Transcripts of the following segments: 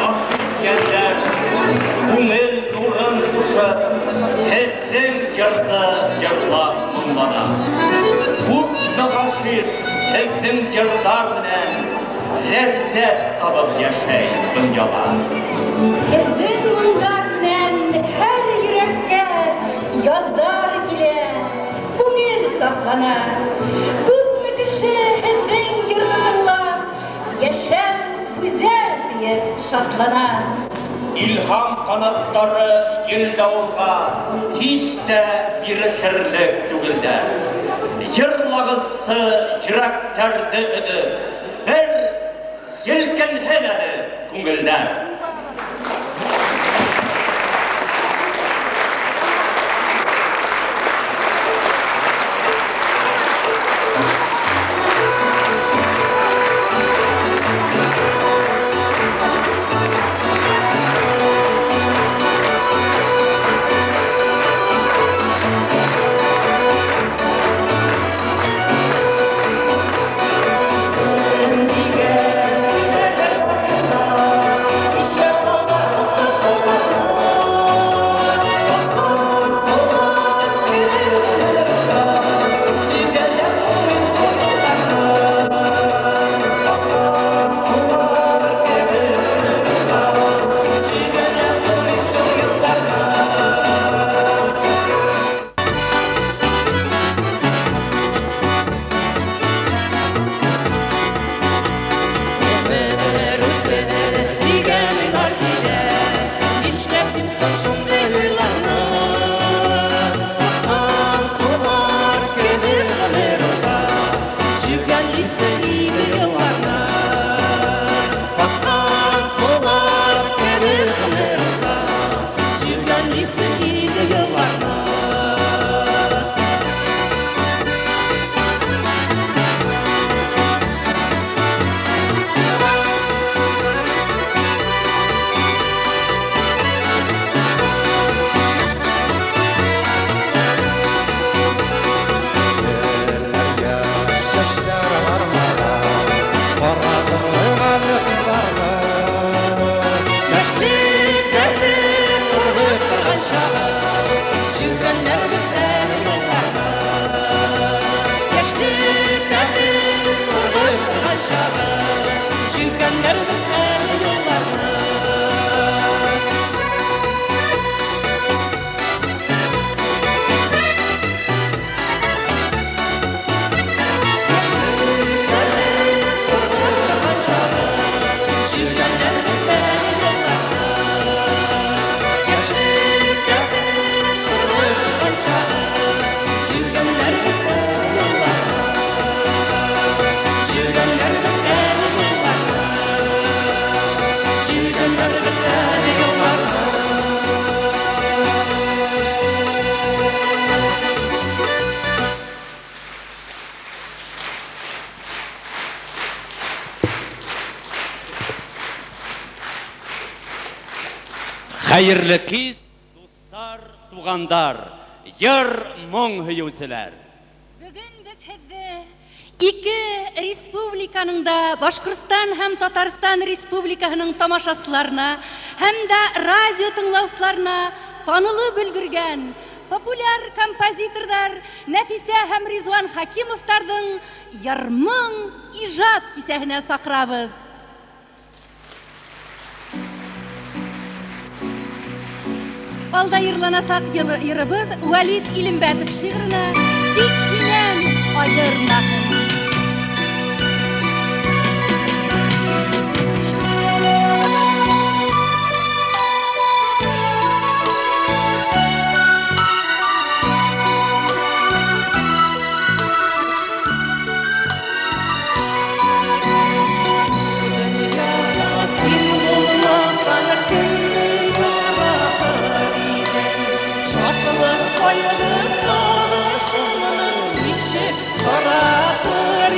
Гашыйк йәннәр, күңел нурын кушып, Һезнең йырны йырлап моңлана. Күпме гашыйк һезнең йырлар белән Ләззәт табып яшәй дөньяда. Һезнең моңнар белән һәр йөрәккә Язлар килә, күңел сафлана. Күпме кеше һезнең йырны тыңлап, Яшәү гүзәл диеп шатлана. Илһам канатлары ел-давылга һич тә бирешерлек түгелләр. Җырлагызсы йөрәкләрне өзеп, бер җилкенһен әле күңелләр. Гомер үтте дигән уйлар килә, Нишләп соң шундый уйларны? Аккан сулар кебек гомер уза, Чүгәнлисе иде елларны. Аккан сулар кебек гомер уза, Чүгәнлисе иде елларны. Телләр яшь, чәчләр бармаган, Карадырлык әле кызларны. Яшьлек дәрте ургып торган чагы, Җилкәннәрбез әле юлларда. Яшьлек дәрте ургып торган чагы, Җилкәннәрбез әле юлларда. Яшьлек дәрте ургып торган чагы, Җилкәннәрбез әле юлларда. Яшьлек дәрте ургып торган чагы, Җилкәннәрбез әле юлларда. Җилкәннәрбез әле юлларда. Җилкәннәрбез әле юлларда. Хәерле кич, дуслар, тугандар, йыр, моң һөючеләр! Бүген без һеҙҙе ике республиканың да, Башҡортостан һәм Татарстан республикаһының тамашасыларына һәм дә радио тыңлаусыларына танылып өлгөргән популяр композиторҙар Нәфисә һәм Ризван Хакимовтарҙың йыр-моң ижад кисәһенә саҡырабыҙ. Алда йырланасаҡ йырыбыҙ Вәлит Илембәтов шиғырына «Тик һинән айырмаһын». Дөньяда син булмасаң, кемне яратыр идең? Шатлык, кайгы, сагышыңны ничек таратыр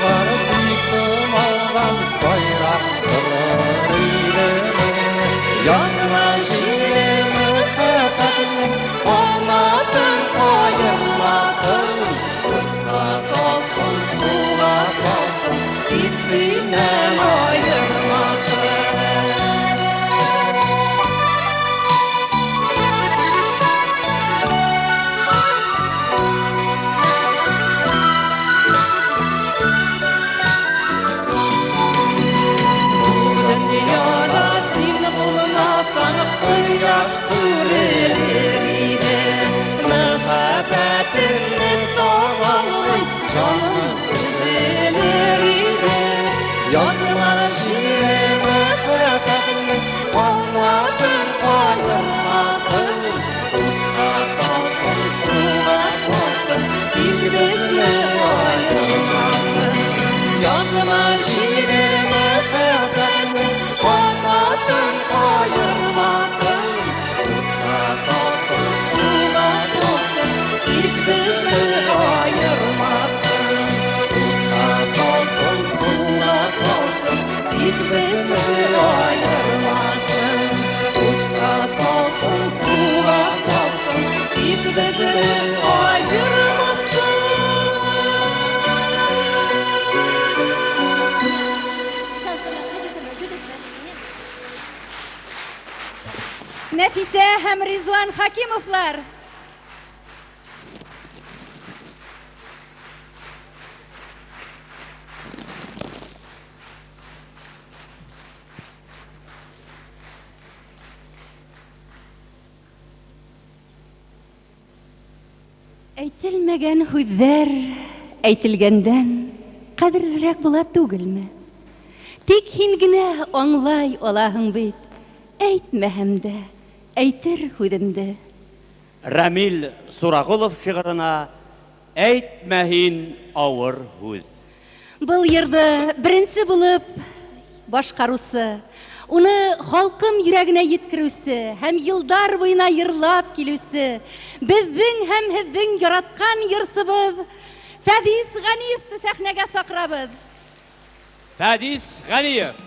Кошлар бик томаудан сайрап торыр идеме? Язма җиле мәхәббәтнең канатын каермасын, Утка салсын, суга салсын, тик синнән аермасын. Бу дөньяда син булмасаң, кояш сүрелер иде. Мәхәббәтемне табалмый, җаным өзелер иде. Язма җиле мәхәббәтнең канатын каермасын, Утка салсын, суга салсын, тик безне аермасын. Язма җиле мәхәббәтнең канатын каермасын, Утка салсын, суга салсын, тик безне аермасын. Утка салсын, суга салсын, тик безне аермасын. Утка салсын, суга салсын, тик безне аермасын. Нәфисә һәм Ризван Хакимовлар. Әйтелмәгән һүҙҙәр әйтелгәндән ҡәҙерлерәк була түгелме? Тик һин генә аңлай алаһың бит, әйтмәһәм дә әйтер һүҙемде. Рамил Сурагулов шигырына Әйтмә һин авыр һүҙ. Был йырҙы беренсе булып башҡарыусы, уны халҡым йөрәгенә еткереүсе һәм йылдар буйына йырлап килеүсе, беҙҙең һәм һеҙҙең яратҡан йырсыбыҙ Фәдис Ғәниевты сәхнәгә саҡырабыҙ. Фәдис Ғәниев.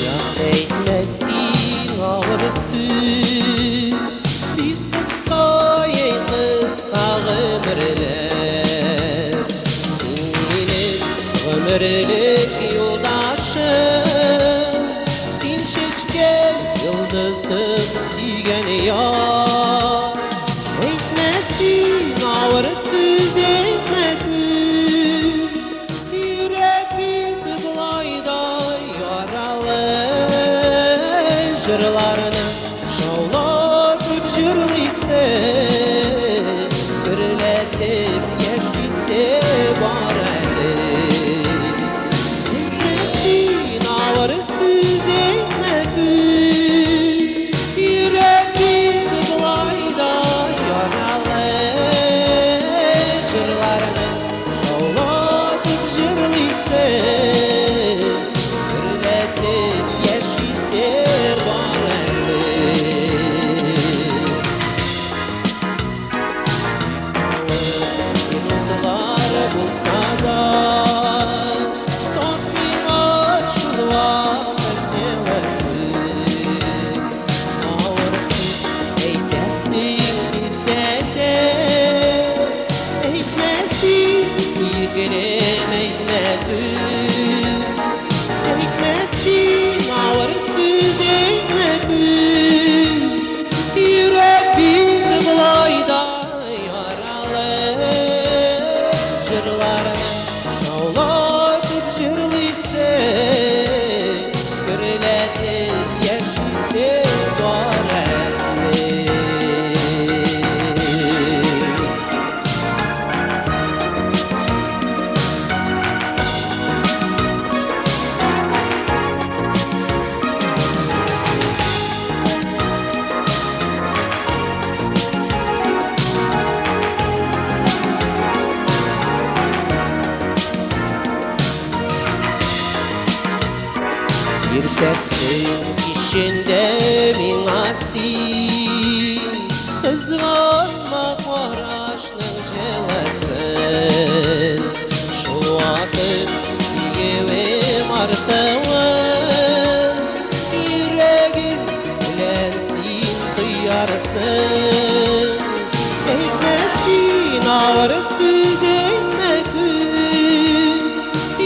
Чак әйтмә син авыр сүз, Бик кыска, әй кыска гомерләр. Син минем гомерлек юлдашым, Син чәчкән йолдызым, сөйгән яр. Әйтмә син авыр сүз, әйтмә түз, Йөрәк бит болай да яралы. Җырларны шаулатып җырлыйсы, Гөрләтеп яшисе бар әле. Әйтмә син авыр сүз, әйтмә түз, Йөрәк бит болай да яралы. Җырларны шаулатып җырлыйсы, Гөрләтеп яшисе бар әле. Иртәсен, кичен дә миңа син Кызганма карашның җылысын. Шул вакыт сөюем артуын Йөрәгең белән син тоярсың. Әйтмә син авыр сүз, әйтмә түз,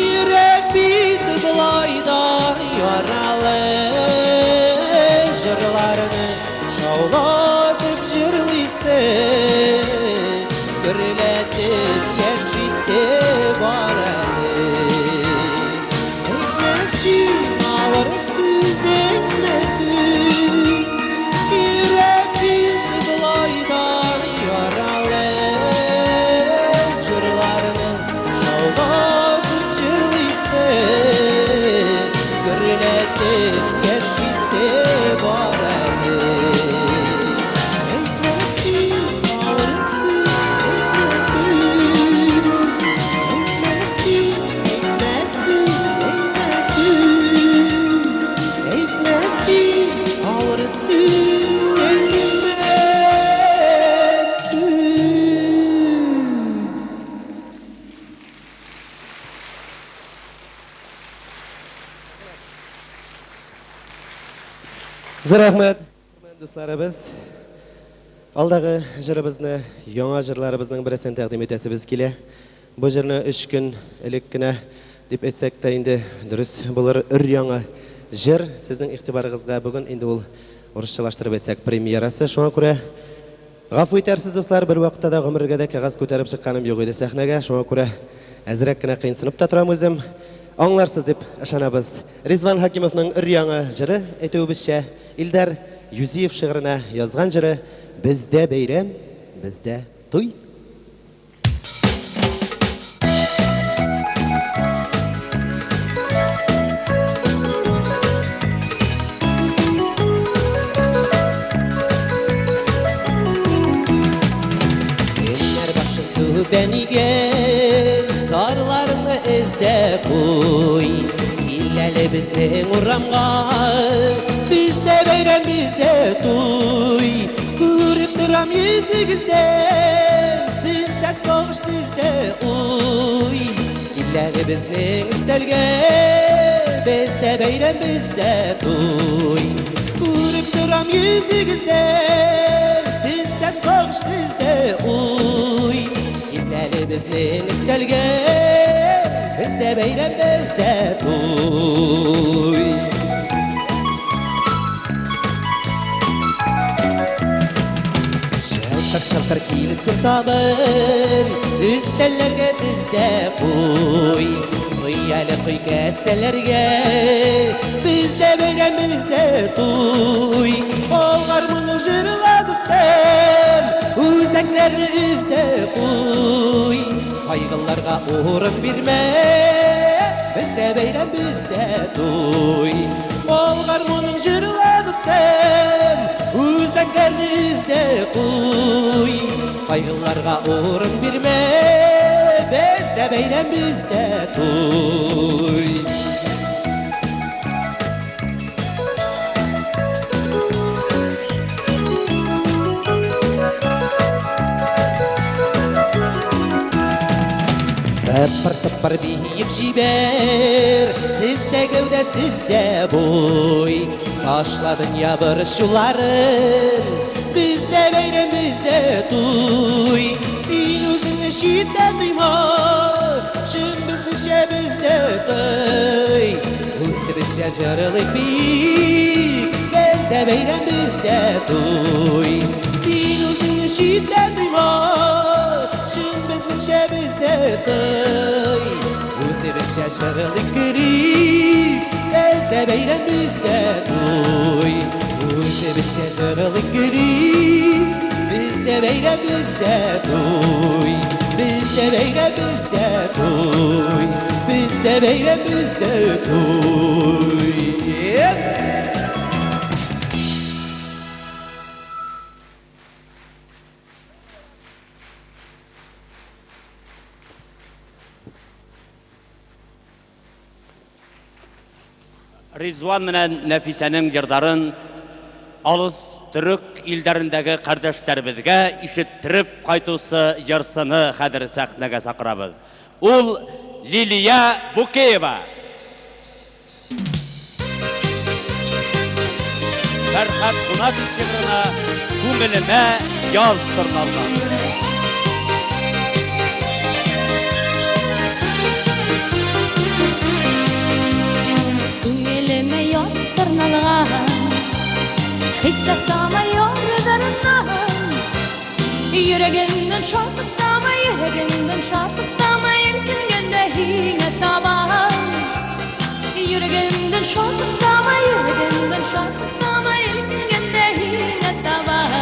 Йөрәк бит болай да яралы. Җырларны шаулатып җырлыйсы, Гөрләтеп яшисе бар әле. Әйтмә син авыр сүз, әйтмә түз, Йөрәк бит болай да яралы. Җырларны шаулатып җырлыйсы, Гөрләтеп яшисе бар әле. Әйтмә син авыр сүз, әйтмә түз, Әйтмә син, әйтмә сүз, әйтмә түз, Әйтмә син авыр сүз, әйтмә түз. Зур рәхмәт, хөрмәтле дусларыбыз. Алдагы җырыбызны, яңа җырларыбызның берсен тәкъдим итәсебез килә. Бу җырны өч көн элек кенә дип әйтсәк тә инде дөрес булыр. Өр-яңа җыр сезнең игътибарыгызга бүген инде ул урысчалаштырып әйтсәк премьерасы. Шуңа күрә гафу итәрсез, дуслар, бер вакытта да гомергә дә кәгазь күтәреп чыкканым юк иде сәхнәгә. Шуңа күрә әзрәк кенә кыенсынып та торам үзем. Аңларсыз дип ышанабыз. Ризван Хәкимовның өр-яңа җыры, әйтүебезчә, Илдар Юзиев шигыренә язган җыры Бездә бәйрәм, бездә туй. Кемнәр башын түбән игән, Зарларыңны эздә куй. Кил әле безнең урамга, Бездә бәйрәм, бездә туй. Күреп торам йөзегездән, Сездә сагыш, сездә уй. Кил әле безнең өстәлгә, Бездә бәйрәм, бездә туй. Күреп торам йөзегездән, Сездә сагыш, сездә уй. Кил әле безнең өстәлгә, Бездә бәйрәм, бездә туй. Шалтыр-шалтыр килсен табын, Өстәлләргә тездә куй. Куй әле куй кәсәләргә, Бездә бәйрәм, бездә туй. Ал гармунны җырла, дустым, Үзәкләрне өздә куй. Кайгыларга урын бирмә, Бездә бәйрәм, бездә туй. Ал гармунын җырла, дустым, Үзәкләрне өздә куй. Кайгыларга урын бирмә, Бездә бәйрәм, бездә туй. Тыпыр-тыпыр биеп җибәр, Сездә гәүдә, сездә буй. Ташла дөнья борчуларын, Бездә бәйрәм, бездә туй. Син үзеңне читтә тойма, Чын безнеңчә бездә туй. Үзебезчә җырлыйк биик, Бездә бәйрәм, бездә туй. Син үзеңне читтә тойма, Чын безнеңчә бездә туй. Үзебезчә җырлыйк көлик, Бездә бәйрәм, бездә туй. Үзебезчә җырлыйк көлик, Бездә бәйрәм, бездә туй. Бездә бәйрәм, бездә туй. Бездә бәйрәм, бездә туй. Ризван менән Нәфисәнең җырларын алыс төрек илләрендәге кардәшләребезгә ишеттереп кайтучы җырчыны хәзер сәхнәгә чакырабыз. Ул Лилия Букеева. Фәрхәт Кунаков шигыренә Күңелемә яз сырналган. Күңелемә яз сырналган, Хисләр тама ярдарыннан. Йөрәгемнән шатлык тама, йөрәгемнән шатлык тама, Иркенгәндә һиңә табан. Йөрәгемнән шатлык тама, йөрәгемнән шатлык тама, Иркенгәндә һиңә табан.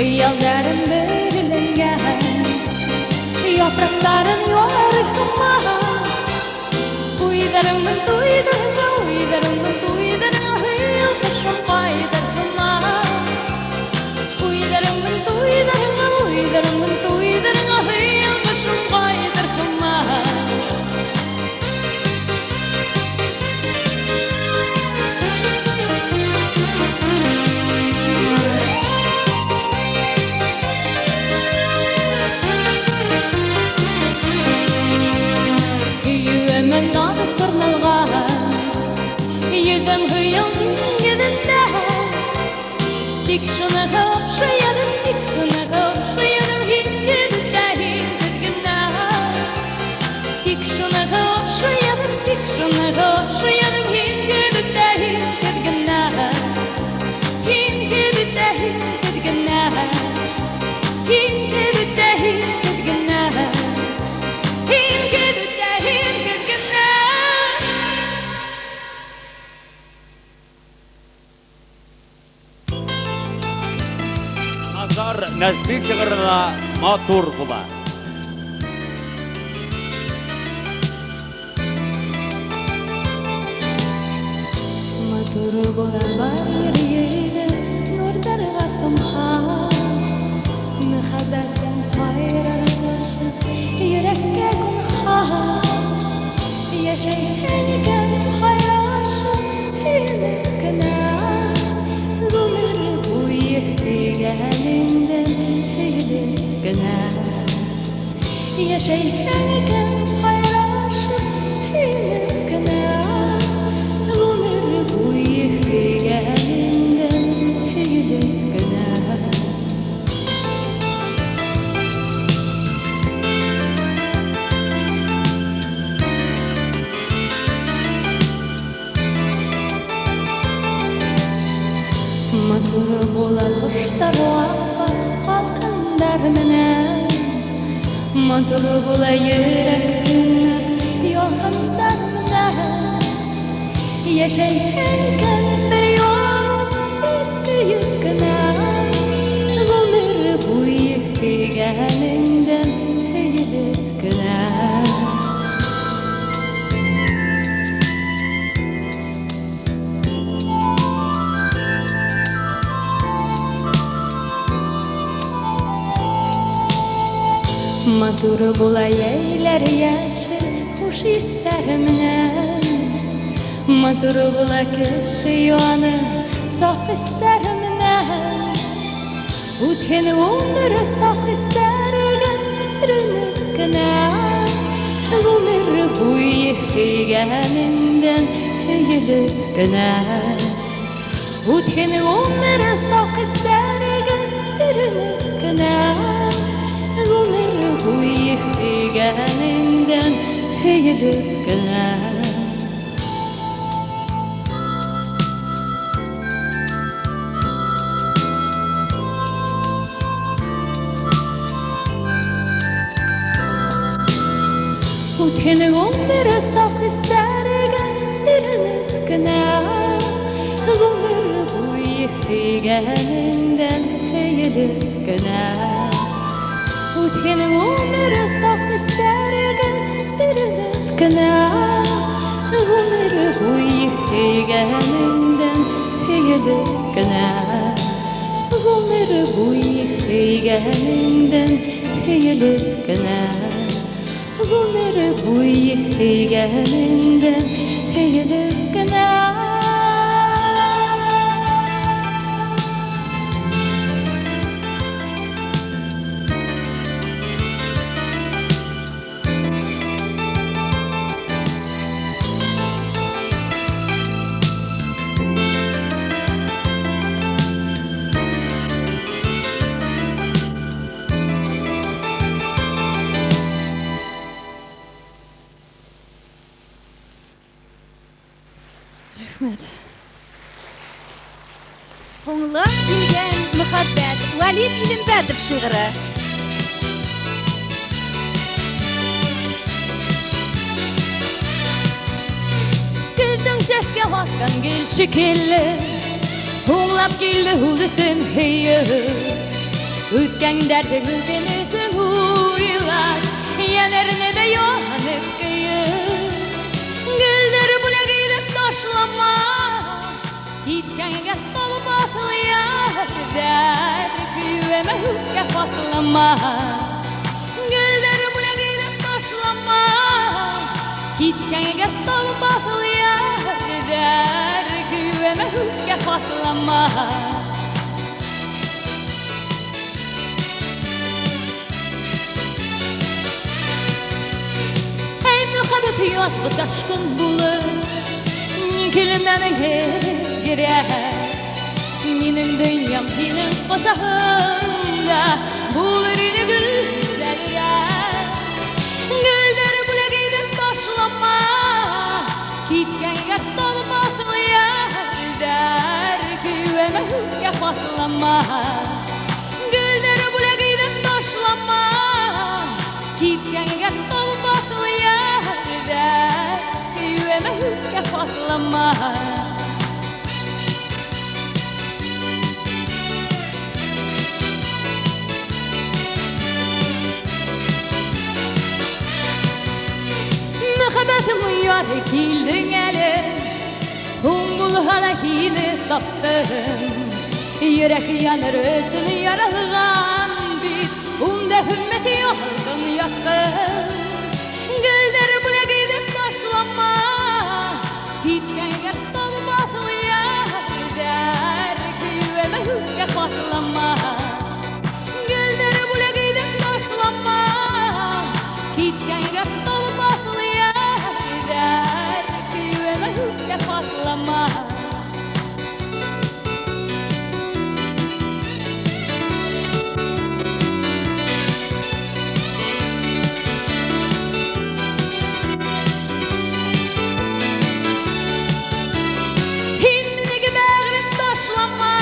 Хыялларым бөреләнгән, Яфракларын ярыктыма. Уйларымны туйдырма, уйларымны туйдырма, Хыял кошым кайтартма. Уйларымны туйдырма, уйларымны туйдырма, Хыял кошым кайтартма. Көйүемә наз сырналган, Йөзем хыял диңгезендә. Тик шуны охшаядым, тик шуны охшаядым, Һин көтә, һин көткәндә. Тик шуны охшаядым, тик шуны охшаядым, Һин көтә, һин көткәндә. Һин көтә, һин көткәндә. Һин көтә, һин көткәндә. Һин көтә, һин көткәндә. Назар Нәҗми шигыренә Матур була. Матур була бар йөрәге нурдарга сымхан. Мәхәббәттән кайрарлашып йөрәккә кунхан. Яшәйһең икән хайрашып һөелеп кенә. Гомер буе сөйгәнеңдән һөелеп кенә. Яшәйһең икән хайрашып һөелеп кенә. Гомер буе сөйгәнеңдән һөелеп кенә. Матур була кошлар аппак калканнар менән. Матур була йөрәк ялкыннар менән. Яшәйһең икән бер янып көеп кенә. Гомер буе сөйгәнеңдән һөелеп кенә. Матур була йәйләр яшел хуш исләр менән. Матур була кеше яны саф хисләр менән. Үткән гомер саф хисләргә төренеп кенә. Гомер буе сөйгәнеңдән һөелеп кенә. Үткән гомер саф хисләргә төренеп кенә. Гомер буе сөйгәнеңдән һөелеп кенә. Үткән гомер саф хисләргә төренеп кенә. Гомер буе сөйгәнеңдән һөелеп кенә. Үткән гомер саф хисләргә төренеп кенә. Гомер буе кенә. Гомер буе сөйгәнеңдән сөелеп кенә. Гомер буе сөйгәнеңдән сөелеп кенә. Рәхмәт. Һуңлап килгән мөхәббәт, Вәлид Илембәтов шигыре. Көздең сәскә аткан гөл шикелле, Һуңлап килде ул өсөн һөйөү. Үткәндәрҙең үкенесен уйлап, Йәнәрне дә янып көйөү. Гөлдәр бүләк итеп ташлама, Киткәнгә талмаҫлы йәрҙәр, Көйөүемә үпкә ҡатлама. Гөлдәр бүләк итеп ташлама, Киткәнгә талмаҫлы йәрҙәр, Көйөүемә үпкә ҡатлама. Эй, мөхәббәт язгы ташкын булып, Ни килмәнең кирәк. Минең дөньям һинең ҡосағыңда, Булыр ине гүзәлрәк. Гөлдәр бүләк итеп ташлама, Киткәнгә талмаҫлы йәрҙәр, Көйөүемә үпкә ҡатлама. Гөлдәр бүләк итеп ташлама, Киткәнгә талмаҫлы йәрҙәр, Көйөүемә үпкә ҡатлама. Мөхәббәтем яры килдең әле, Һуң булһа ла һине таптым. Йөрәк яныр өсөн яралған бит, Унда һөммәт ялҡын яҡтым. Гөлдәр бүләк итеп ташлама, Киткәнгә талмаҫлы йәрҙәр, Көйөүемә үпкә ҡатлама. Гөлдәр бүләк итеп ташлама, Киткәнгә талмаҫлы йәрҙәр, Көйөүемә үпкә ҡатлама. Һин мине бәгърем ташлама,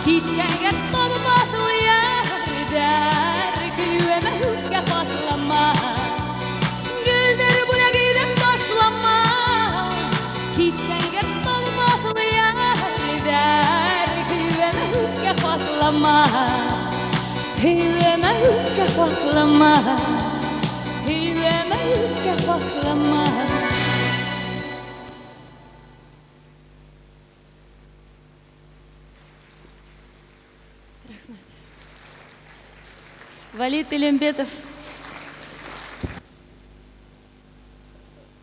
Киткәнгә талмаҫлы йәрҙәр, Көйөүемә үпкә ҡатлама. Гөлдәр бүләк итеп ташлама, Киткәнгә талмаҫлы йәрҙәр, Көйөүемә үпкә ҡатлама. Көйөүемә үпкә ҡатлама. Көйөүемә үпкә ҡатлама. Валид Илембетов.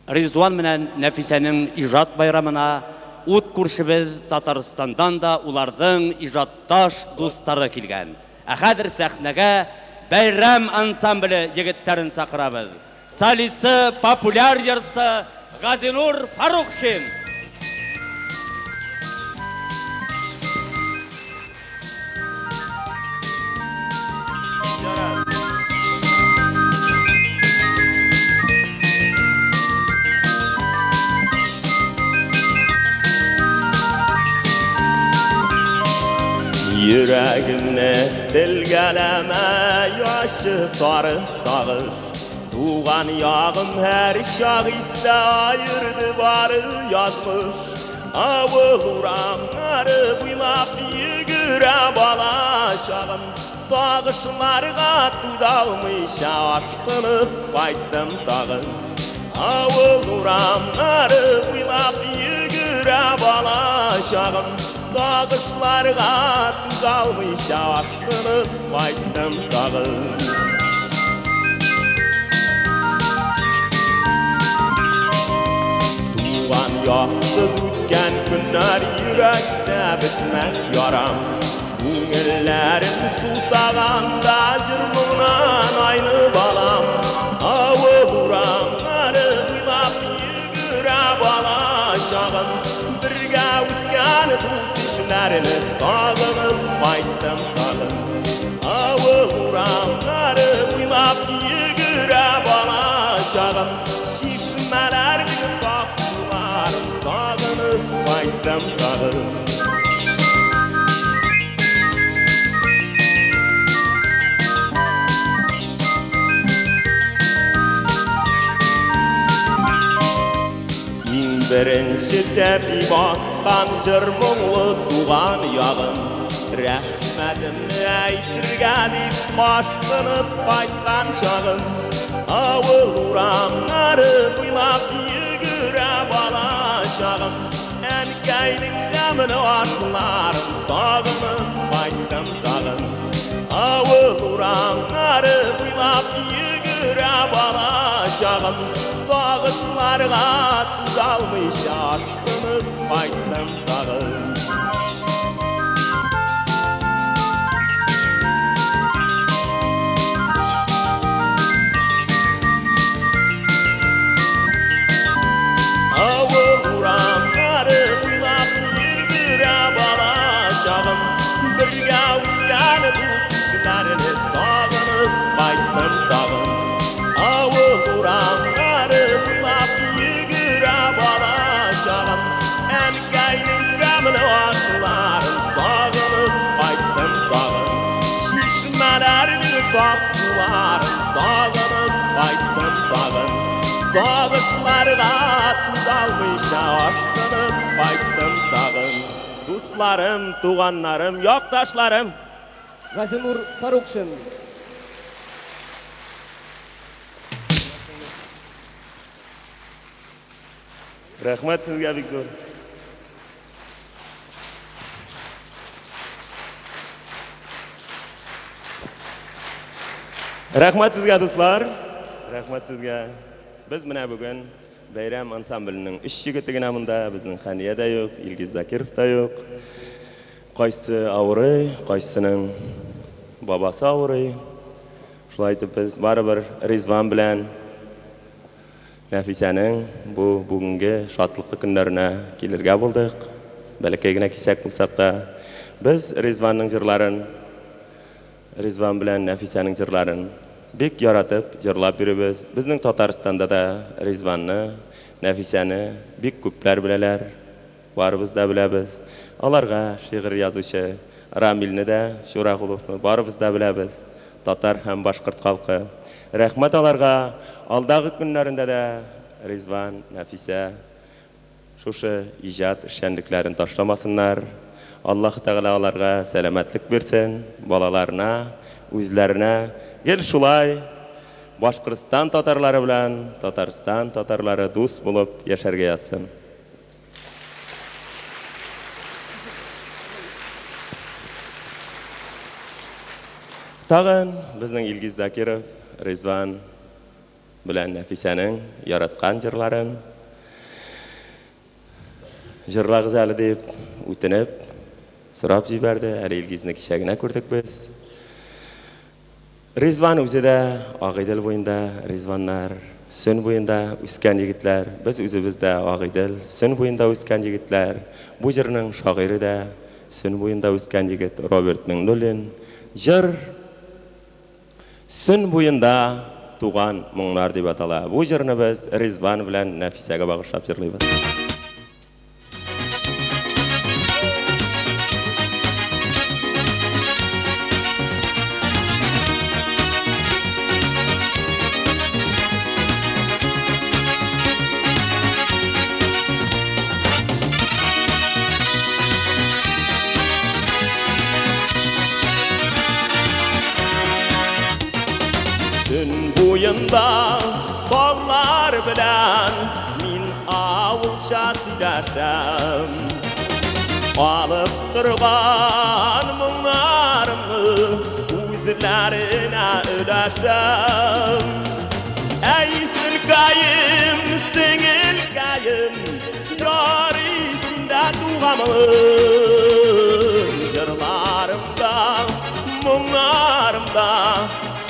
Ризван менән Нәфисәнең ижат байрамына ут күршебеҙ Татарстандан да уларҙың ижатташ дуҫтары килгән. Ә хәҙер сәхнәгә Бәйрәм ансамбле егеттәрен саҡырабыҙ. Солисы, популяр йырсы Газинур Фарухшин. Йөрәгемне телгәләмә яшы сары сагыш, Туган ягым һәр чак истә айырды бары язмыш. Авыл урамнары буйлап йөгерә бала чагым, Сагышларга түзалмыйча ашкынып кайттым тагын. Авыл урамнары буйлап йөгерә бала чагым, Сагышларга түзалмыйча ашкынып кайттым тагын. Туган яксыз үткән көннәр йөрәктә бетмәс ярам. Күңелләрем сусаганда җыр моңнан айнып алам. Авыл урамнары буйлап йөгерә бала чагым. Бергә үскән дус-ишләрне сагынып кайттым тагын. Авыл урамнары буйлап йөгерә бала чагым. Чишмәләрнең саф суларын сагынып кайттым тагын. Иң беренче тәпи баскан җыр моңлы туган ягым. Рәхмәтемне әйтергә дип ашкынып кайткан чагым. Авыл урамнары буйлап йөгерә бала чагым. Әнкәйнең тәмле ашларын сагынып кайттым тагын. Авыл урамнары буйлап йөгерә бала чагым. Сагышларга түзалмыйча ашкынып кайттым тагын. Авыл урамнары буйлап йөгерә бала чагым. Бергә үскән дус-ишләрне сагынып кайттым тагын. Авыл урамнары буйлап йөгерә бала чагым. Әнкәйнең тәмле ашларын сагынып кайттым тагын. Чишмәләрнең саф суларын сагынып кайттым тагын. Сагышларга түзалмыйча ашкынып кайттым тагын. Дусларым, туганнарым, якташларым. Газинур Фарукшин. Рәхмәт сезгә бик зур. Рәхмәт сезгә, дуслар. Рәхмәт сезгә. Без менә бүген Бәйрәм ансамбленең өч егете генә монда. Безнең Хәния дә юк, Илгиз Закиров та юк. Кайсы авырый, кайсының бабасы авырый. Шулай итеп без барыбер Ризван белән Нәфисәнең бу бүгенге шатлыклы көннәренә килергә булдык. Бәләкәй генә кисәк булсак та, без Ризванның җырларын, Ризван белән Нәфисәнең җырларын бик яратып җырлап йөрибез. Безнең Татарстанда да Ризванны, Нәфисәне бик күпләр беләләр. Барыбыз да беләбез. Аларга шигырь язучы Рамилне дә, Чурагуловны барыбыз да беләбез. Татар һәм башкорт халкы. Рәхмәт аларга. Алдагы көннәрендә дә Ризван, Нәфисә шушы иҗат эшчәнлекләрен ташламасыннар. Аллаһ Тәгалә аларга сәламәтлек бирсен, балаларына, үзләренә гел шулай Башкортстан татарлары белән Татарстан татарлары дус булып яшәргә язсын. Тагын безнең Илгиз Закиров, Ризван белән Нәфисәнең яраткан җырларын җырлагыз әле дип үтенеп сорап җибәрде. Әле Илгизне кичә генә күрдек без. Ризван үзе дә Агыйдел буенда, Ризваннар Сөн буенда үскән егетләр. Без үзебез дә Агыйдел, Сөн буенда үскән егетләр. Бу җырның шагыйре дә Сөн буенда үскән егет Роберт Миңнуллин. Җыр Сөн буенда туган моңнар дип атала. Бу җырны без Ризван белән Нәфисәгә багышлап җырлыйбыз. Сөн буенда таллар белән мин авылча сөйләшәм. Алып торган моңнарымны үзләренә өләшәм. Әй, сөлкәем, сеңелкәем, ярый синдә туганмын. Җырларымда, моңнарымда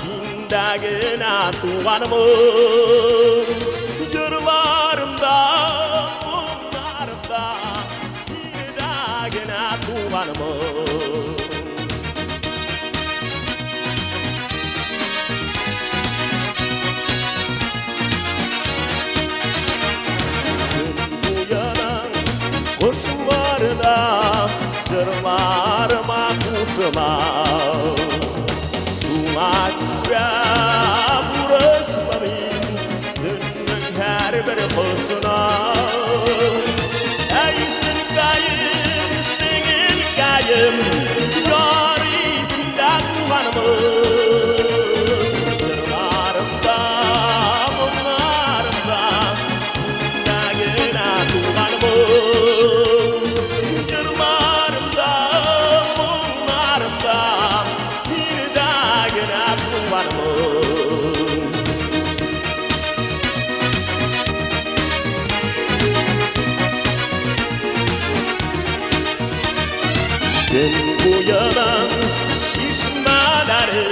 синдә генә туганмын. Җырларымда, моңнарымда синдә генә туганмын. Буеның кошлары да җырларыма кушыла. Шуңа күрә бурычлы мин төннең һәрбер кошына. Әй, сеңкәем, сеңелкәем, ярый синдә туганмын. Җырларымда, моңнарымда синдә генә туганмын. Җырларымда, моңнарымда синдә генә туганмын. Төн буеның чишмәләре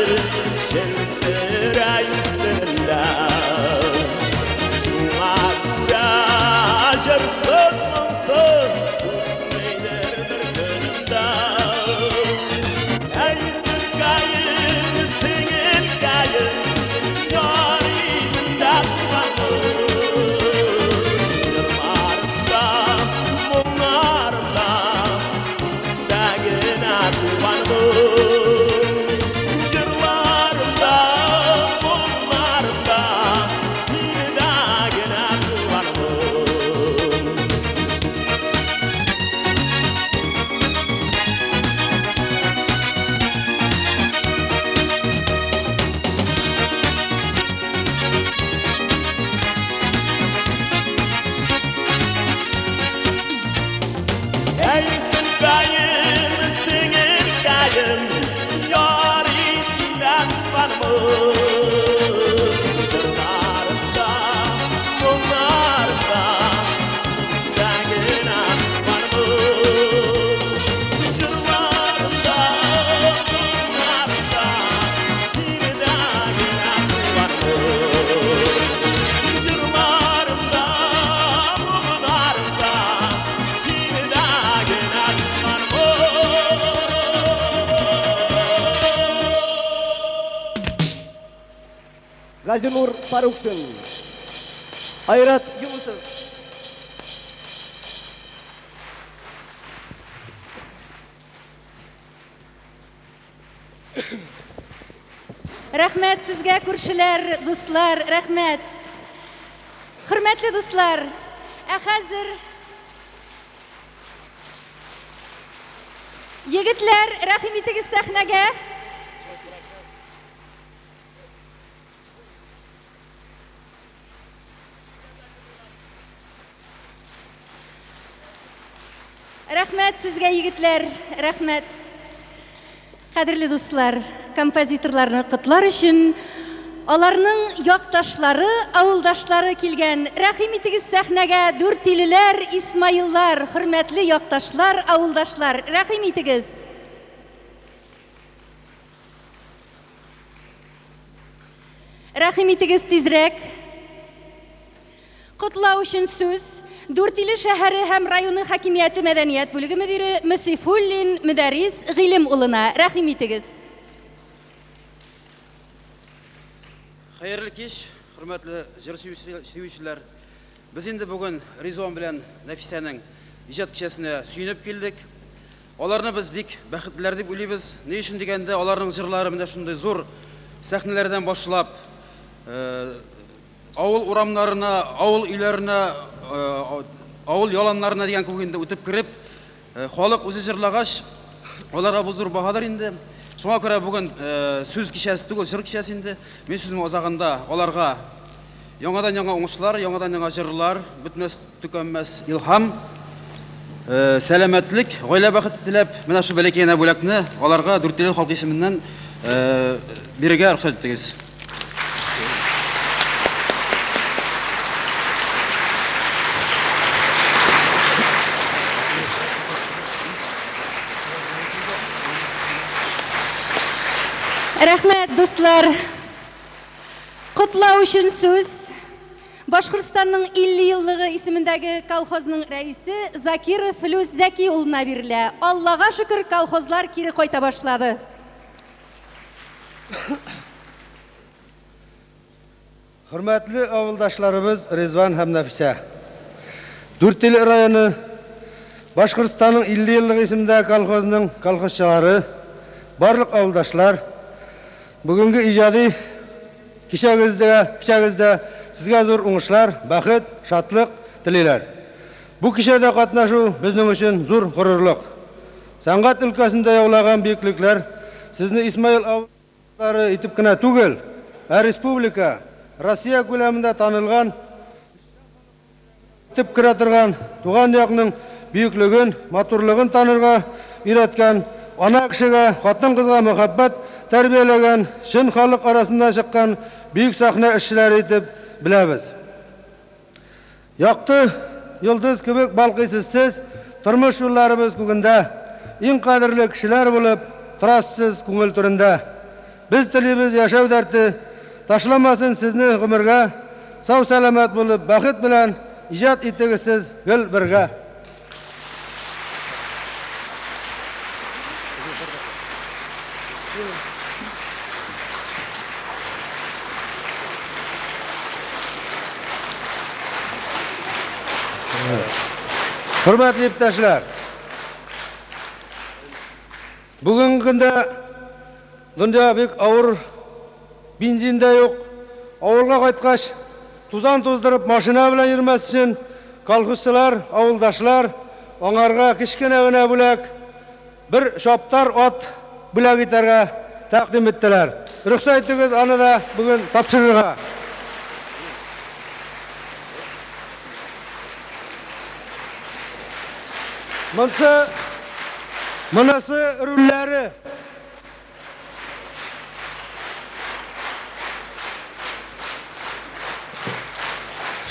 челтерәй өстендә. Шуңа күрә җырсыз, моңсыз үтмидер бер көнем дә. Әй, сеңкәем, сеңелкәем, ярый синдә туганмын. Җырларымда, моңнарымда синдә генә туганмын. Җырларымда, моңнарымда синдә генә туганмын. Әй, сеңкәем, сеңелкәем, ярый синдә туганмын. Җырларымда, моңнарымда синдә генә туганмын. Җырларымда, моңнарымда синдә генә туганмын. Җырларымда, моңнарымда синдә генә туганмын. Газинур Фарукшин, Айрат Юнусов. Рәхмәт сезгә, күршеләр, дуслар, рәхмәт. Хөрмәтле дуслар, ә хәзер Егетләр, рәхим итегез сәхнәгә. Рәхмәт сезгә, егетләр, рәхмәт. Кадерле дуслар, композиторларны котлар өчен аларның якташлары, авылдашлары килгән. Рәхим итегез сәхнәгә, дүртилеләр, Исмаиллар, хөрмәтле якташлар, авылдашлар, рәхим итегез. Рәхим итегез тизрәк. Котлау өчен сүз Дүртиле шәһәре һәм районы хакимияте мәдәният бүлеге мөдире Мөсифуллин Мөдәррис Гыйлем улына. Рәхим итегез. Хәерле кич, хөрмәтле җыр сөючеләр. Без инде бүген Ризван белән Нәфисәнең иҗат кичәсенә сөенеп килдек. Аларны без бик бәхетлеләр дип уйлыйбыз. Ни өчен дигәндә, аларның җырлары менә шундый зур сәхнәләрдән башлап, авыл урамнарына, авыл өйләренә, авыл яланнарына дигән күк инде үтеп кереп, халык үзе җырлагач, аларга бу зур баһадыр инде. Шуңа күрә бүген сүз кичәсе түгел, җыр кичәсе инде. Мин сүземнең азагында аларга яңадан-яңа уңышлар, яңадан-яңа җырлар, бетмәс, төкәнмәс илһам. Сәламәтлек, гаилә бәхете теләп, менә шул бәләкәй генә бүләкне аларга Дүртөйле халкы исеменнән бирергә рөхсәт итегез. Рәхмәт, дуслар. Котлау өчен сүз Башкортстанның 50 еллыгы исемендәге колхозның рәисе Закиров Флүс Зәки улына бирелә. Аллага шөкер, колхозлар кире кайта башлады. Хөрмәтле авылдашларыбыз Ризван һәм Нәфисә! Дүртөйле районы Башкортстанның 50 еллыгы исемендәге колхозының колхозчылары, барлык авылдашлар, бүгенге иҗади кичәгездә, кичәгездә сезгә зур уңышлар, бәхет, шатлык телиләр. Бу кичәдә катнашу безнең өчен зур горурлык. Сәнгать өлкәсендә яулаган биеклекләр сезне Исмаил авылы Лары итеп кенә түгел, ә республика, Россия күләмендә танылган, үтеп керә торган, туган якның бөеклеген, матурлыгын танырга өйрәткән, ана кешегә, хатын-кызга мәхәббәт тәрбияләгән, чын халык арасыннан чыккан бөек сәхнә эшчеләре итеп беләбез. Якты йолдыз кебек балкыйсыз сез, Тормыш юлларыбыз күгендә. Иң кадерле кешеләр булып, Торасыз сез күңел түрендә. Без телибез яшәү дәрте Ташламасын сезне гомергә. Сау-сәламәт булып, бәхет белән Иҗат итегез сез гел бергә. Хөрмәтле иптәшләр, бүгенге көндә дөнья бик авыр, бензин дә юк. Авылга кайткач, тузан туздырып машина белән йөрмәс өчен колхозчылар, авылдашлар аңарга кечкенә генә бүләк, Бер чаптар ат бүләк итәргә тәкъдим иттеләр. Рөхсәт итегез аны да бүген тапшырырга. Монсы, монысы рульләре.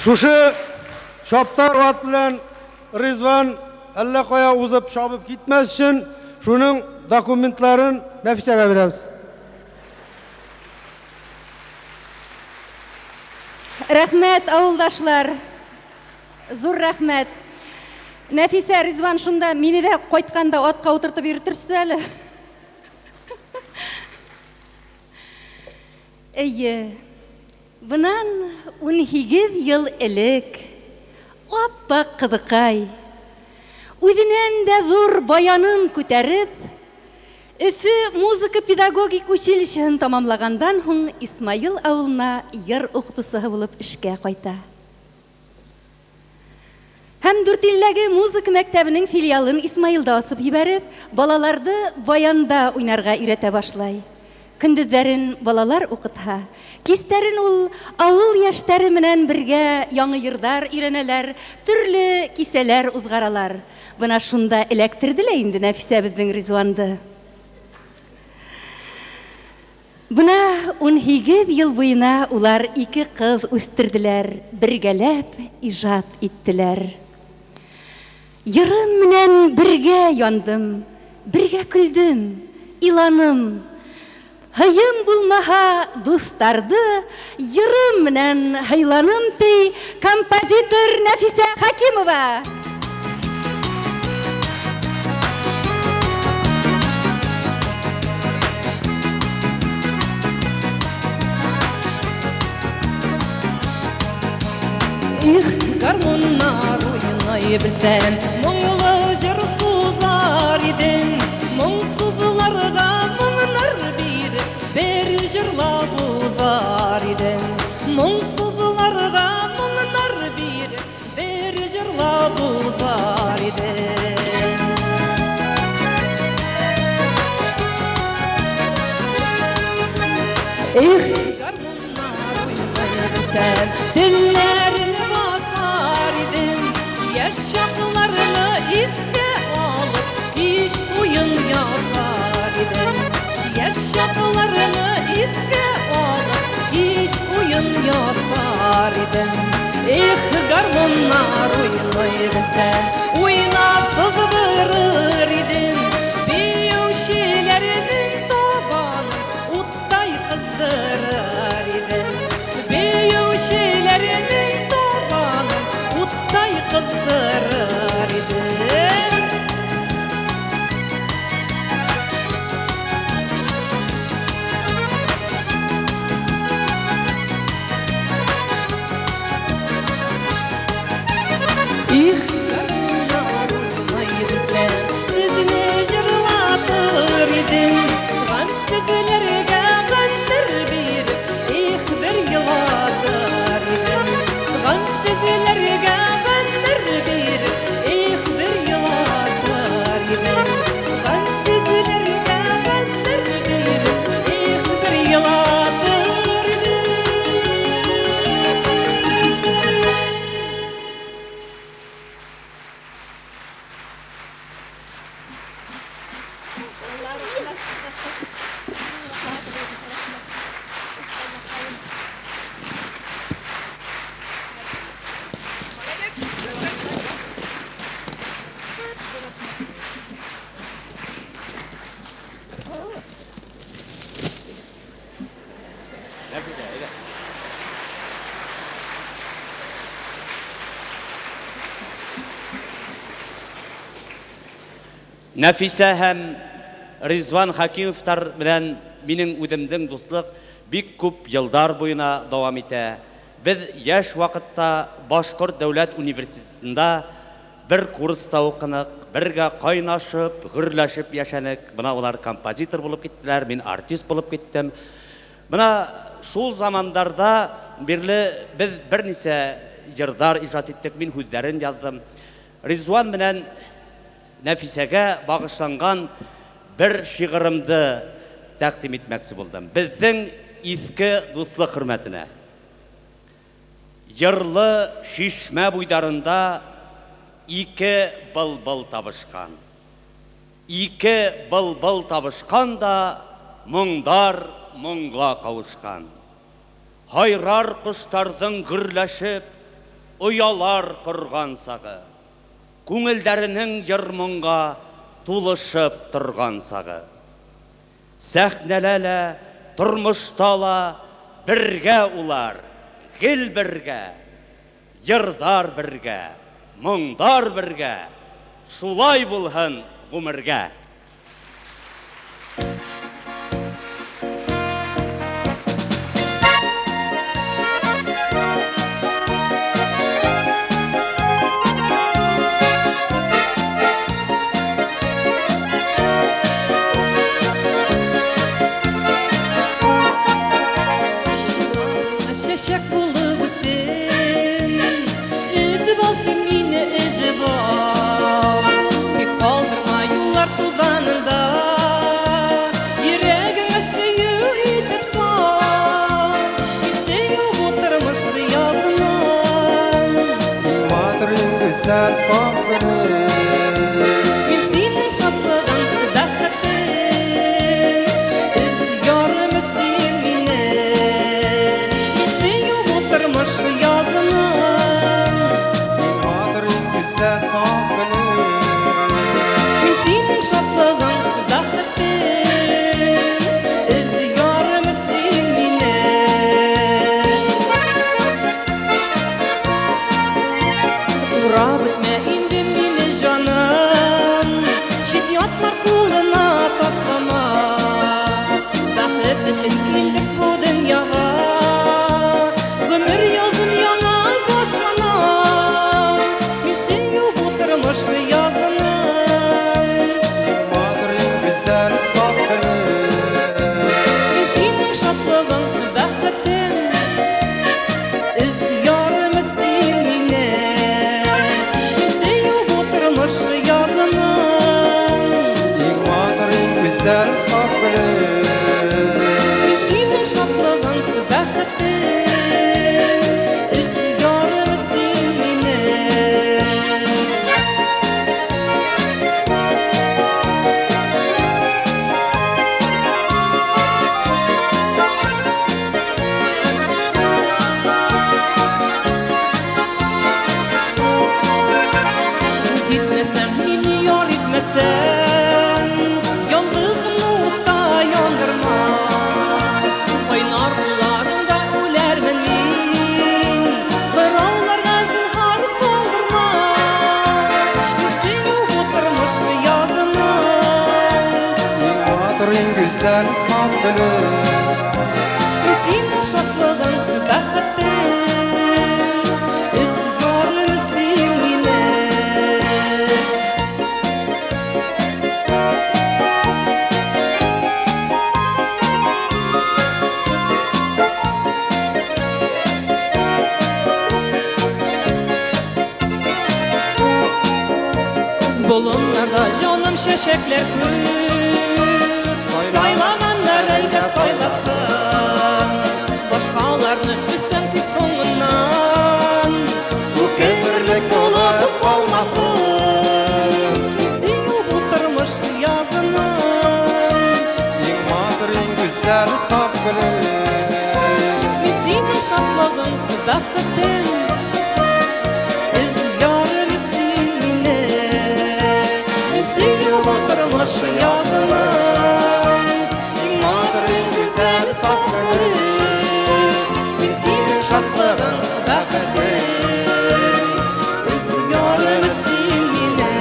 Шушы чаптар ат белән Ризван әллә кая узып чабып китмәс өчен шуның документларын Нәфисәгә бирәбез. Рәхмәт, авылдашлар! Зур рәхмәт! Нәфисә, Ризван шунда мине дә кайтканда атка утыртып йөртерсез әле. Әйе, бынан 18 ел элек ап-ак кызыкай, үзенән дә зур баянын күтәреп, Өфе музыка-педагогик училищеһын тамамлагандан һуң Исмаил авылына йыр укытусыһы булып эшкә кайта. Һәм Дүртилләге музыка мәктәбенең филиалын Исмаилда асып җибәреп, балаларды баянда уйнарга өйрәтә башлай. Көндезләрен балалар укытһа, кистәрен ул авыл яшьтәре менән бергә яңы йырдар өйрәнәләр, төрле кисәләр узгаралар. Бына шунда эләктерде лә инде Нәфисә безнең Ризванды. Бына 18 ел буена улар ике кыз үстерделәр, бергәләп иҗат иттеләр. Йырым менән бергә яндым, бергә көлдем, иланым. Һыем булмаһа дустарды, йырым менән һыйланым, ди композитор Нәфисә Хәкимова. Их, гармуннар уйный белсәм, моңлы җыр сузар идем. Моңсызларга моңнар биреп, бер җырлап узар идем. Моңсызларга моңнар биреп, бер җырлап узар идем. Эх, гармуннар уйный белсәм, телләрен басар идем. Яшь чакларны искә ясар идем. Эх, гармуннар уйный белсәм, уйнап сыздырыр идем. Биючеләрнең табанын уттай кыздырыр идем. Биючеләрнең табанын уттай кыздырыр идем. Их, гармуннар уйный белсәм, сезне җырлатыр идем. Гамьсезләргә гамьнәр биреп, их, бер елатыр идем. Гамьсезләргә гамьнәр биреп, их, бер елатыр идем. Гамьсезләргә гамьнәр биреп, их, бер елатыр идем. Нәфисә һәм Ризван Хакимовтар белән минем үземнең дуслык бик күп еллар буена дәвам итә. Без яшь вакытта Башкорт дәүләт университетында бер курста укынык, бергә кайнашып, гөрләшеп яшәнек. Менә алар композитор булып киттеләр, мин артист булып киттем. Менә шул замандарда бирле без берничә җырлар иҗат иттек, мин сүзләрен яздым. Ризван белән Нәфисәгә багышланган бер шигырымды тәкъдим итмәкче булдым. Безнең иске дуслык хөрмәтенә. Йырлы чишмә буйларында ике былбыл табышкан. Ике былбыл табышкан да моңдар моңга кавышкан. Һайрар кошларның гөрләшеп оялар корган сагы. Күңелдәренең җыр-моңга тулышып торган сагы. Сәхнәлә лә, тормышта ла бергә улар, гел бергә. Йырдар бергә, моңдар бергә, шулай булһын гомергә. Чәчәк булып үстем, өзеп ал син мине, өзеп ал. Тик калдырма юллар тузанында, йөрәгеңә сөю итеп сал. Мин сөю бу тормыш языннан. Матур иң гүзәл саф гөлем. Мин синең шатлыгың, бәхетең, өз ярым син мине. Мин сөю бу тормыш языннан. Матур иң гүзәл саф гөлем. Мин синең шатлыгың, бәхетең, өз ярым син мине. Урап үтмә инде мине, җаным, чит ятлар кулына ташлама. Бәхет өчен килдек бу дөньяга, гомер язым яңа башлана. Мин сөю бу тормыш язынын. Матур иң гүзәл саф гөлем. Мин синең шатлыгың, бәхетең, өз ярым син мине. Мин сөю бу тормыш язынын. Иң матур иң гүзәл саф гөлем. Мин синең шатлыгың, бәхетең, өз ярым син мине. Дус итмәсәң, мине яр итмәсәң, ялгызымны утта яндырма. Кайнар кулларыңда үләрмен мин, кырауларга зинһар калдырма. Мин сөю бу тормыш языны. Иң матур, иң гүзәл саф гөлем. Мин синең шатлыгың, бәхетең, өз ярым син мине. Болыннарда җаным чәчәкләр күп, сайлаганнар әйдә сайласын. Башкаларны өзсәң тик соңыннан, үкенерлек булып калмасын. Мин сөю бу тормыш языны. Иң матур, иң гүзәл саф гөлем. Мин синең шатлыгың, бәхетең, өз ярым син мине. Мин сөю бу тормыш языны. Иң матур, иң гүзәл саф гөлем. Мин синең шатлыгың, бәхетең, өз ярым син мине.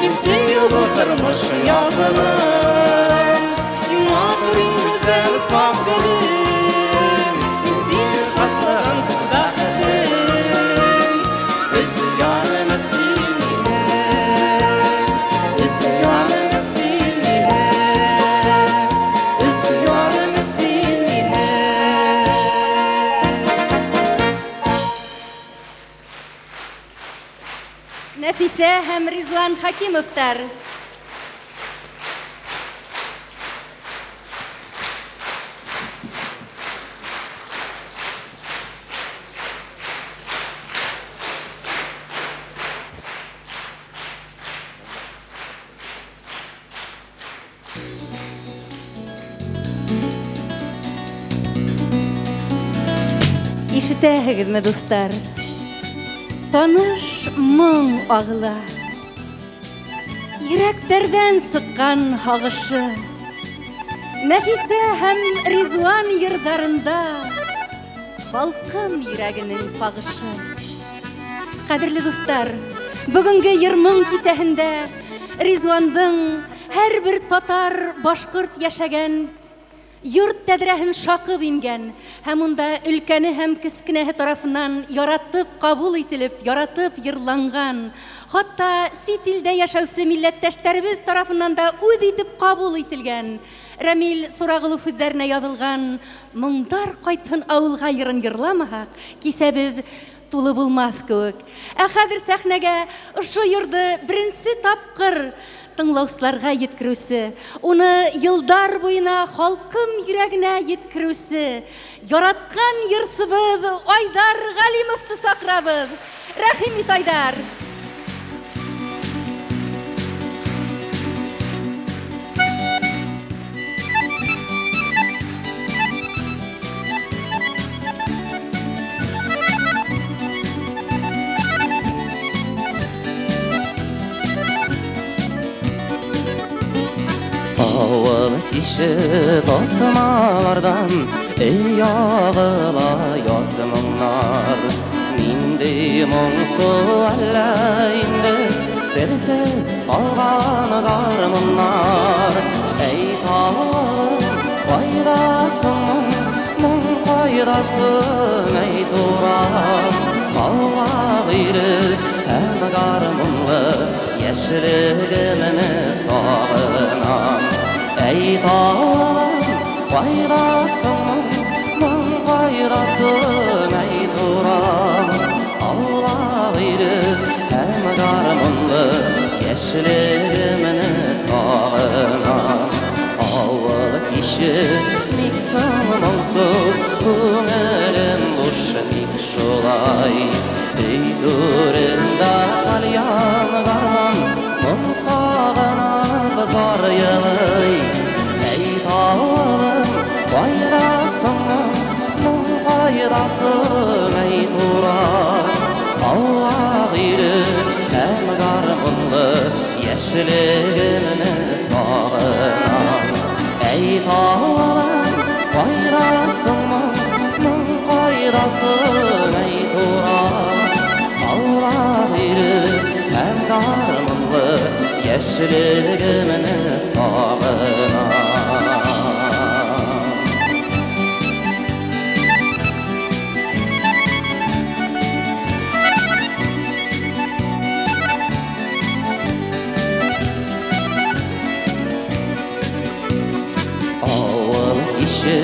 Мин сөю бу тормыш языны. Иң матур, иң гүзәл саф гөлем. Мин синең шатлыгың, бәхетең, өз ярым син мине. Өз ярым син мине. Өз ярым син мине. Нәфисә һәм Ризван Хакимовтар. Ишетәһегезме, дуслар? Таныш моң агыла. Йөрәкләрдән сыккан һагышы. Нәфисә һәм Ризван йырдарында халкым йөрәгенең кагышы. Кадерле дуслар, бүгенге йыр-моң кисәһендә Ризвандың һәрбер татар, башкорт яшәгән йорт тәҙрәһен шаҡып ингән һәм унда өлкәне һәм кескенәһе тарафынан яратып ҡабул ителеп, яратып йырланған, хатта сит илдә йәшәүсе милләттәштәребеҙ тарафынан да үҙ итеп ҡабул ителгән Рәмил Сурағолов һүҙҙәренә яҙылған «Моңдар ҡайтһын ауылға» йырын йырламаһаҡ, кисәбеҙ тулы булмаҫ кеүек. Ә хәҙер сәхнәгә ошо йырҙы беренсе тапҡыр тыңлаусыларға еткереүсе, уны йылдар буйына халҡым йөрәгенә еткереүсе, яратҡан йырсыбыҙ Айҙар Ғәлимовты саҡырабыҙ. Рәхим ит, Айҙар! Авыл киче тасмалардан өй ягыла ят моңнар. Нинди моңсу әллә инде телсез калган гармуннар. Әй авылым, кайда соң моң, моң кайда соң, әй туран? Аулак өйле һәм гармунлы яшьлегемне сагынам. Әй авылым, кайда соң моң, моң кайда соң, әй туран? Аулак өйле һәм гармунлы яшьлегемне сагынам. Авыл киче ник соң моңсу, күңелем буш ник шулай? Өй түрендә тальян гармун, моң сагынып зар елый. Әй авылым, кайда соң моң, моң кайда соң, әй туран? Аулак өйле һәм Яшьлегемне сагынам. Әй, авылым, кайдасың, моң, моң кайдасың, әй, туран? Аулак өйле һәм гармунлы яшьлегемне сагынам. Авыл киче,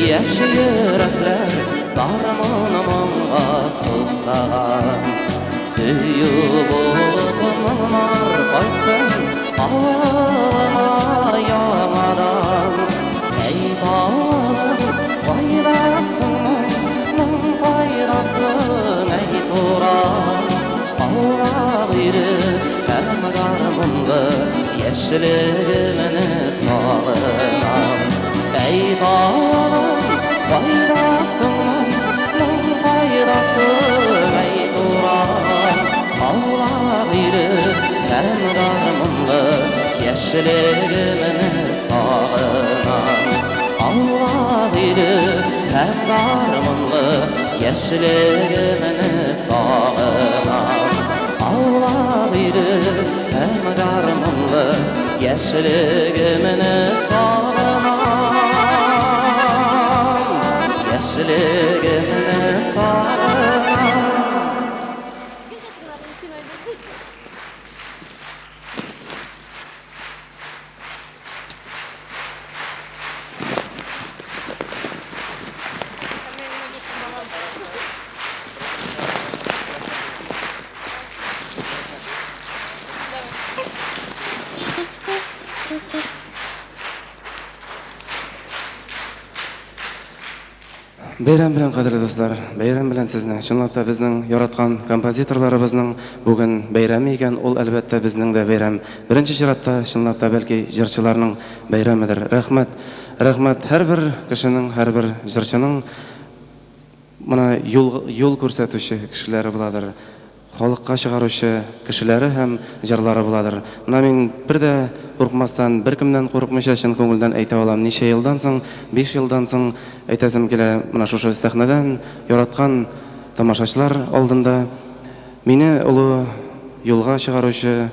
яшь йөрәкләр гармун моңга сусаган. Сөю булып моңнар кайтсын авылыма яңадан. Әй, авылым, кайдасың, моң, моң кайдасың, әй, туран? Аулак өйле һәм гармунлы яшьлегемне сагынам. Әй, авылым, кайдасың, моң, моң кайдасың, әй, туран? Аулак өйле һәм гармунлы яшьлегемне сагынам. Аулак өйле һәм гармунлы яшьлегемне сагынам. Аулак өйле һәм гармунлы яшьлегемне сагынам. Яшьлегемне сагынам. Бәйрәм белән, кадерле дуслар, бәйрәм белән сезне. Чынлап та безнең яраткан композиторларыбызның бүген бәйрәме икән, ул әлбәттә безнең дә бәйрәм. Беренче чиратта, чынлап та бәлки җырчыларның бәйрәмедер. Рәхмәт. Рәхмәт һәрбер кешенең, һәрбер җырчының менә юл юл күрсәтүче кешеләре буладыр. Халыкка чыгаручы кешеләре һәм җырлары буладыр. Менә мин бер дә куркмастан, беркемнән курыкмыйча чын күңелдән әйтә алам, ничә елдан соң, биш елдан соң әйтәсем килә, менә шушы сәхнәдән, яраткан тамашачылар алдында мине олы юлга чыгаручы,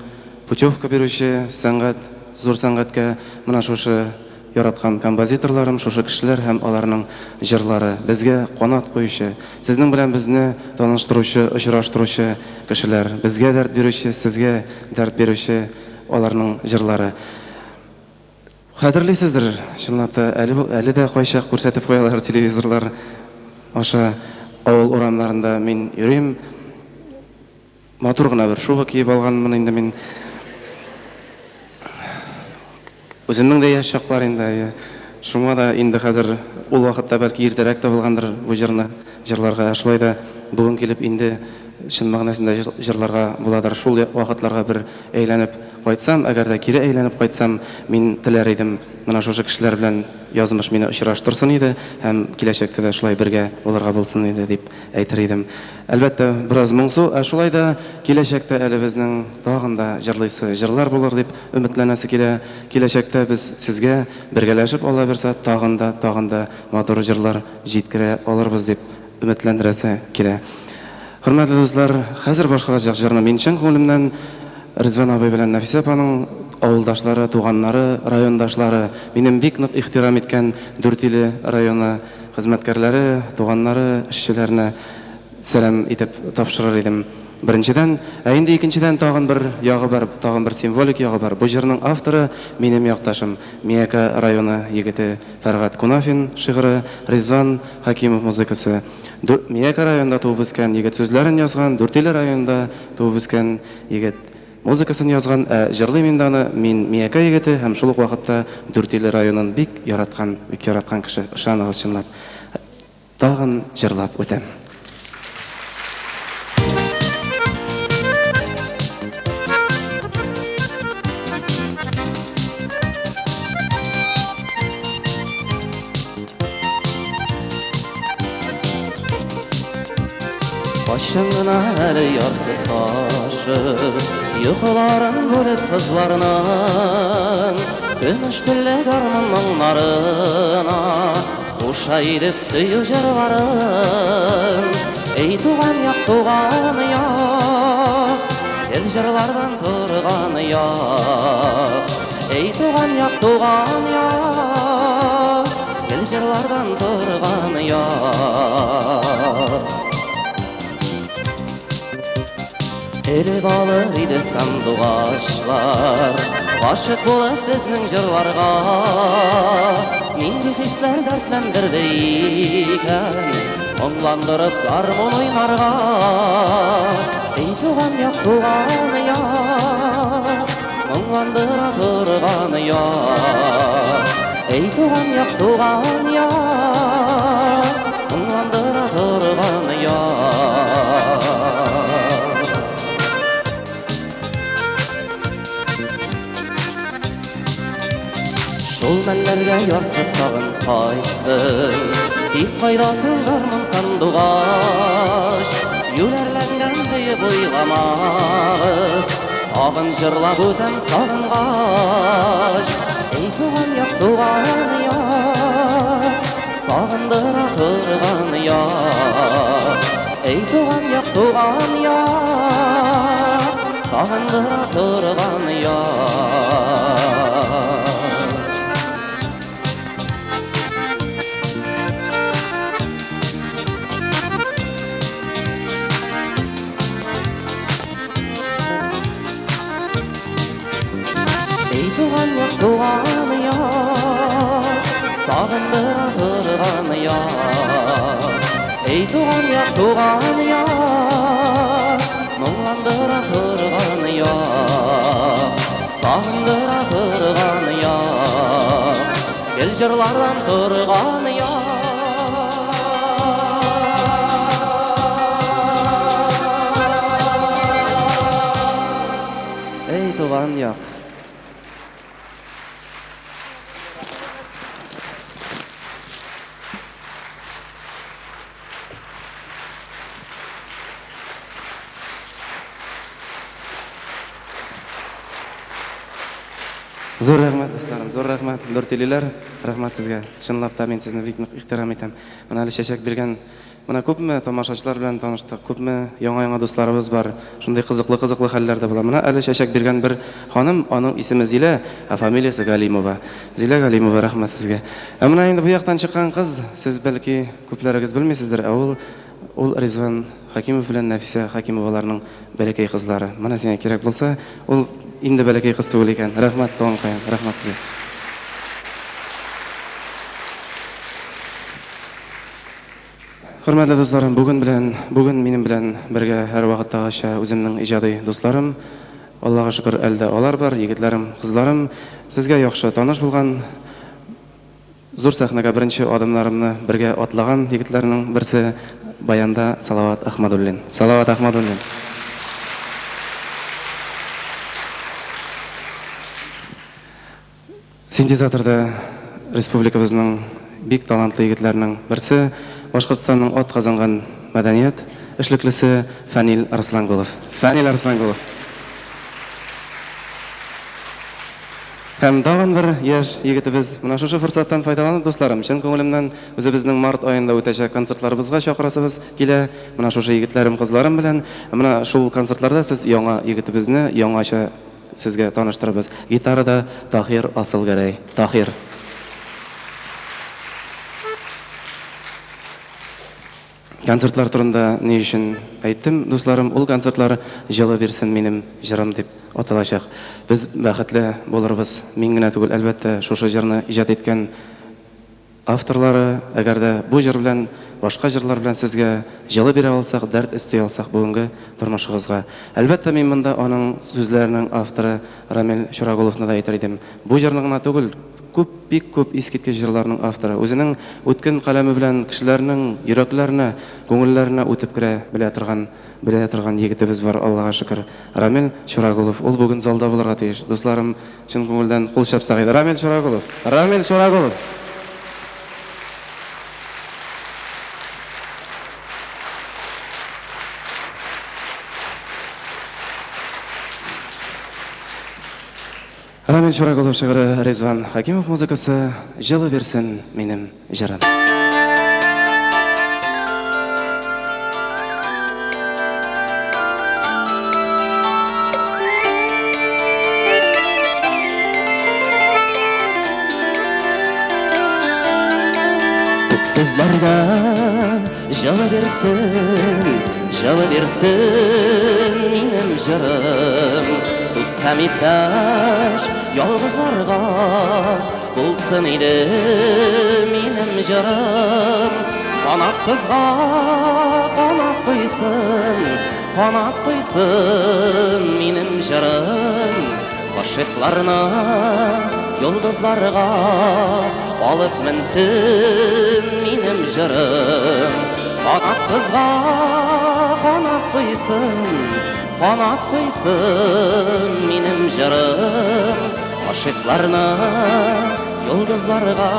путевка бирүче сәнгать, зур сәнгатькә менә шушы Яраткан композиторларым шушы кешеләр һәм аларның җырлары, безгә канат куючы, сезнең белән безне таныштыручы, очраштыручы кешеләр, безгә дәрт бирүче, сезгә дәрт бирүче аларның җырлары. Хәтерлисездер, чынлап та, әле әле дә кайчак күрсәтеп куялар телевизорлар аша, авыл урамнарында мин йөрим. Матур гына бер шуба киеп алганмын инде мин. Үземнең дә яшь чаклар инде, әйе. Шуңа да инде хәзер, ул вакытта бәлки иртәрәк тә булгандыр бу җырны җырларга. Ә шулай да бүген килеп инде чын мәгънәсендә җырларга буладыр. Шул вакытларга бер әйләнеп кайтсам, әгәр дә кире әйләнеп кайтсам, мин теләр идем, менә шушы кешеләр белән язмыш мине очраштырсын иде һәм киләчәктә дә шулай бергә булырга булсын иде дип әйтер идем. Әлбәттә, бераз моңсу, ә шулай да киләчәктә әле безнең тагын да җырлыйсы җырлар булыр дип өметләнәсе килә. Киләчәктә без сезгә бергәләшеп, Алла бирса, тагын да, тагын да матур җырлар җиткерә алырбыз дип өметләндерәсе килә. Хөрмәтле дуслар, хәзер башкарачак җырны мин чын күңелемнән Ризван абый белән Нәфисә апаның авылдашлары, туганнары, райондашлары, минем бик нык ихтирам иткән Дүртөйле районы хезмәткәрләре, туганнары, эшчеләренә сәлам итеп тапшырыр идем. Беренчедән. Ә инде икенчедән тагын бер ягы бар, тагын бер символик ягы бар. Бу җырның авторы, минем якташым, Миякә районы егете Фәргать Кунафин шигыре, Ризван Хәкимов музыкасы. Миякә районында туып үскән егет сүзләрен язган, Дүртөйле районында туып үскән егет музыкасын язган, ә җырлыйм инде аны мин, Миякә егете һәм шул ук вакытта Дүртөйле районын бик яраткан, бик яраткан кеше, ышаныгыз, чынлап. Тагын җырлап үтәм. Кайчан гына әле ярсып ташып, Йокыларын бүлеп кызларның, Көмеш телле гармун моңнарына Куша идек сөю җырларын. Эй, туган як, туган як, Гел җырлардан торган як. Эй, туган як, туган як, Гел җырлардан торган як. Элеп алыр иде сандугачлар, Гашыйк булып безнең җырларга. Нинди хисләр дәртләндерде икән, Моңландырып гармун уйнарга. Эй, туган як, туган як, Моңландыра торган як. Эй, туган як, туган як, Моңландыра торган як. Шул мәлләргә ярсып тагын кайттым. Тик кайда соң гармун сандугач? Юләрләнгән диеп уйламагыз. Тагын җырлап үтәм сагынгач. Эй, туган як, туган як, Сагындыра торган як. Эй, туган як, туган як, Сагындыра торган як. Эй, туган як, туган як, Сагындыра торган як. Эй, туган як, туган як, Моңландыра торган як. Сагындыра торган як, Гел җырлардан торган як. Эй, туган як. Зур рәхмәт, дусларым, зур рәхмәт, Дүртилиләр, рәхмәт сезгә. Чынлап та мин сезне бик нык ихтирам итәм. Менә әле чәчәк биргән, менә күпме тамашачылар белән таныштык, күпме яңа-яңа дусларыбыз бар. Шундый кызыклы-кызыклы хәлләр дә була. Менә әле чәчәк биргән бер ханым, аның исеме Зилә, ә фамилиясе Галимова. Зилә Галимова, рәхмәт сезгә. Ә менә инде бу яктан чыккан кыз, сез бәлки күпләрегез белмисездер, ә ул ул Ризван Хәкимов белән Нәфисә Хәкимоваларның бәләкәй кызлары. Менә сиңа кирәк булса, ул инде бәләкәй кыз түгел икән. Рәхмәт, туганкаем, рәхмәт сезгә. Хөрмәтле дусларым, бүген белән, бүген минем белән бергә һәрвакыттагыча үземнең иҗади дусларым, Аллага шөкер, әле дә алар бар, егетләрем, кызларым. Сезгә яхшы таныш булган, зур сәхнәгә беренче адымнарымны бергә атлаган егетләрнең берсе, баянда Салават Ахмадуллин. Салават Ахмадуллин. Синтезаторда республикабызның бик талантлы егетләренең берсе, Башкортстанның ат казанган мәдәният эшлеклесе Фәнил Арслангулов. Фәнил Арслангулов. Һәм тагын бер яшь егетебез. Менә шушы форсаттан файдаланып, дусларым, чын күңелемнән үзебезнең март аенда үтәчәк концертларыбызга чакырасыбыз килә. Менә шушы егетләрем, кызларым белән. Менә шул концертларда сез яңа егетебезне яңача сезгә таныштырабыз. Гитарада Таһир Асылгәрәй. Таһир. Концертлар турында ни өчен әйттем, дусларым, ул концертлар Җылы бирсен минем җырым дип аталачак. Без бәхетле булырбыз. Мин генә түгел, әлбәттә, шушы җырны иҗат иткән авторлары, әгәр дә бу җыр белән, башка җырлар белән сезгә җылы бирә алсак, дәрт өсти алсак бүгенге тормышыгызга. Әлбәттә, мин монда аның сүзләренең авторы Рамил Чурагуловны да әйтер идем. Бу җырны гына түгел, күп, бик күп искиткеч җырларның авторы. Үзенең үткен каләме белән кешеләрнең йөрәкләренә, күңелләренә үтеп керә белә торган, белә торган егетебез бар, Аллага шөкер. Рамил Чурагулов. Ул бүген залда булырга тиеш. Дусларым, чын күңелдән кул чапсак иде. Рамил Чурагулов! Рамил Чурагулов! Рамил Чурагулов шигыре, Ризван Хакимов музыкасы, Җылы бирсен минем җырым. Үксезләргә җылы бирсен, җылы бирсен минем җырым. Дус һәм иптәш ялгызларга булсын иде минем җырым. Канатсызга канат куйсын, канат куйсын минем җырым. Гашыйкларны йолдызларга алып менсен минем җырым. Канатсызга канат куйсын, канат куйсын минем җырым. Гашыйкларны йолдызларга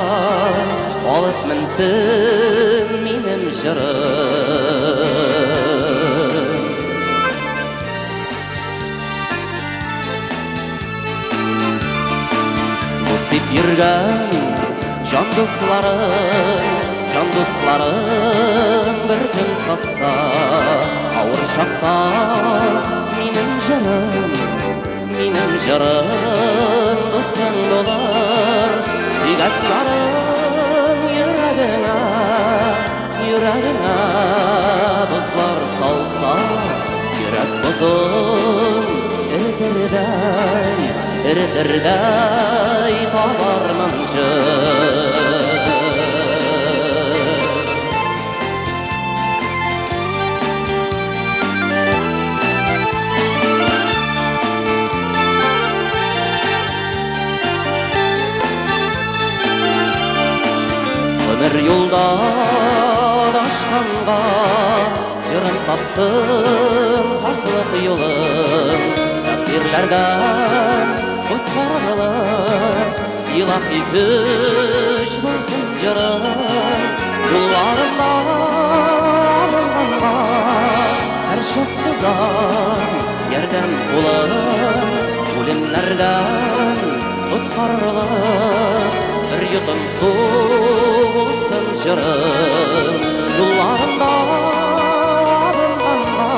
алып менсен минем җырым. Дус дип йөргән җан дусларым, җан дусларым бер көн сатса, авыр чакта минем җырым, минем җырым дусың булыр. Сөйгән ярың йөрәгеңә, йөрәгеңә бозлар салса, йөрәк бозын эретердәй, эретердәй табармын җыр. Гомер юлда адашканга җырым тапсын хаклык юлын, тәкъдирләрдән коткарырлык илаһи көч булсын җырым. Юлларымда абынганга һәрчак сузам ярдәм кулын, үлемнәрдән коткарырлык бер йотым су булсын җырым. Юлларымда абынганга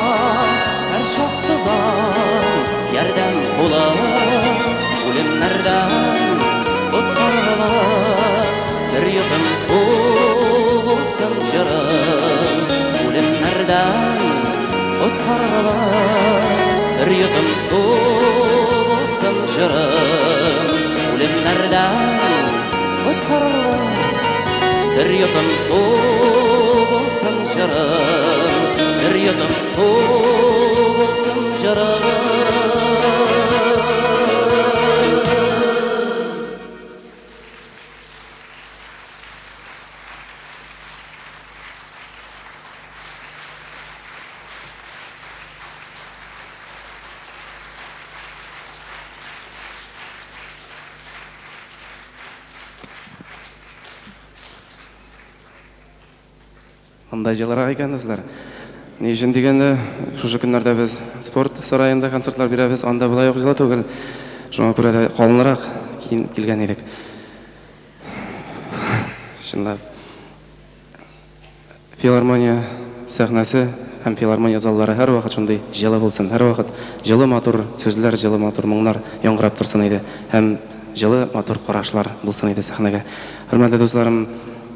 һәрчак сузам ярдәм кулын, үлемнәрдән коткарырлык бер йотым су булсын җырым. Үлемнәрдән коткарырлык бер йотым су булсын җырым. Үлемнәрдән коткарырлык бер йотым су булсын җырым. Бер йотым су булсын җырым. Анда җылырак икән, дуслар. Ни өчен дигәндә, шушы көннәрдә без спорт сараенда концертлар бирәбез, анда болай ук җылы түгел. Шуңа күрә дә калынрак киенеп килгән идек. Чынлап. Филармония сәхнәсе һәм филармония заллары һәрвакыт шундый җылы булсын, һәрвакыт җылы матур сүзләр, җылы матур моңнар яңгырап торсын иде һәм җылы матур карашлар булсын иде сәхнәгә. Хөрмәтле дусларым,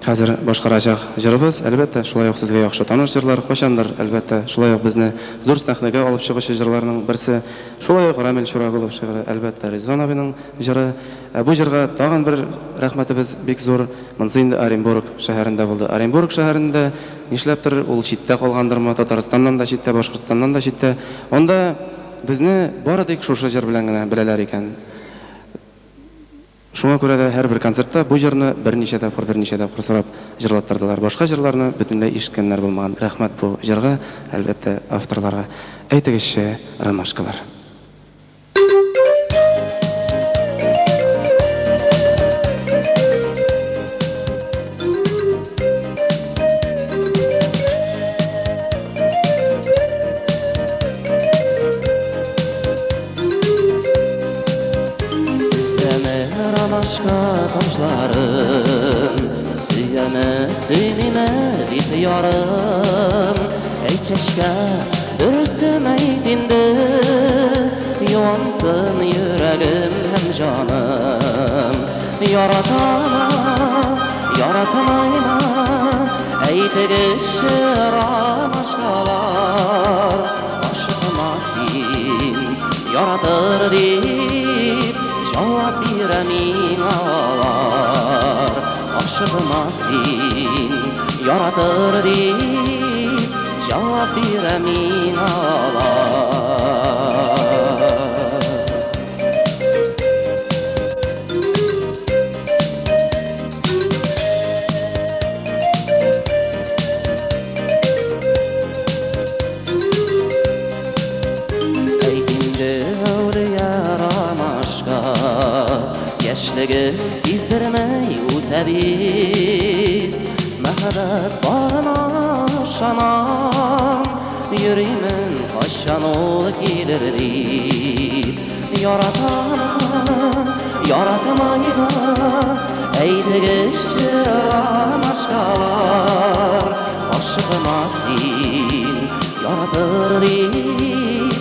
хәзер башкарачак җырыбыз, әлбәттә, шулай ук сезгә яхшы таныш җырлар, кайчандыр, әлбәттә, шулай ук безне зур сәхнәгә алып чыгучы җырларның берсе, шулай ук Рамил Чурагулов шигыре, әлбәттә, Ризван абыйның җыры. Ә бу җырга тагын бер рәхмәтебез бик зур, монысы инде Оренбург шәһәрендә булды. Оренбург шәһәрендә, нишләптер, ул читтә калгандырмы, Татарстаннан да читтә, Башкортстаннан да читтә, анда безне бары тик шушы җыр белән генә беләләр икән. Шуңа күрә дә һәрбер концертта бу җырны берничә тапкыр, берничә тапкыр сорап җырлаттырдылар. Башка җырларны бөтенләй ишеткәннәр булмаган. Рәхмәт бу җырга, әлбәттә, авторларга. Әйтегезче, ромашкалар. ромашка таҗларын. Сөяме, сөймиме дип ярым. Әй чәчкә, дөресен әйт инде, юансын йөрәгем һәм җаным. Яратамы, яратмыймы, әйтегезче, ромашкалар. Ашыкма син, яратыр дип җавап бирә миңа алар. Ашыкма син, яратыр дип җавап бирә миңа алар. Әйт инде, әүлия ромашка, яшьлегем сиздермәй үтә бит. Мәхәббәт барына ышанам, йөримен кайчан ул килер дип. Яратамы, яратмыймы, әйтегезче, ромашкалар. Ашыкма син, яратыр дип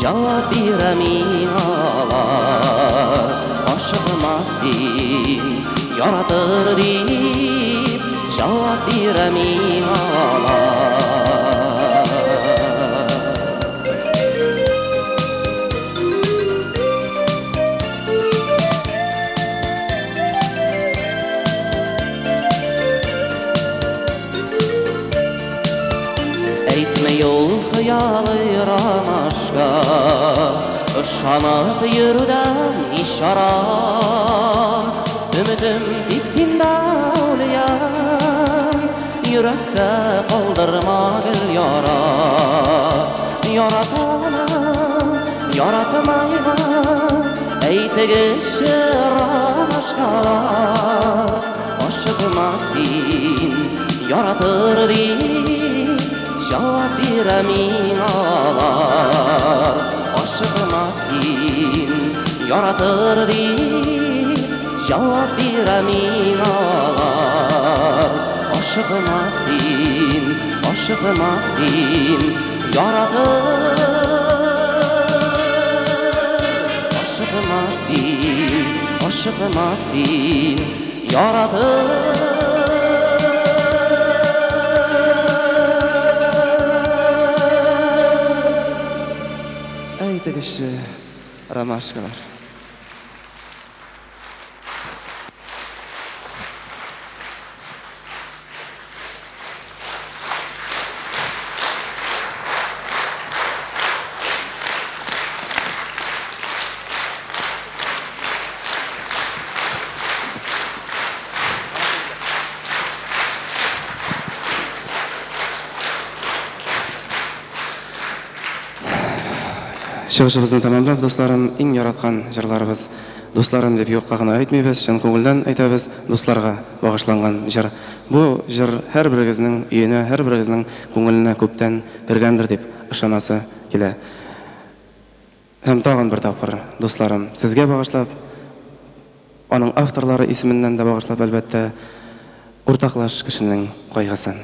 җавап бирә миңа алар. Ашыкма син, яратыр дип җавап бирә миңа алар. Әйтмә ул хыялый ромашка, ышанып йөрүдән ни чара? Өметем тик синдә, әүлиям, йөрәктә калдырма гел яра. Яратамы, яратмыймы, әйтегезче, ромашкалар. Ашыкма син, яратыр дип җавап бирә миңа алар. Ашыкма син, яратыр дип җавап бирә миңа алар. Ашыкма син, ашыкма син, яратыр. Ашыкма син, ашыкма син, яратыр. Әйтегезче, ромашкалар. Чыгышыбызны тәмамлап, дусларым, иң яраткан җырларыбыз. Дусларым дип юкка гына әйтмибез, чын күңелдән әйтәбез, дусларга багышланган җыр. Бу җыр һәрберегезнең өенә, һәрберегезнең күңеленә күптән кергәндер дип ышанасы килә. Һәм тагын бер тапкыр, дусларым, сезгә багышлап, аның авторлары исеменнән дә багышлап, әлбәттә, уртаклаш кешенең кайгысын.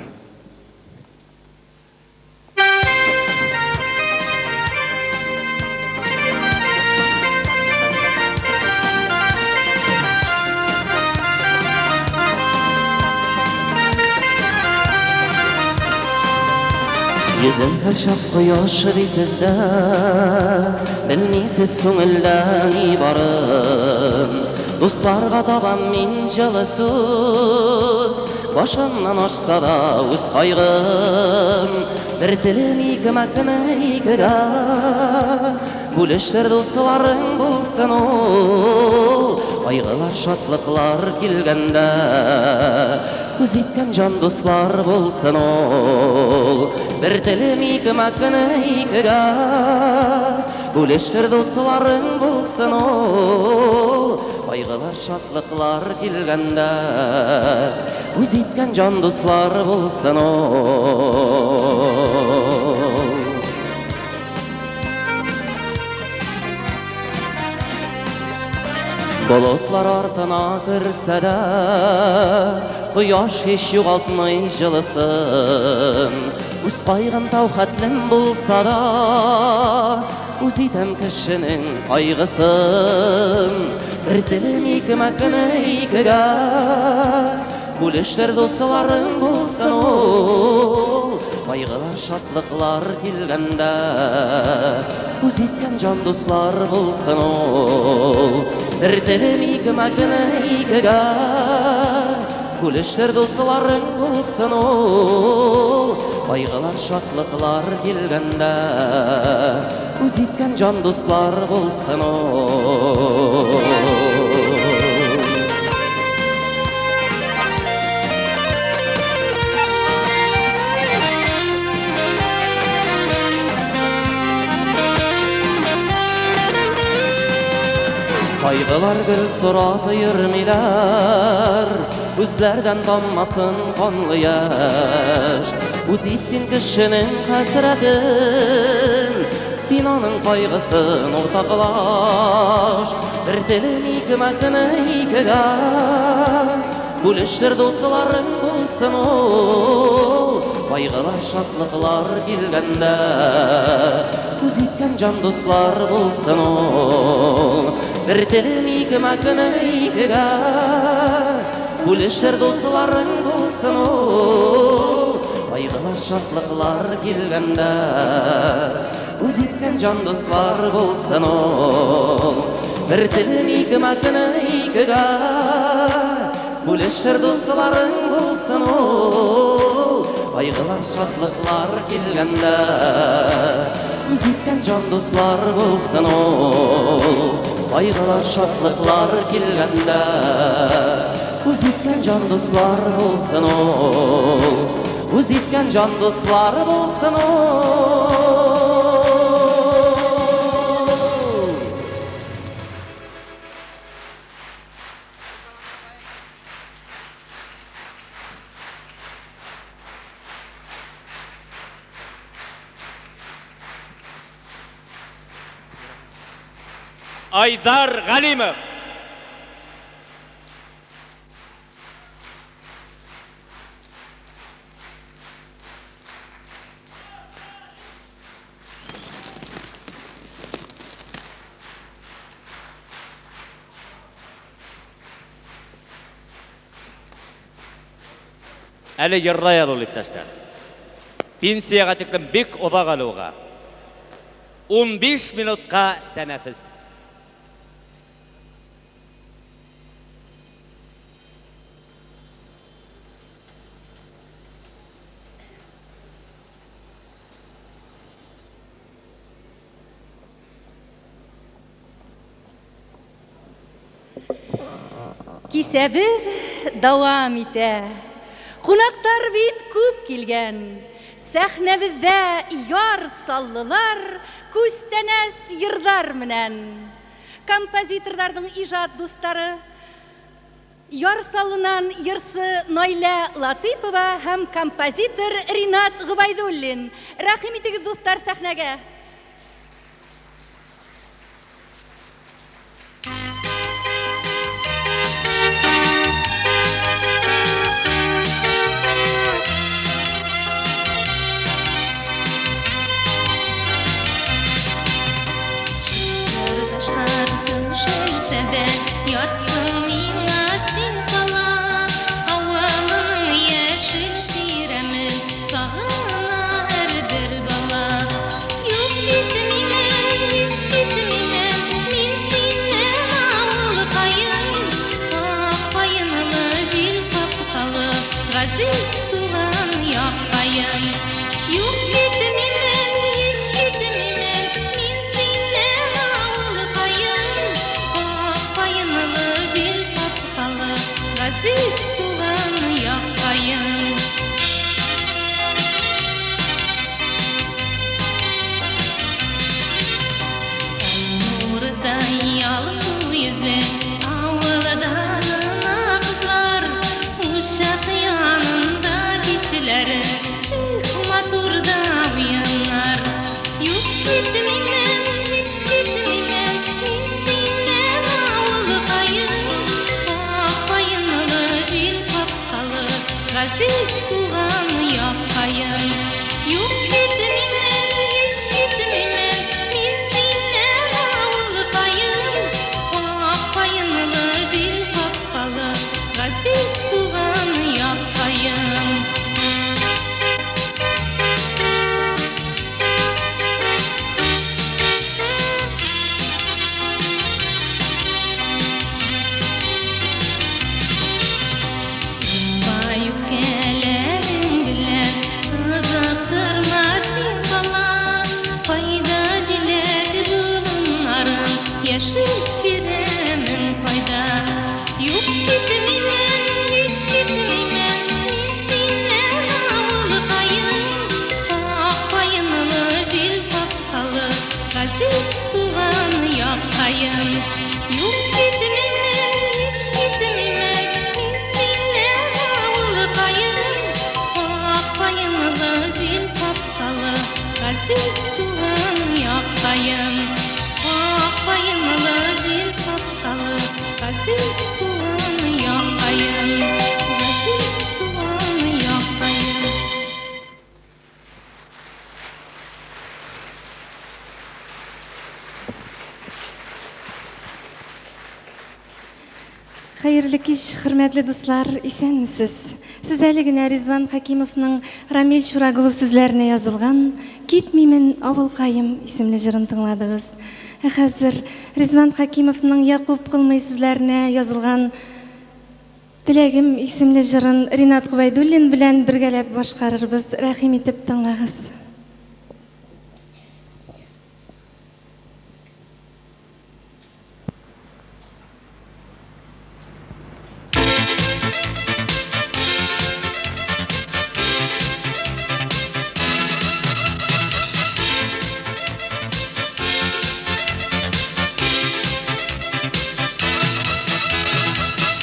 Йөзем һәрчак кояш дисез дә, белмисез күңелдә ни барын. Дусларга табам мин җылы сүз, башымнан ашса да үз кайгым. Бер телем икмәкне икегә бүлештер, дусларың булсын ул. Кайгылар, шатлыклар килгәндә, үз иткән җан дуслар булсын ул. Бер телем икмәкне икегә бүлештер, дусларың булсын ул. Кайгылар, шатлыклар килгәндә, үз иткән җан дуслар булсын ул. Болытлар артына керсә дә, кояш һич югалтмый җылысын. Үз кайгым тау хәтлем булса да, үз итәм кешенең кайгысын. Бер телем икмәкне икегә бүлешер дусларың булсын ул. Кайгылар, шатлыклар килгәндә, үз иткән җан дуслар булсын ул. Бер телем икмәкне икегә бүлешер дусларың булсын ул. Кайгылар, шатлыклар килгәндә, үз иткән җан дуслар булсын ул. Кайгылар гел сорап йөрмиләр, күзләрдән таммасын канлы яшь. Үз ит син кешенең хәсрәтен, син аның кайгысын уртаклаш. Бер телем икмәкне икегә бүлешер дусларың булсын ул. Кайгылар, шатлыклар килгәндә, үз иткән җан дуслар булсын ул. Бер телем икмәкне икегә бүлешер дусларың булсын ул. Кайгылар, шатлыклар килгәндә, үз иткән җан дуслар булсын ул. Бер телем икмәкне икегә бүлешер дусларың булсын ул. Кайгылар, шатлыклар килгәндә, үз иткән җан дуслар булсын ул. Кайгылар, шатлыклар килгәндә, үз иткән җан дуслар булсын ул. Үз иткән җан дуслар булсын ул. Айдар Галимов. Әле йырлай әле ул, иптәшләр. Пенсиягә тиклем бик озак әле уга. 15 минутка тәнәфес. Кисәбез дәвам итә. Кунаклар бит күп килгән. Сәхнәбездә яр саллылар, күстәнәс йырлар менән. Композиторларның иҗат дуслары Яр Саллынан йырсы Найлә Латыйпова һәм композитор Ринат Гобәйдуллин. Рәхим итегез, дуслар, сәхнәгә. Ташлар түшәлсә дә, ятсың миңа син кала. Авылының яшел чирәмен сагына һәрбер бала. Юк китмимен, һич китмимен, мин синнән, авылкаем. Ак каенлы, җил капкалы, газиз туган яккаем. Юк китмимен, һич китмимен, мин синнән, авылкаем. Ак каенлы, җил капкалы, газиз туган яккаем. Нурдай алсу йөзле авылда гына кызлар, Учак янында кичләре эх, матур да уеннар. Юк китмимен, һич китмимен, мин синнән, авылкаем. Газиз туган яккаем. Юк, китмимен, һич китмимен Мин синнән, авылкаем. Ак каенлы, җил капкалы Газиз туган яккаем. Бай үпкәләрең белән Кызыктырма син, балам. Кайда җиләк болыннарың, Яшел чирәмең кайда? Юк, китмимен, һич китмимен Мин синнән, авылкаем. Ак каенлы, җил капкалы Газиз туган яккаем. Юк, китмимен, һич китмимен Мин синнән, авылкаем. Ак каенлы, җил капкалы Газиз туган яккаем. Ак каенлы, җил капкалы Газиз туган яккаем. Газиз туган яккаем. Хәерле кич, хөрмәтле дуслар, исәнмесез. Сез әле генә Ризван Хәкимовның Рамил Чурагулов сүзләренә язылган Китмимен, авылкаем исемле җырын тыңладыгыз. Ә хәзер Ризван Хәкимовның Якуб Кылмый сүзләренә язылган Теләгем исемле җырын Ринат Гобәйдуллин белән бергәләп башкарырбыз. Рәхим итеп тыңлагыз.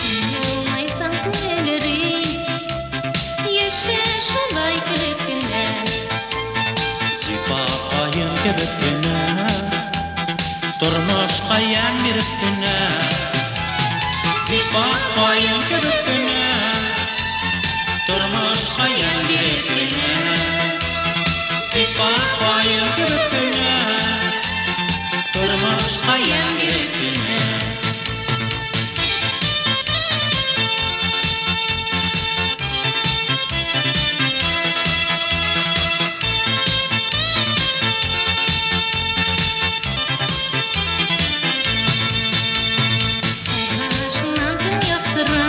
Син елмайсаң, күңел эри, Яшә шулай көлеп кенә. Зифа каен кебек кенә, Тормышка ямь биреп кенә. Зифа каен кебек кенә, Тормышка ямь биреп кенә. Зифа каен кебек кенә, Тормышка ямь биреп кенә. Карашыңнан көн яктыра,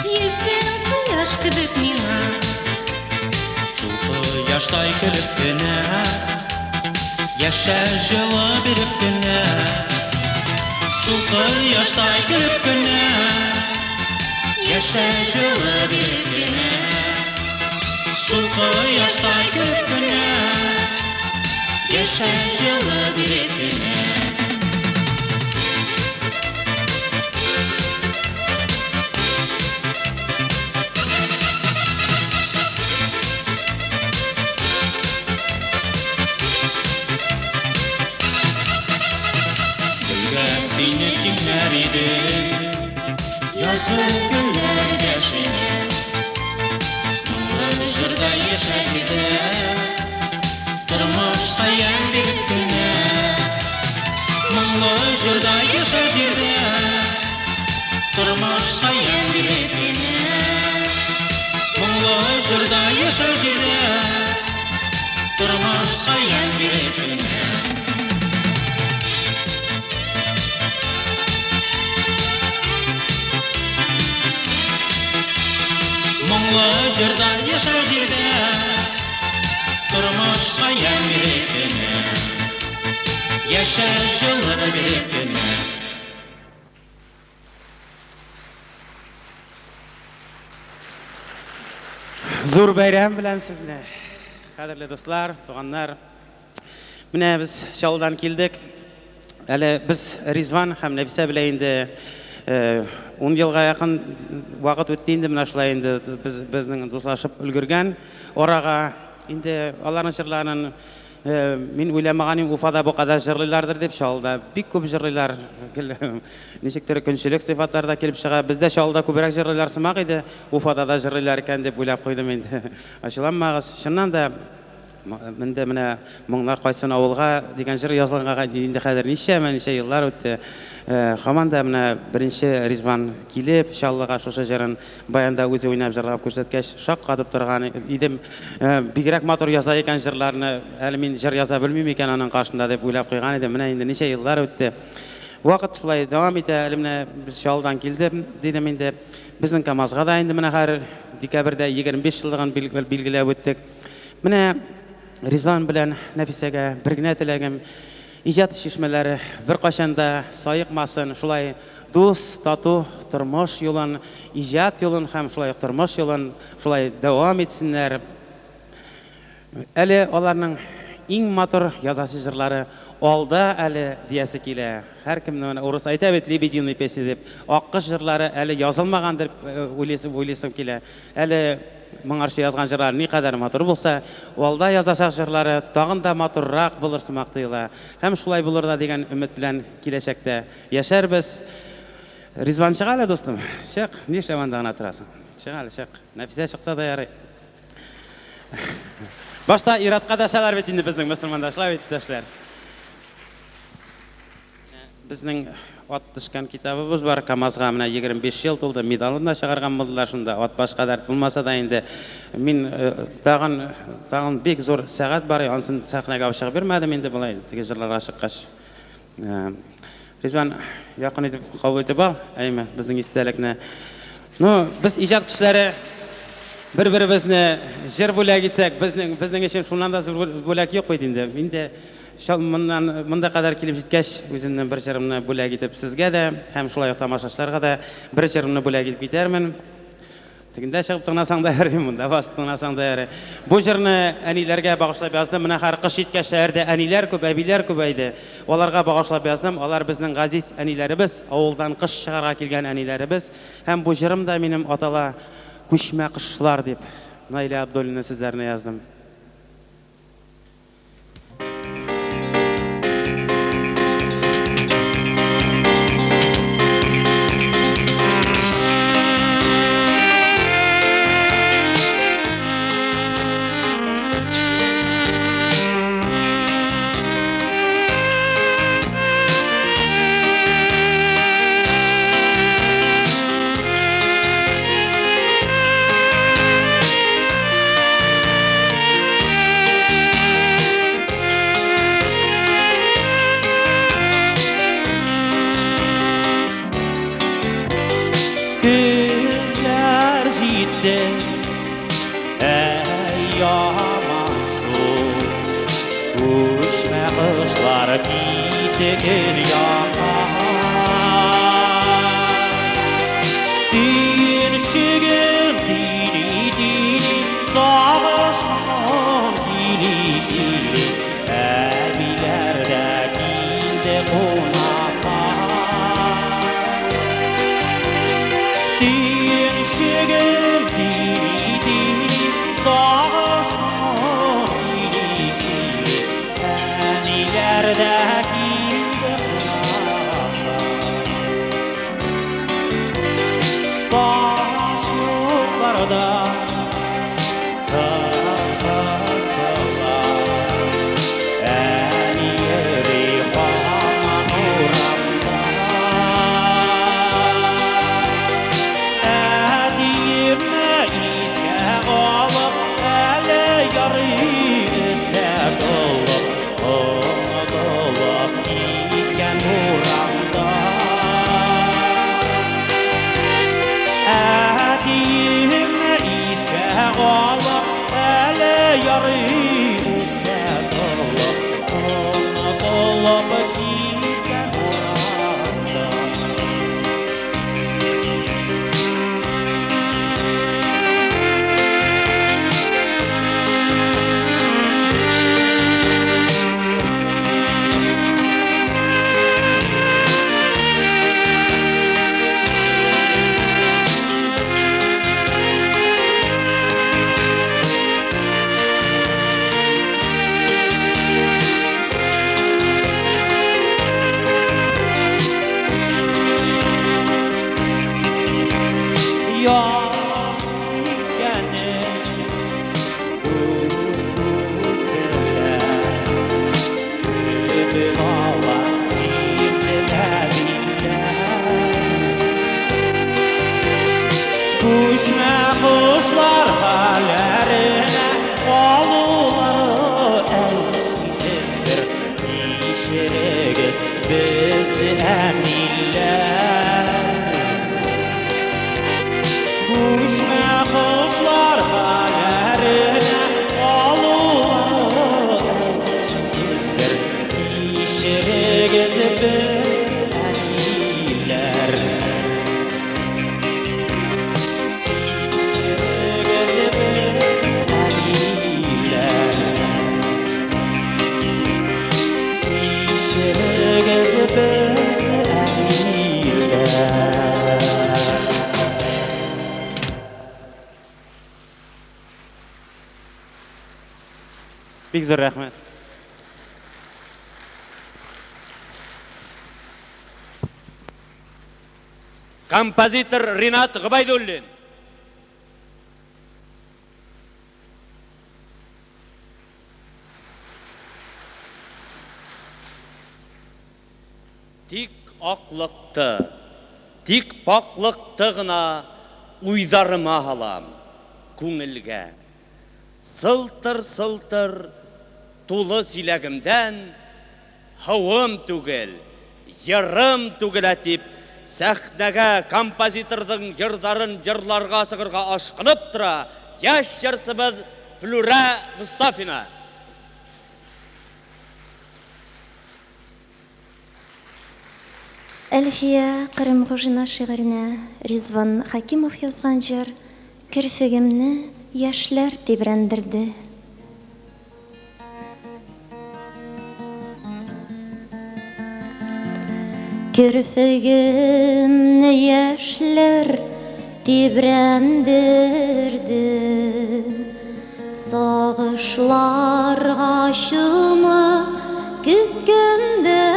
Йөзең кояш кебек миңа. Шул кояштай көлеп кенә, Яшә җылы биреп кенә. Шул кояштай көлеп кенә, Яшә җылы биреп кенә. Шул кояштай көлеп кенә, Яшә җылы биреп кенә. Гөлгә сине тиңләр идем, Язгы гөлләр дәшенә. Моңлы җырда яшә җирдә, Тормышка ямь биреп кенә. Моңлы җырда яшә җирдә, Тормышка ямь биреп кенә. Моңлы җырда яшә җирдә, Тормышка ямь биреп кенә. Моңлы җырда яшә җирдә, Тормышка ямь биреп кенә. Яшә җылы биреп кенә. Зур бәйрәм белән сезне, кадерле дуслар, туганнар. Менә без Чаллыдан килдек. Әле без Ризван һәм Нәфисә белән инде 10 елга якын вакыт үтте инде, менә шулай инде без безнең дуслашып өлгергән арага. Инде аларның җырларын Мин уйламаган идем, Уфада бу кадәр җырлыйлардыр дип, Чаллыда бик күп җырлыйлар. Ничектер көнчелек сыйфатлары да килеп чыга. Бездә Чаллыда күбрәк җырлыйлар сымак иде, Уфада да җырлыйлар икән дип уйлап куйдым инде. Ачуланмагыз. Чыннан да, Менде менә Моңнар кайтсын авылга дигән җыр язылганга инде хәзер ничәмә ничә еллар үтте. Һаман да менә беренче Ризван килеп Чаллыга шушы җырын баянда үзе уйнап җырлап күрсәткәч, шаккатып торган идем. Бигрәк матур яза икән җырларны, әле мин җыр яза белмим икән аның каршында дип уйлап куйган идем. Менә инде ничә еллар үтте. Вакыт шулай дәвам итә, әле менә без Чаллыдан килдем, дидем инде. Безнең КАМАЗга да инде менә хәер декабрьдә 25 еллыгын билгеләп үттек. Менә Ризван белән Нәфисәгә бер генә теләгем, иҗат чишмәләре беркайчан да саекмасын, шулай дус, тату тормыш юлын, иҗат юлын һәм шулай ук тормыш юлын шулай дәвам итсеннәр. Әле аларның иң матур язасы җырлары алда әле диясе килә. Һәркемне менә урыс әйтә бит, лебединые песни дип. Аккош җырлары әле язылмагандыр дип уйлыйсым килә. Әле моңарчы язган җырлары никадәр матур булса, алда язачак җырлары тагын да матуррак булыр сымак тоела. Һәм шулай булыр да дигән өмет белән киләчәктә яшәрбез. Ризван, чык әле, дустым, чык, нишләп анда гына торасың? Чык әле, чык. Нәфисә чыкса да ярый. Башта ир-атка дәшәләр бит инде безнең мөселманда, шулай бит, иптәшләр? Безнең ат төшкән китабыбыз бар, КАМАЗга менә 25 ел тулды, медалын да чыгарган булдылар шунда, ат башка дәрт булмаса да инде. Мин тагын, тагын бик зур сәгать бар, анысын сәхнәгә алып чыгып йөрмәдем инде болай, теге җырларга чыккач. Ризван, якын итеп кабул итеп ал, әйме, безнең истәлекне. Ну, без иҗат кешеләре бер-беребезне җыр бүләк итсәк, безнең, безнең өчен шуннан да зур бүләк юк бит инде. Инде Шул моннан монда кадәр килеп җиткәч, үземнең бер җырымны бүләк итеп сезгә дә һәм шулай ук тамашачыларга да бер җырымны бүләк итеп китәрмен. Тегендә чыгып тыңласаң да ярый, монда басып тыңласаң да ярый. Бу җырны әниләргә багышлап яздым. Менә хәзер кыш җиткәч, шәһәрдә әниләр күп, әбиләр күбәйде. Аларга багышлап яздым. Алар безнең газиз әниләребез, авылдан кыш чыгарга килгән әниләребез. Һәм бу җырым да минем атала Күчмә кошлар дип, Наилә Абдуллина сүзләренә яздым. Көзләр җитте, әй ямансу, Күчмә кошлар китте көньякка. Төенчегем төйни-төйни, Сагыш моңын көйли-көйли, Әбиләр дә килде кунакка. Төенчегем төйни-төйни, Сагыш моңын көйли-көйли, Әниләр дә килде кунакка. Таш юлларда тып-кысыла, Әни йөри һаман урамда. Әтием Күчмә кошлар хәлләренә калулары әлсездер. Кичерегез безне, әниләр. Күчмә кошлар хәлләренә калулары әлсездер. Кичерегез безне, әниләр. Кичерегез безне, әниләр. Кичерегез безне, әниләр. Бик зур рәхмәт. Композитор Ринат Гобәйдуллин. Тик аклыкты, тик пакълыкты гына уйдарыма һалам, күңелгә. Сылтыр-сылтыр тулы чиләгемдән һуым түгел, йырым түгелә дип, сәхнәгә композиторның йырларын йырларга сығырга ашкынып тора яшь җырчыбыз Флүрә Мустафина. Әлфия Кырымгужина шигыренә Ризван Хәкимов язган җыр Керфегемне яшьләр тибрәндерде. Керфегемне яшьләр тибрәндерде, Сагышларга чумып көткәндә,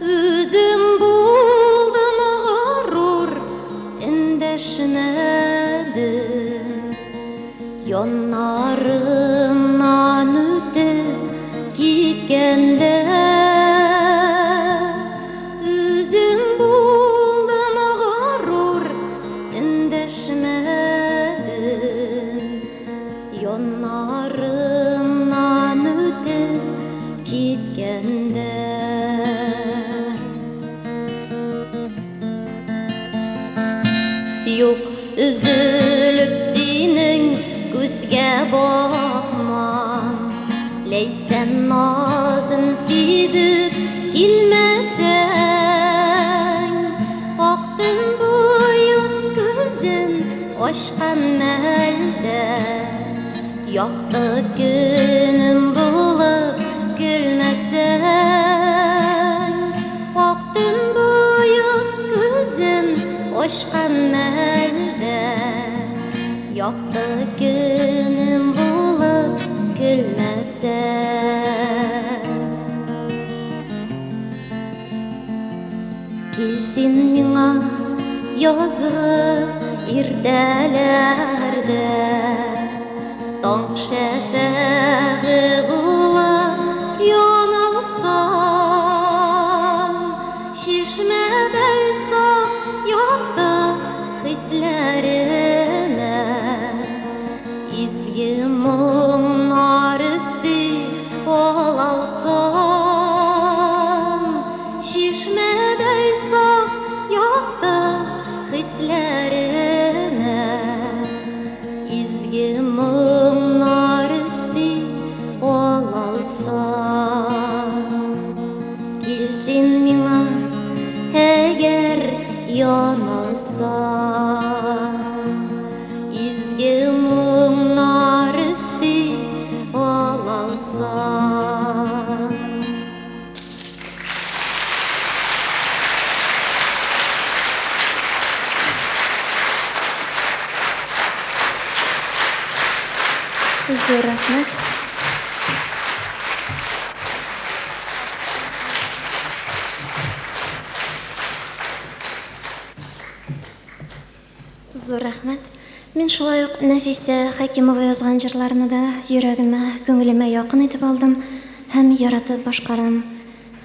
Үзем булдым горур, эндәшмәдем, Яннарымнан үтеп киткәндә. Үзем булдым горур, эндәшмәдем, Яннарымнан үтеп киткәндә. Юк, өзелеп синең күзгә бакмам, Ләйсән назын сибеп килмәсәң, Ак төн буе күзем ачкан мәлдә, Якты көнем булып көлмәсәң, Ак төн буе күзем ачкан мәлдә, Якты көнем булып көлмәсәң. Кил син миңа язгы иртәләрдә, Таң шәфәге булып яналсаң, Чишмәдәй саф якты хисләремә Изге моңнар өсти алалсаң, Чишмәдәй саф якты хисләремә Изге моңнар өсти алалсаң. Кил син миңа, әгәр яналсаң, Изге моңнар өсти алалсаң. Зур рәхмәт. Зур рәхмәт. Мин шулай ук Нәфисә Хәкимова язган җырларны да йөрәгемә, күңелемә якын итеп алдым һәм яратып башкарам.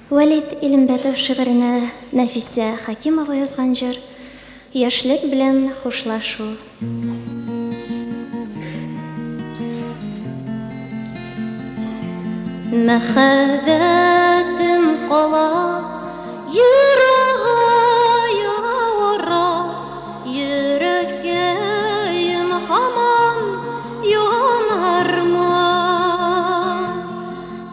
Вәлит Илембәтов шигыренә Нәфисә Хәкимова язган җыр. Яшьлек белән хушлашу. Мәхәббәтем кала ерагая ара, Йөрәккәем һаман янармы?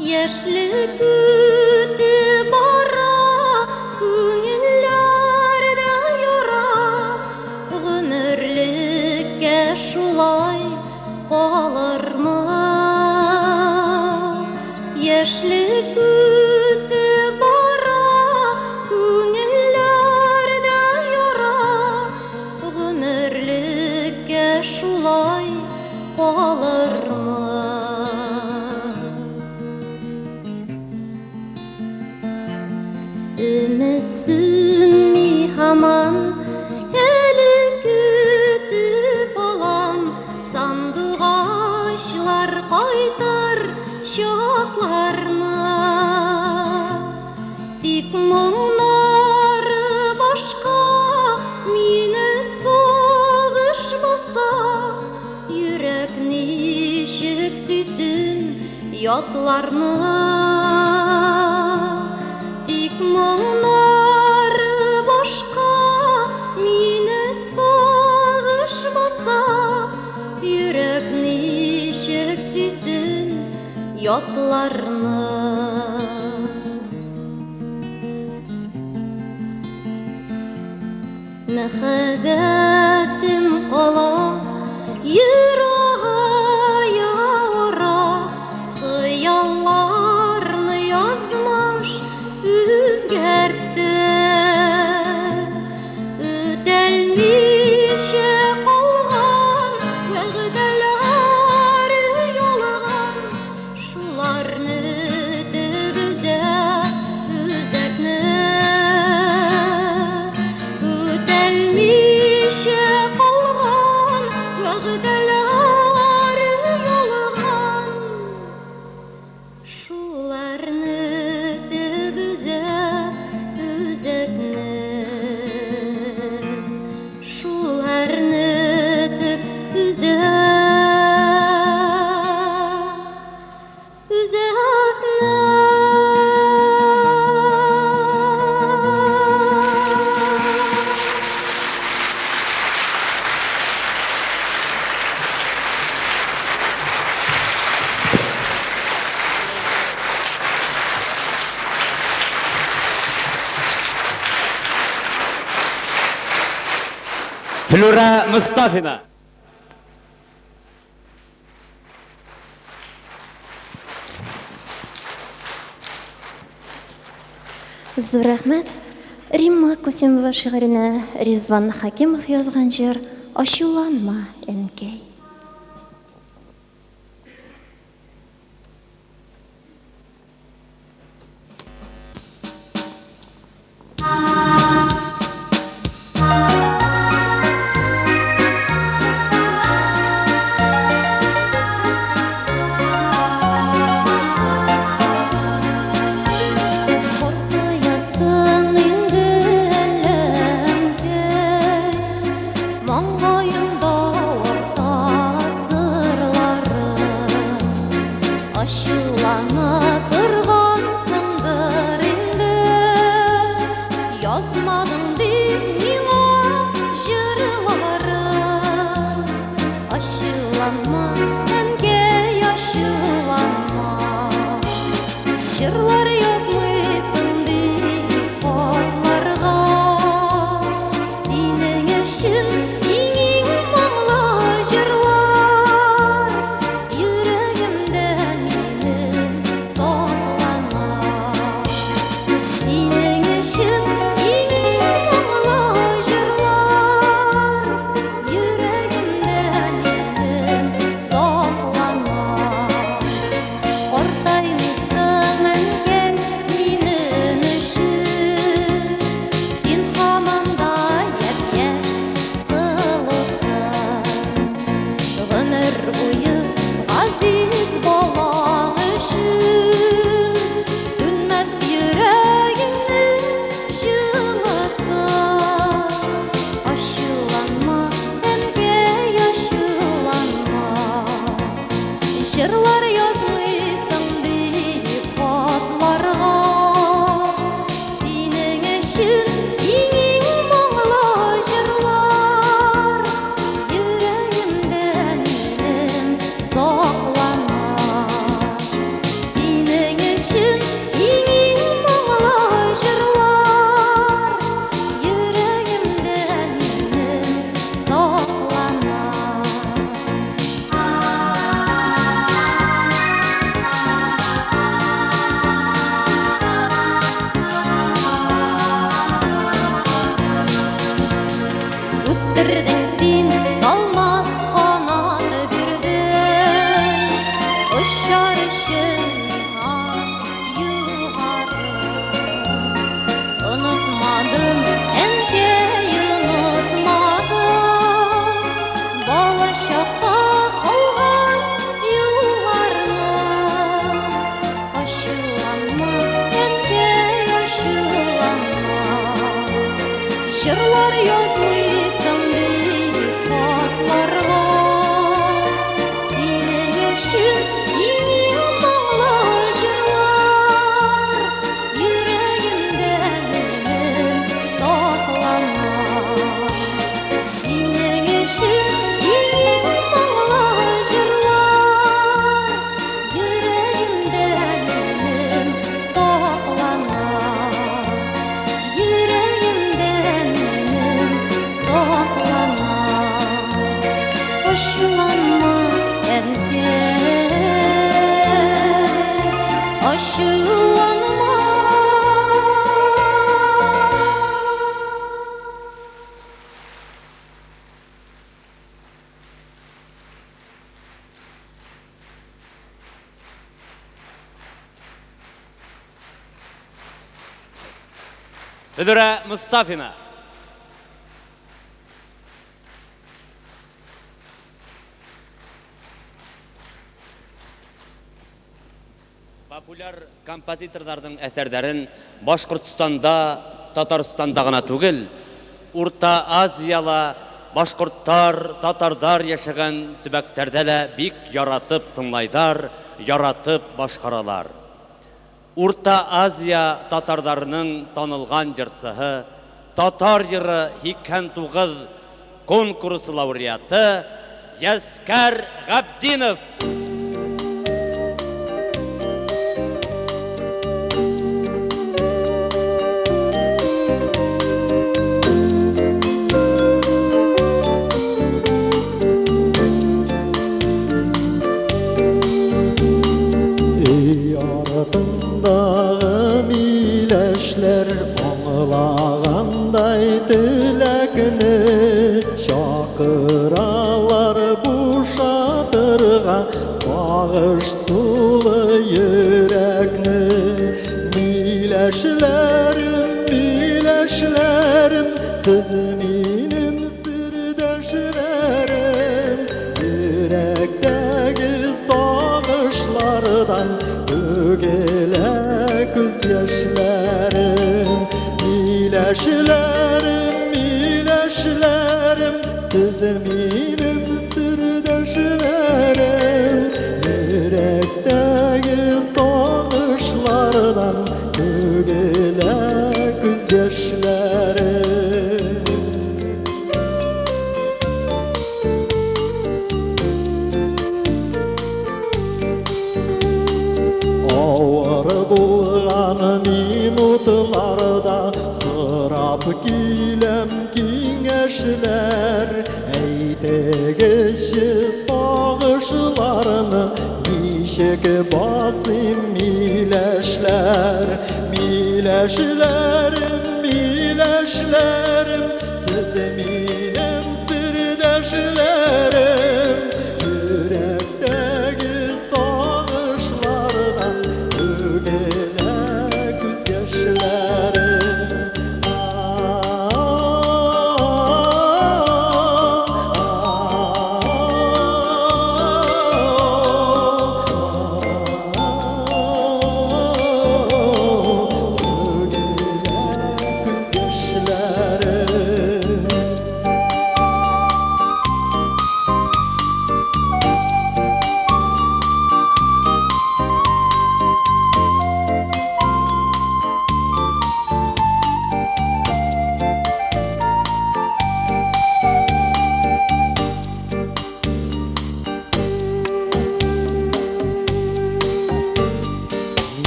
Яшьлек үтеп бара, күңелләрдә яра, Гомерлеккә шулай калырмы? Яшьлек үтеп бара, күңелләрдә яра, Гомерлеккә шулай калырмы? Өмет сүнми һаман, әле көтеп алам, Сандугачлар кайтыр чакларны. Тик моңнары башка, мине сагыш баса, Йөрәк ничек сөйсен ятларны? Тик моңнары башка, мине сагыш баса, Йөрәк ничек сөйсен ятларны? Мәхәббәтем кала ерагая ара, Хыялларны язмыш үзгәртте. Үтәлмичә калган вәгъдәләр ялган, Шуларны өтеп өзә үзәкне. Үтәлмичә калган вәгъдәләр ялган, Шуларны өтеп өзә үзәкне. Шуларны өтеп өзә үзәкне. Флюра Мостафина. Зур рәхмәт. Римма Кусимова шигыренә Ризван Хәкимов язган җыр Ачуланма, әнкәй. Картаясың инде әллә, әнкәй, Маңгаеңда авырта. Җырлар язмыйсың диеп хатларга. Синең өчен иң-иң моңлы җырлар йөрәгемдә минем саклана. Синең өчен иң-иң моңлы җырлар йөрәгемдә минем саклана. Йөрәгемдә минем саклана. Ачуланма, әнкәй, ачуланма. Федора Мустафина. Популяр композиторларның әсәрләрен Башкортстанда, Татарстанда гына түгел, Урта Азияла башкортлар, татарлар яшәгән төбәкләрдә дә бик яратып тыңлайдар, яратып башкаралар. Урта Азия татарларының танылган җырчыһы, Татар йыры 89 конкурсы лауреаты Яскәр Габдинов. Өй артындагы миләшләр аңлагандай теләкне чакыралар бушатырга сагыш тулы йөрәкне. Миләшләрем, миләшләрем, сез минем сердәшләрем, йөрәктәге сагышлардан түгелә күз яшьләрем. Миләшләрем, миләшләрем, сез минем сердәшләрем, йөрәктәге сагышлардан түгелә күз яшьләрем. Авыр булган минутларда сорап киләм киңәшләр. Әйтегезче сагышларны ничек басыйм, миләшләр? Миләшләрем, миләшләрем, сез минем сердәшләрем, йөрәктәге сагышлардан түгелә күз яшьләрем. Күз яшьләрем.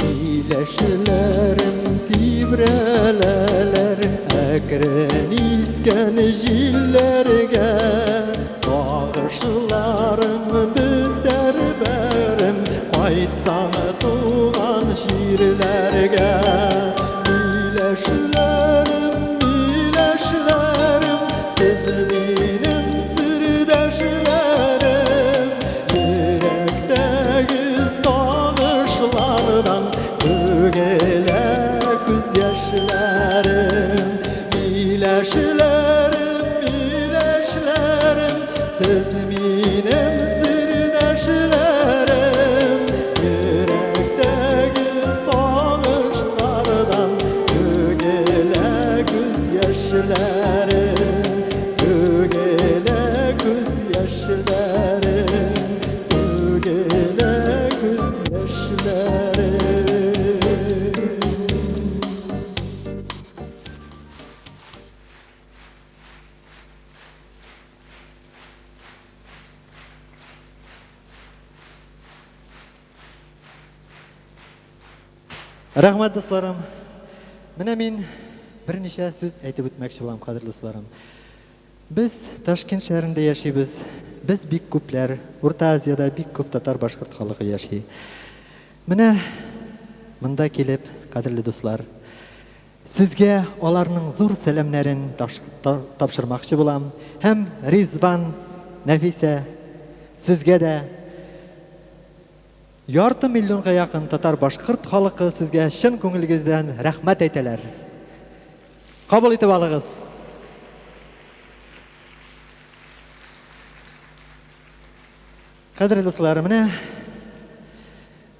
Миләшләрем тибрәләләр әкрен искән җилләргә, сагышларым бетәр бәрем, кайтсаң туган җирләргә. Миләшләрем, миләшләрем, сез минем сердәшләрем, йөрәктәге сагышлардан түгелә күз яшьләрем. Миләшләрем, миләшләрем, сез минем сердәшләрем, йөрәктәге сагышлардан түгелә күз яшьләрем. яшьләрем, түгелә күз яшьләрем, түгелә күз яшьләрем. Рәхмәт, дусларым. Менә мин берничә сүз әйтеп үтмәкче булам, кадерле дусларым. Без Ташкент шәһәрендә яшибез. Без бик күпләр, Урта Азиядә бик күп татар-башкорт халкы яши. Менә монда килеп, кадерле дуслар, сезгә аларның зур сәламнәрен тапшырмакчы булам һәм Ризван, Нәфисә, сезгә дә ярты миллионга якын татар-башкорт халкы сезгә чын күңелегездән рәхмәт әйтәләр. Кабул итеп алыгыз. Кадерле дуслар, менә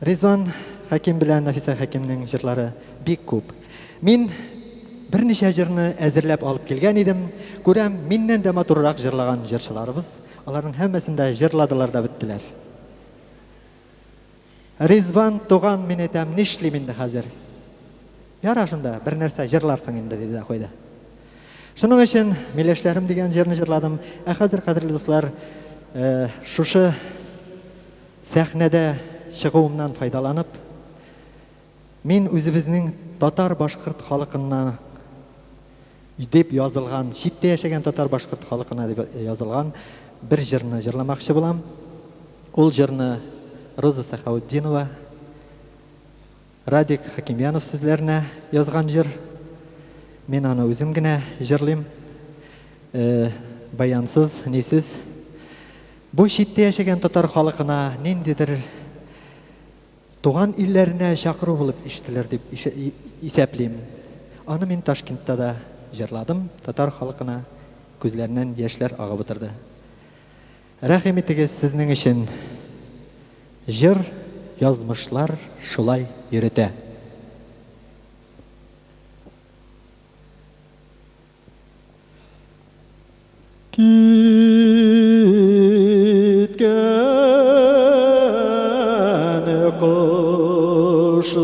Ризван Хәким белән Нәфисә Хәкимнең җырлары бик күп. Мин берничә җырны әзерләп алып килгән идем. Күрәм, миннән дә матуррак җырлаган җырчыларыбыз, аларның һәммәсен дә җырладылар да беттеләр. Ризван туган, мин әйтәм, нишлим инде хәзер? Яра шунда, бер нәрсә җырларсың инде, диде дә куйды. Шуның өчен Миләшләрем дигән җырны җырладым. Ә хәзер, кадерле дуслар, шушы сәхнәдә чыгуымнан файдаланып, мин үзебезнең татар-башкорт халкына дип язылган, читтә яшәгән татар-башкорт халкына дип язылган бер җырны җырламакчы булам. Ул җырны Роза Сәхәүтдинова, Радик Хәкимьянов сүзләренә язган җыр. Мин аны үзем генә җырлыйм. Баянсыз, нисез. Бу читтә яшәгән татар халкына ниндидер туган илләренә чакыру булып ишетелер дип исәплим. Аны мин Ташкентта да җырладым, татар халкына күзләреннән яшьләр агып утырды. Рәхим итегез, сезнең өчен җыр Язмышлар шулай йөретә. Киткән кошлар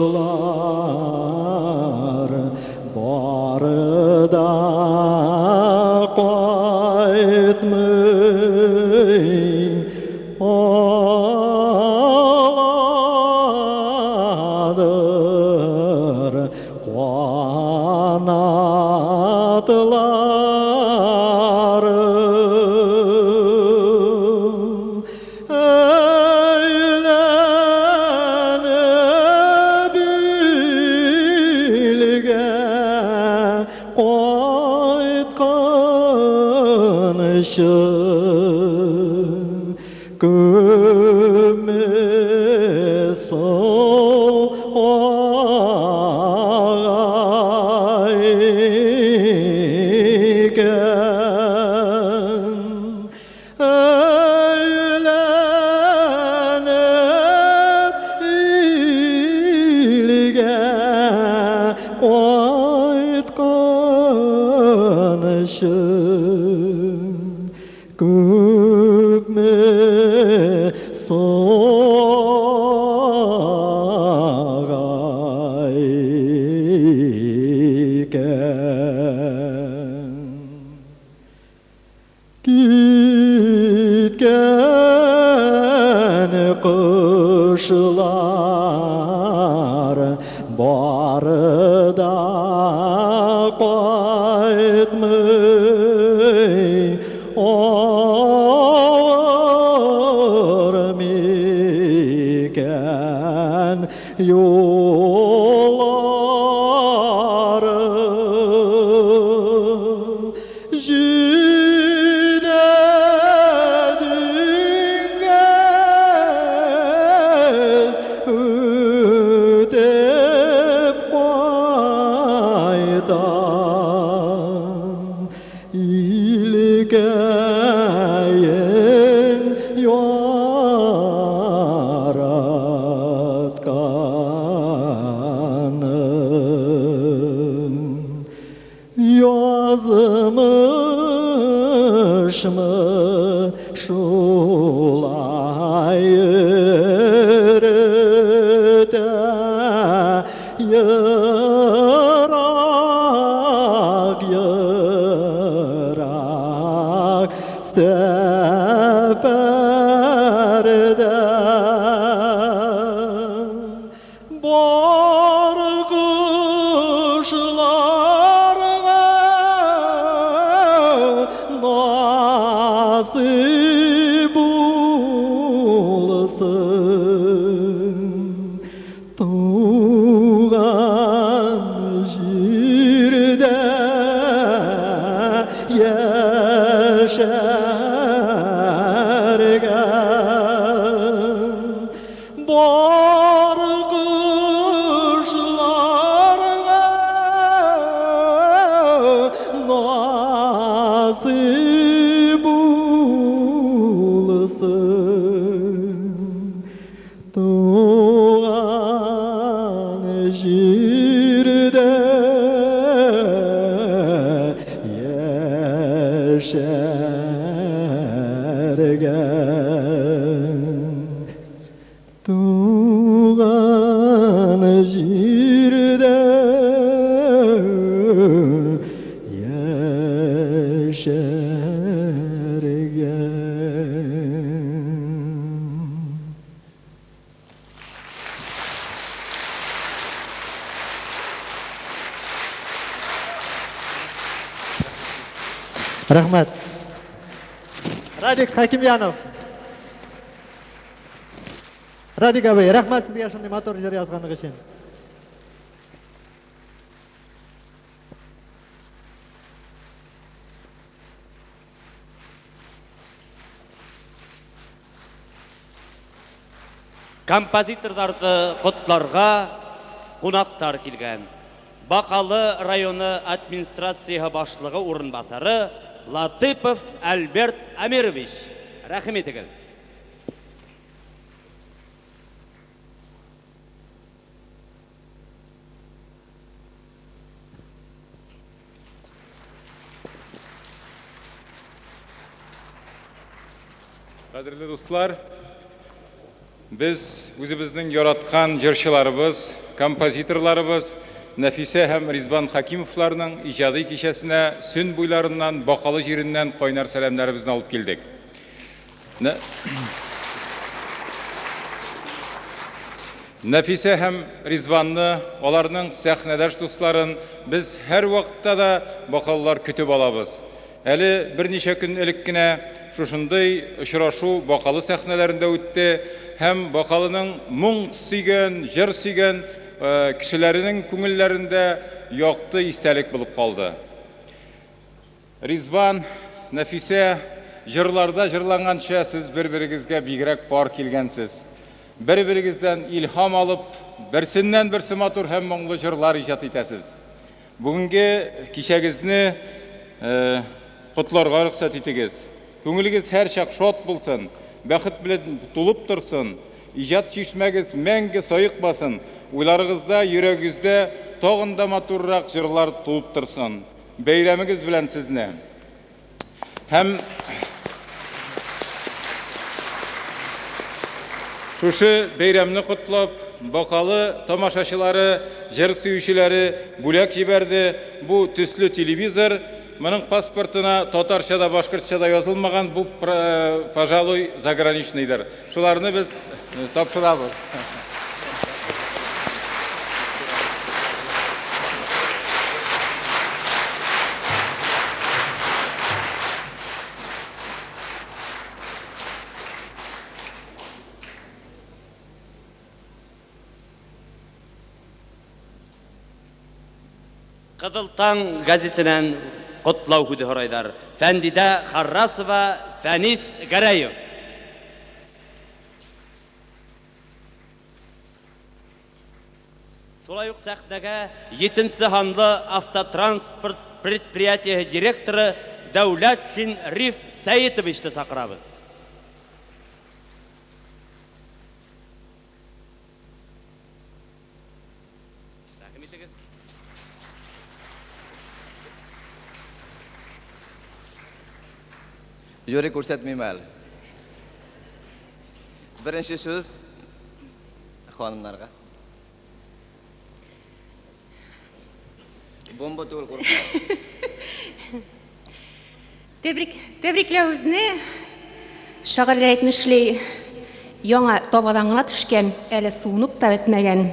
бары да кайтмый, Аладыр канатлары. Әйләнеп илгә кайтканчы Күпме соң агай икән? Әйләнеп илгә кайтканчы Күпме сагай икән? Киткән кошлар бары да кайтмый, Авыр микән юллары? Җиде диңгез үтеп кайтам. Язмышмы шулай йөртә ерак, ерак сәфәрдә. Бар кошларга насыйп булсын туган җирдә яшәргә. Бар кошларга насыйп булсын туган җирдә яшәргә. Туган җирдә яшәргә. Рәхмәт. Радик Хакимьянов. Радик абый, рәхмәт сезгә шундый матур җыр язганыгыз өчен. Композиторларны котларга кунаклар килгән. Бакалы районы администрациясе башлыгы урынбасары Латыпов Альберт Амирович. Рәхим итегез. Кадерле дуслар, без үзебезнең яраткан җырчыларыбыз, композиторларыбыз Нәфисә һәм Ризван Хәкимовларның иҗади кичәсенә Сөн буйларыннан, Бакалы җиреннән кайнар сәламнәребезне алып килдек. Нәфисә һәм Ризванны, аларның сәхнәдәш дусларын без һәрвакытта да бакалылар көтеп алабыз. Әле берничә көн элек кенә шушындый очрашу Бакалы сәхнәләрендә үтте һәм Бакалының моң сөйгән, җыр сөйгән кешеләренең күңелләрендә якты истәлек булып калды. Ризван, Нәфисә, җырларда җырланганча, сез бер-берегезгә бигрәк пар килгәнсез. Бер-берегездән илһам алып, берсеннән-берсе матур һәм моңлы җырлар иҗат итәсез. Бүгенге кичәгезне котларга рөхсәт итегез. Күңелегез һәрчак шат булсын, бәхет белән тулып торсын, иҗат чишмәгез мәңге саекмасын, уйларыгызда, йөрәгегездә тагын да матуррак җырлар туып торсын. Бәйрәмегез белән сезне! Һәм шушы бәйрәмне котлап, Бакалы тамашачылары, җыр сөючеләре бүләк җибәрде. Бу төсле телевизор. Моның паспортына татарча да, башкортча да язылмаган, бу, пожалуй, заграничныйдыр. Шуларны без тапшырабыз. Кызыл таң газетеннән котлау һүзе һорайлар. Фәндидә Харрасова, Фәнис Гәрәев. Шулай ук сәхнәгә Етенче һанлы автотранспорт предприятиеһе директоры Дәүләтшин Риф Сәетовичны чакырабыз. Рәхим итегез. Юри күрсәтмим әле. Беренче сүз ханымнарга. Бомба түгел, курыкма. Тәбрик, тәбрикләвебезне шагыйрьләр әйтмешли, яңа табадан гына төшкән, әле суынып та бетмәгән,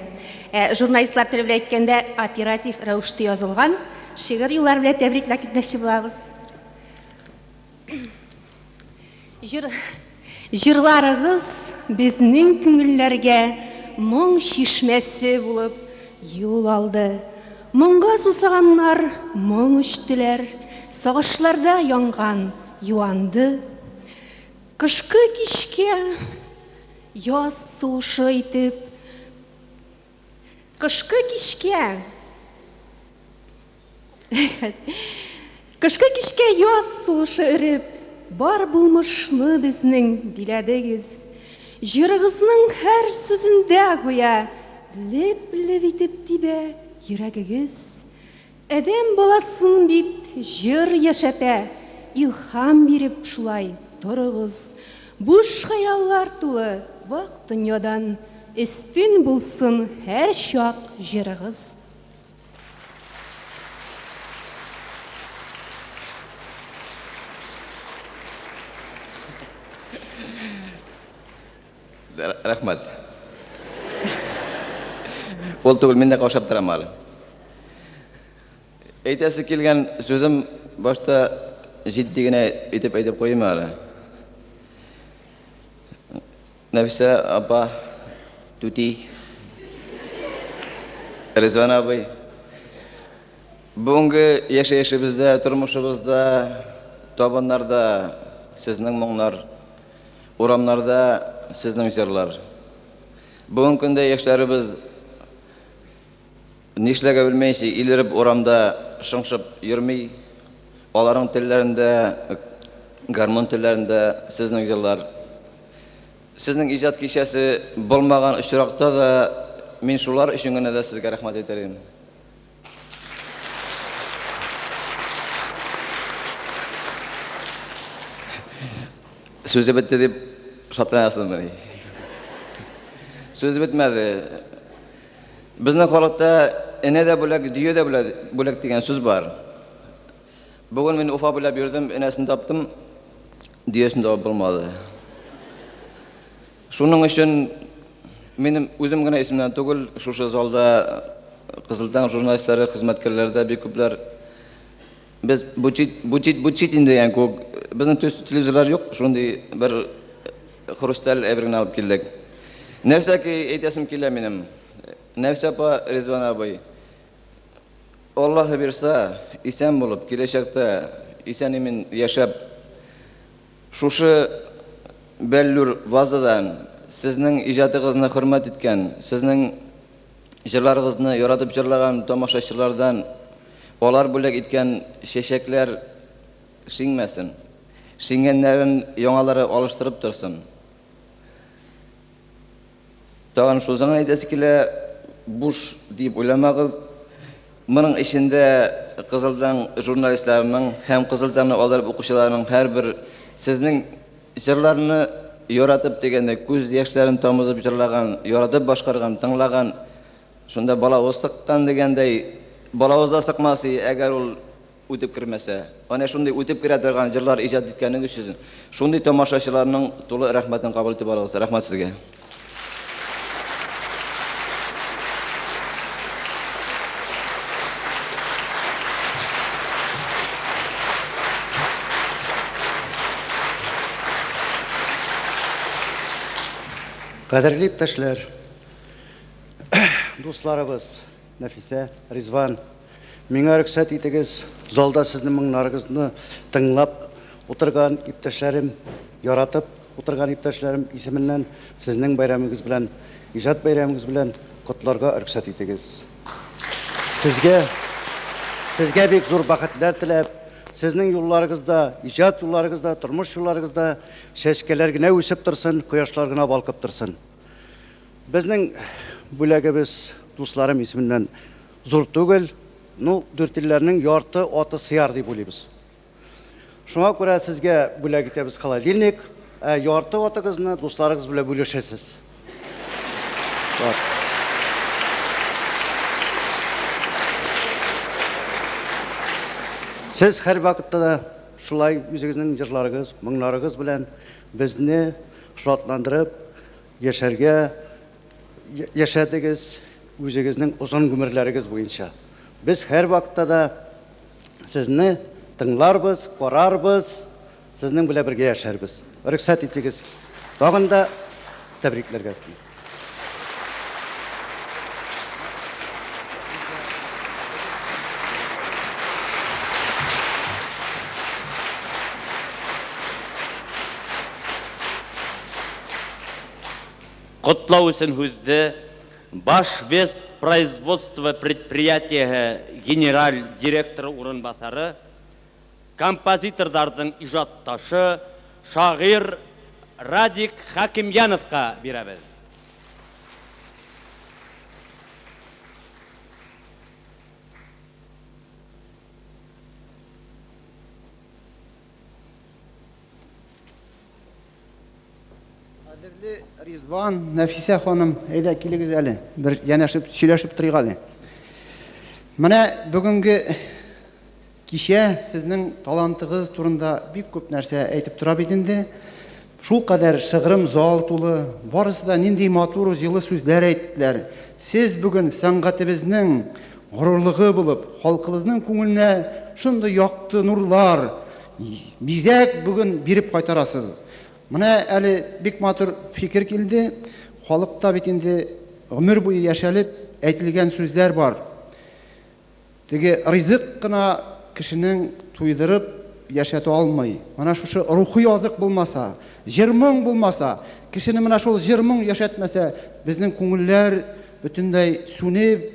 ә журналистлар теле белән әйткәндә, оператив рәвештә язылган шигырь юллары белән тәбрикләп китмәкче булабыз. Җыр, җырларыгыз безнең күңелләргә моң чишмәсе булып юл алды. Моңга сусаганнар моң эчтеләр, сагышларда янган юанды. Кышкы кичкә яз сулышы итеп, кышкы кичкә. Кышкы кичкә яз сулышы өреп, Бар булмышны безнең биләдегез. Җырыгызның һәр сүзендә гүя Леп-леп итеп тибә йөрәгегез. Адәм баласын бит җыр яшәтә, Илһам биреп шулай торыгыз. Буш хыяллар тулы вак дөньядан Өстен булсын һәрчак җырыгыз. Рәхмәт. Ул түгел, мин дә каушап торам әле. Әйтәсе килгән сүзем башта җитди генә итеп әйтеп куйыйм әле. Нәфисә апа, түти, Ризван абый, бүгенге яшәешебездә, тормышыбызда, табыннарда сезнең моңнар, урамнарда сезнең җырлар. Бүгенге көндә яшьләребез Нишләргә белмәенчә, илереп урамда шыңшып йөрми. Аларның телләрендә, гармун телләрендә сезнең җырлар. Сезнең иҗат кичәсе булмаган очракта да, мин шулар өчен генә дә сезгә рәхмәт әйтер идем. Сүзе бетте дип шатланасызмыни? Сүз бетмәде. Безнең халыкта энә дә бүләк, дөя дә бүләк дигән сүз бар. Бүген мин Уфа буйлап йөрдем, энәсен таптым, дөясен табып булмады. Шуның өчен минем үзем генә исемнән түгел, шушы залда Кызыл таң журналистлары, хезмәткәрләре дә бик күпләр. Без бу чит, бу чит, бу чит инде дигән күк. Безнең төс телевизорлар юк, шундый бер хрусталь әйбер генә алып килдек. Нәрсә ки әйтәсем килә минем. Нәфисә апа, Ризван абый, Аллаһы бирса, исән булып, киләчәктә исән-имин яшәп, шушы бәллүр вазадан сезнең иҗатыгызны хөрмәт иткән, сезнең җырларыгызны яратып җырлаган тамашачылардан алар бүләк иткән чәчәкләр шиңмәсен. Шиңгәннәрен яңалары алыштырып торсын. Тагын шунысын гына әйтәсе килә, буш дип уйламагыз. Моның эчендә Кызыл таң журналистларының һәм Кызыл таңны алдырып укучыларның һәрбер сезнең җырларны яратып дигәндә күз яшьләрен тамызып җырлаган, яратып башкарган, тыңлаган, шунда балавыз сыккан дигәндәй, балавыз да сыкмас, әгәр ул Үтеп кермәсә. Әнә шундый үтеп керә торган җырлар иҗат иткәнегез өчен шундый тамашачыларның тулы рәхмәтен кабул итеп алыгыз. Рәхмәт сезгә. Кадерле иптәшләр, дусларыбыз! Нәфисә, Ризван, миңа рөхсәт итегез, залда сезнең моңнарыгызны тыңлап утырган иптәшләрем, яратып утырган иптәшләрем исеменнән сезнең бәйрәмегез белән, иҗат бәйрәмегез белән котларга рөхсәт итегез. Сезгә, сезгә бик зур бәхетләр теләп, сезнең юлларыгызда, иҗат юлларыгызда, тормыш юлларыгызда чәчкәләр генә үсеп торсын, кояшлар гына балкып торсын. Безнең бүләгебез дусларым исеменнән зур түгел, ну, дүртилләрнең ярты аты сыяр дип уйлыйбыз. Шуңа күрә сезгә бүләк итәбез холодильник, ә ярты атыгызны дусларыгыз белән бүлешәсез. Вот. Сез һәрвакытта да шулай үзегезнең җырларыгыз, моңнарыгыз белән безне шатландырып яшәргә яшәдегез үзегезнең озын гомерләрегез буенча. Без һәрвакытта да сезне тыңларбыз, карарбыз, сезнең белән бергә яшәрбез. Рөхсәт итегез, тагын да тәбрикләргә. Котлау өчен һүзде Башвестпроизводство предприятиеһе генераль директоры урынбасары, композиторларның иҗатташы, шагыйрь Радик Хәкимьяновка бирәбез. Кадерле Ризван, Нәфисә ханым, әйдә килегез әле, бер янәшеп сөйләшеп торыйк әле. Менә бүгенге кичә сезнең талантыгыз турында бик күп нәрсә әйтеп тора бит инде. Шул кадәр шыгрым зал тулы, барысы да нинди матур, җылы сүзләр әйттеләр. Сез бүген сәнгатебезнең горурлыгы булып, халкыбызның күңеленә шундый якты нурлар, бизәк бүген биреп кайтарасыз. Менә әле бик матур фикер килде. Халыкта бит инде гомер буе яшәлеп әйтелгән сүзләр бар. Теге ризык кына кешенең туйдырып яшәтә алмый. Менә шушы рухи азык булмаса, җыр-моң булмаса, кешене менә шул җыр-моң яшәтмәсә, безнең күңелләр бөтенләй сүнеп,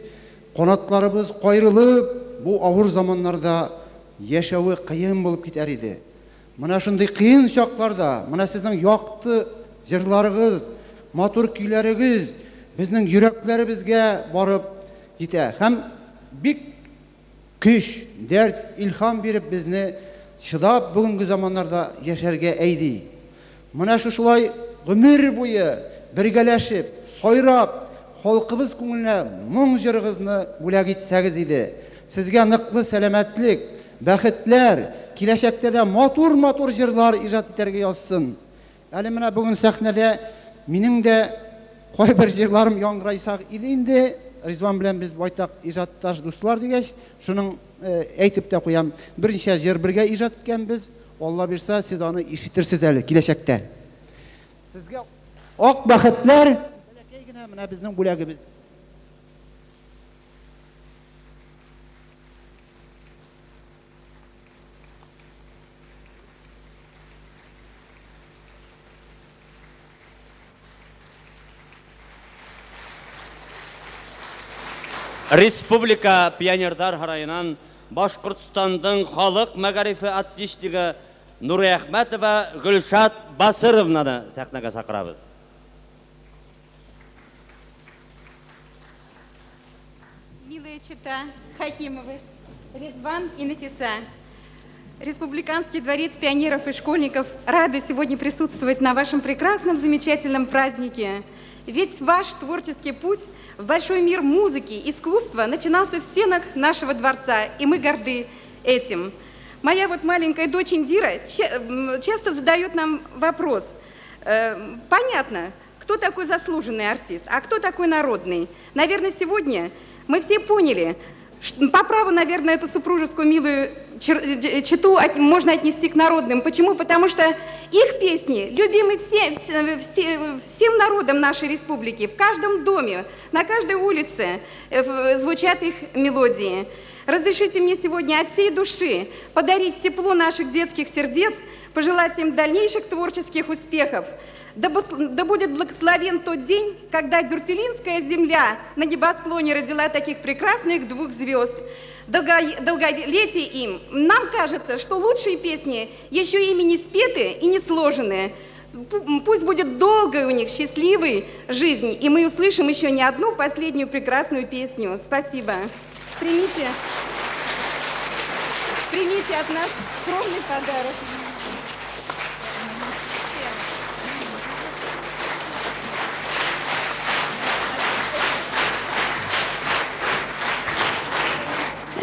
канатларыбыз каерылып, бу авыр заманнарда яшәве кыен булып китәр иде. Менә шундый кыен чакларда, менә сезнең якты җырларыгыз, матур көйләрегез безнең йөрәкләребезгә барып җитә һәм бик көч, дәрт, илһам биреп безне чыдап бүгенге заманнарда яшәргә әйди. Менә шушылай гомер буе бергәләшеп, сайрап, халкыбыз күңеленә моң җырыгызны бүләк итсәгез иде. Сезгә ныклы сәламәтлек, бәхетләр, киләчәктә дә матур-матур җырлар иҗат итәргә язсын. Әле менә бүген сәхнәдә минем дә кайбер җырларым яңгырайсак иде инде. Ризван белән без байтак иҗатташ дуслар дигәч, шуның әйтеп тә куям, берничә җыр бергә иҗат иткәнбез. Алла бирса, сез аны ишетерсез әле киләчәктә. Сезгә ак бәхетләр, бәләкәй генә менә безнең бүләгебез. Республика Пионердар һараенан Башкортстандың халык мәгарифе отличнигы Нуриәхмәтова Гөлшат Басыровнаны сәхнәгә чакырабыз. Милая чета Хакимовы, Ризван и Нафиса. Республиканский дворец пионеров и школьников рады сегодня присутствовать на вашем прекрасном, замечательном празднике. Ведь ваш творческий путь в большой мир музыки, искусства начинался в стенах нашего дворца, и мы горды этим. Моя вот маленькая дочь Индира часто задает нам вопрос. Понятно, кто такой заслуженный артист, а кто такой народный? Наверное, сегодня мы все поняли, по праву, наверное, эту супружескую милую чету можно отнести к народным. Почему? Потому что их песни любимы всем народам нашей республики. В каждом доме, на каждой улице звучат их мелодии. Разрешите мне сегодня от всей души подарить тепло наших детских сердец, пожелать им дальнейших творческих успехов. Да будет благословен тот день, когда Дюртюлинская земля на небосклоне родила таких прекрасных двух звезд. Долголетие им. Нам кажется, что лучшие песни еще ими не спеты и не сложены. Пусть будет долгой у них счастливой жизнь, и мы услышим еще не одну последнюю прекрасную песню. Спасибо. Примите Примите от нас скромный подарок.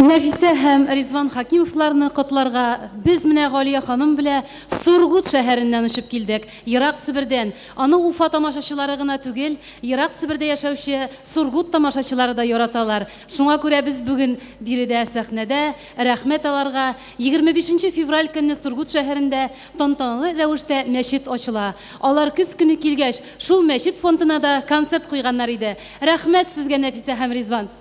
Нәфисә һәм Ризван Хакимовларны котларга без менә Галия ханым белә Сургут шәһәреннән очып килдек. Ерак Себердән. Аны Уфа тамашачылары гына түгел, ерак Себердә яшәүче Сургут тамашачылары да яраталар. Шуңа күрә без бүген биредә сәхнәдә. Рәхмәт аларга. 25 нче февраль көнне Сургут шәһәрендә тантаналы рәвештә мәчет ачыла. Алар көз көне килгәч, шул мәчет фондына да концерт куйганнар иде. Рәхмәт сезгә, Нәфисә һәм Ризван!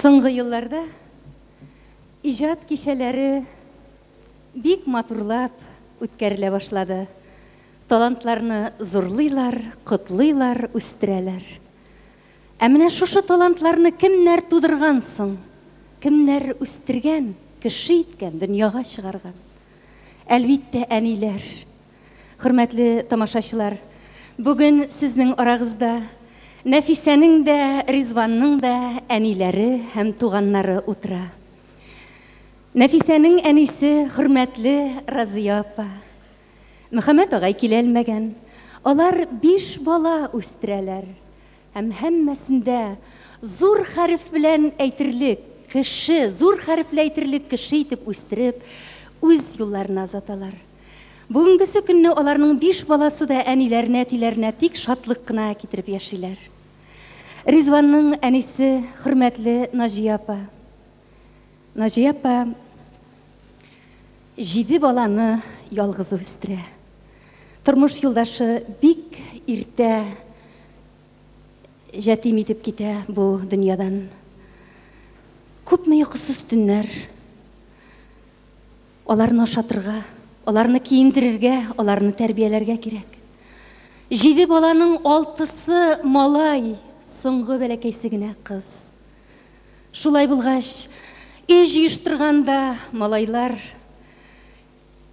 Соңгы елларда иҗат кичәләре бик матурлап үткәрелә башлады. Талантларны зурлыйлар, котлыйлар, үстерәләр. Ә менә шушы талантларны кемнәр тудырган соң? Кемнәр үстергән, кеше иткән, дөньяга чыгарган? Әлбиттә, әниләр. Хөрмәтле тамашачылар, бүген сезнең арагызда Нәфисәнең дә, Ризванның да әниләре һәм туганнары утыра. Нәфисәнең әнисе, хөрмәтле Разыя апа. Мөхәммәт агай киләлмәгән. Алар биш бала үстерәләр. Һәм һәммәсен дә зур хәреф белән әйтерлек кеше, зур хәрефле әйтерлек кеше итеп үстереп, үз юлларына озаталар. Бүгенгесе көнне аларның биш баласы да әниләренә, әтиләренә тик шатлык кына китереп яшиләр. Ризванның әнисе, хөрмәтле Наҗия апа. Наҗия апа җиде баланы ялгызы үстерә. Тормыш юлдашы бик иртә җәтим итеп китә бу дөньядан. Күпме йокысыз төннәр. Аларны ашатырга, аларны киендерергә, аларны тәрбияләргә кирәк. Җиде баланың алтысы малай, соңгы бәләкәйсе генә кыз. Шулай булгач, өй җыештырганда малайлар,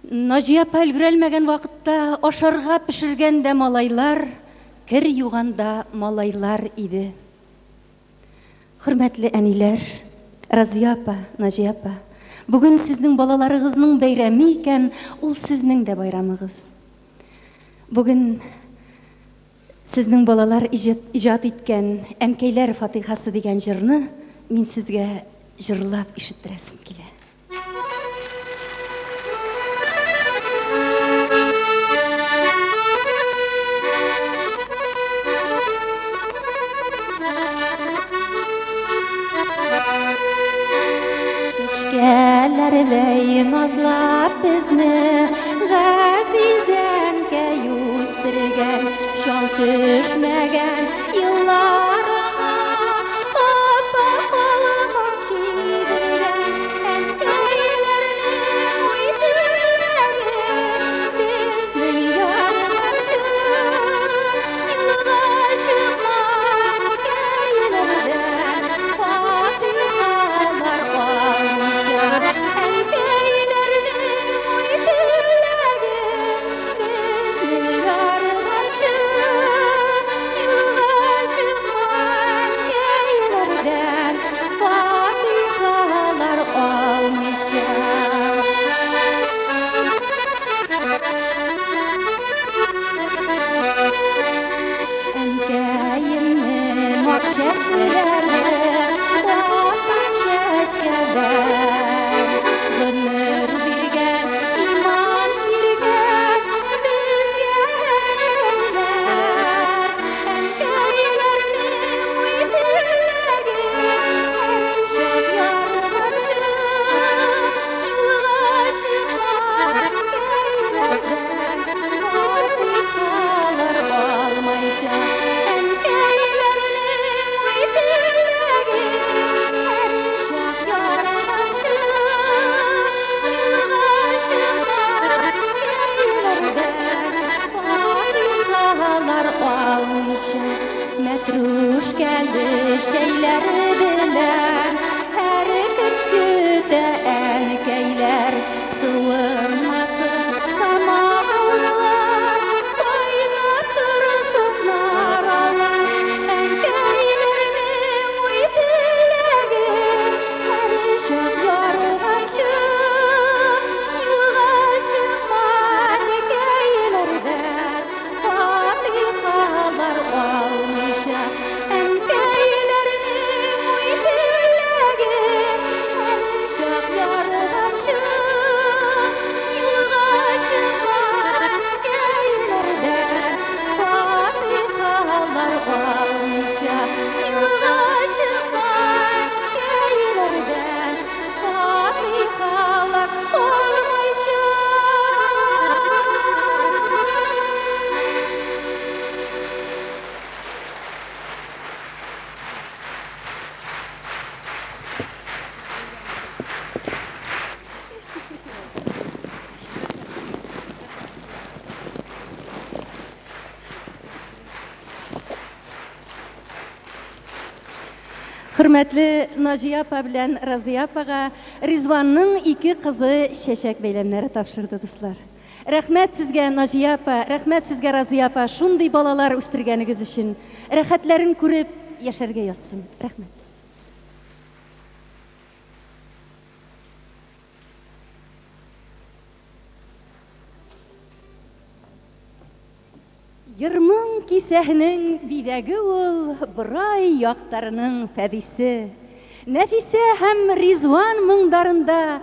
Наҗия апа өлгерәлмәгән вакытта ашарга пешергән дә малайлар, кер юган да малайлар иде. Хөрмәтле әниләр, Разия апа, Наҗия апа, бүген сезнең балаларыгызның бәйрәме икән, ул сезнең дә байрамыгыз. Бүген сезнең балалар иҗат иткән Әнкәйләр фатыйхасы дигән җырны мин сезгә җырлап ишеттерәсем килә. Чәчкәләрдәй назлап безне газиз әнкәй үстергән, чал төшмәгән елларыңа ап-ак калфак кидергән әнкәйләрнең уй-теләге безнең ярдәмче юлга чыкма әнкәйләрдән фатихалар алмыйча әнкәйләрнең уй-теләге безнең ярдәмче юлга чыкма. Хөрмәтле Наҗия апа белән Разыя апага Ризванның ике кызы чәчәк бәйләмнәре тапшырды, дуслар. Рәхмәт сезгә, Наҗия апа, рәхмәт сезгә, Разыя апа, шундый балалар үстергәнегез өчен. Рәхәтләрен күреп яшәргә язсын. Рәхмәт. Йырмың кисәһенең биҙәге ул, Борай яҡтарының Фәдисе. Нәфисә һәм Ризван моңдарында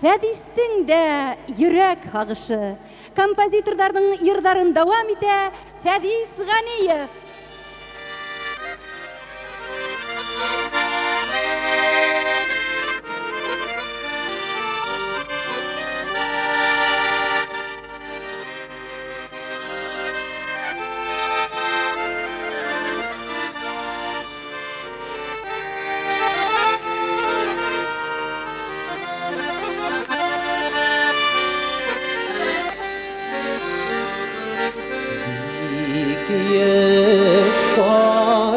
Фәдистең дә йөрәк һагышы. Композиторҙарҙың йырҙарын дауам итә Фәдис Ғәниев.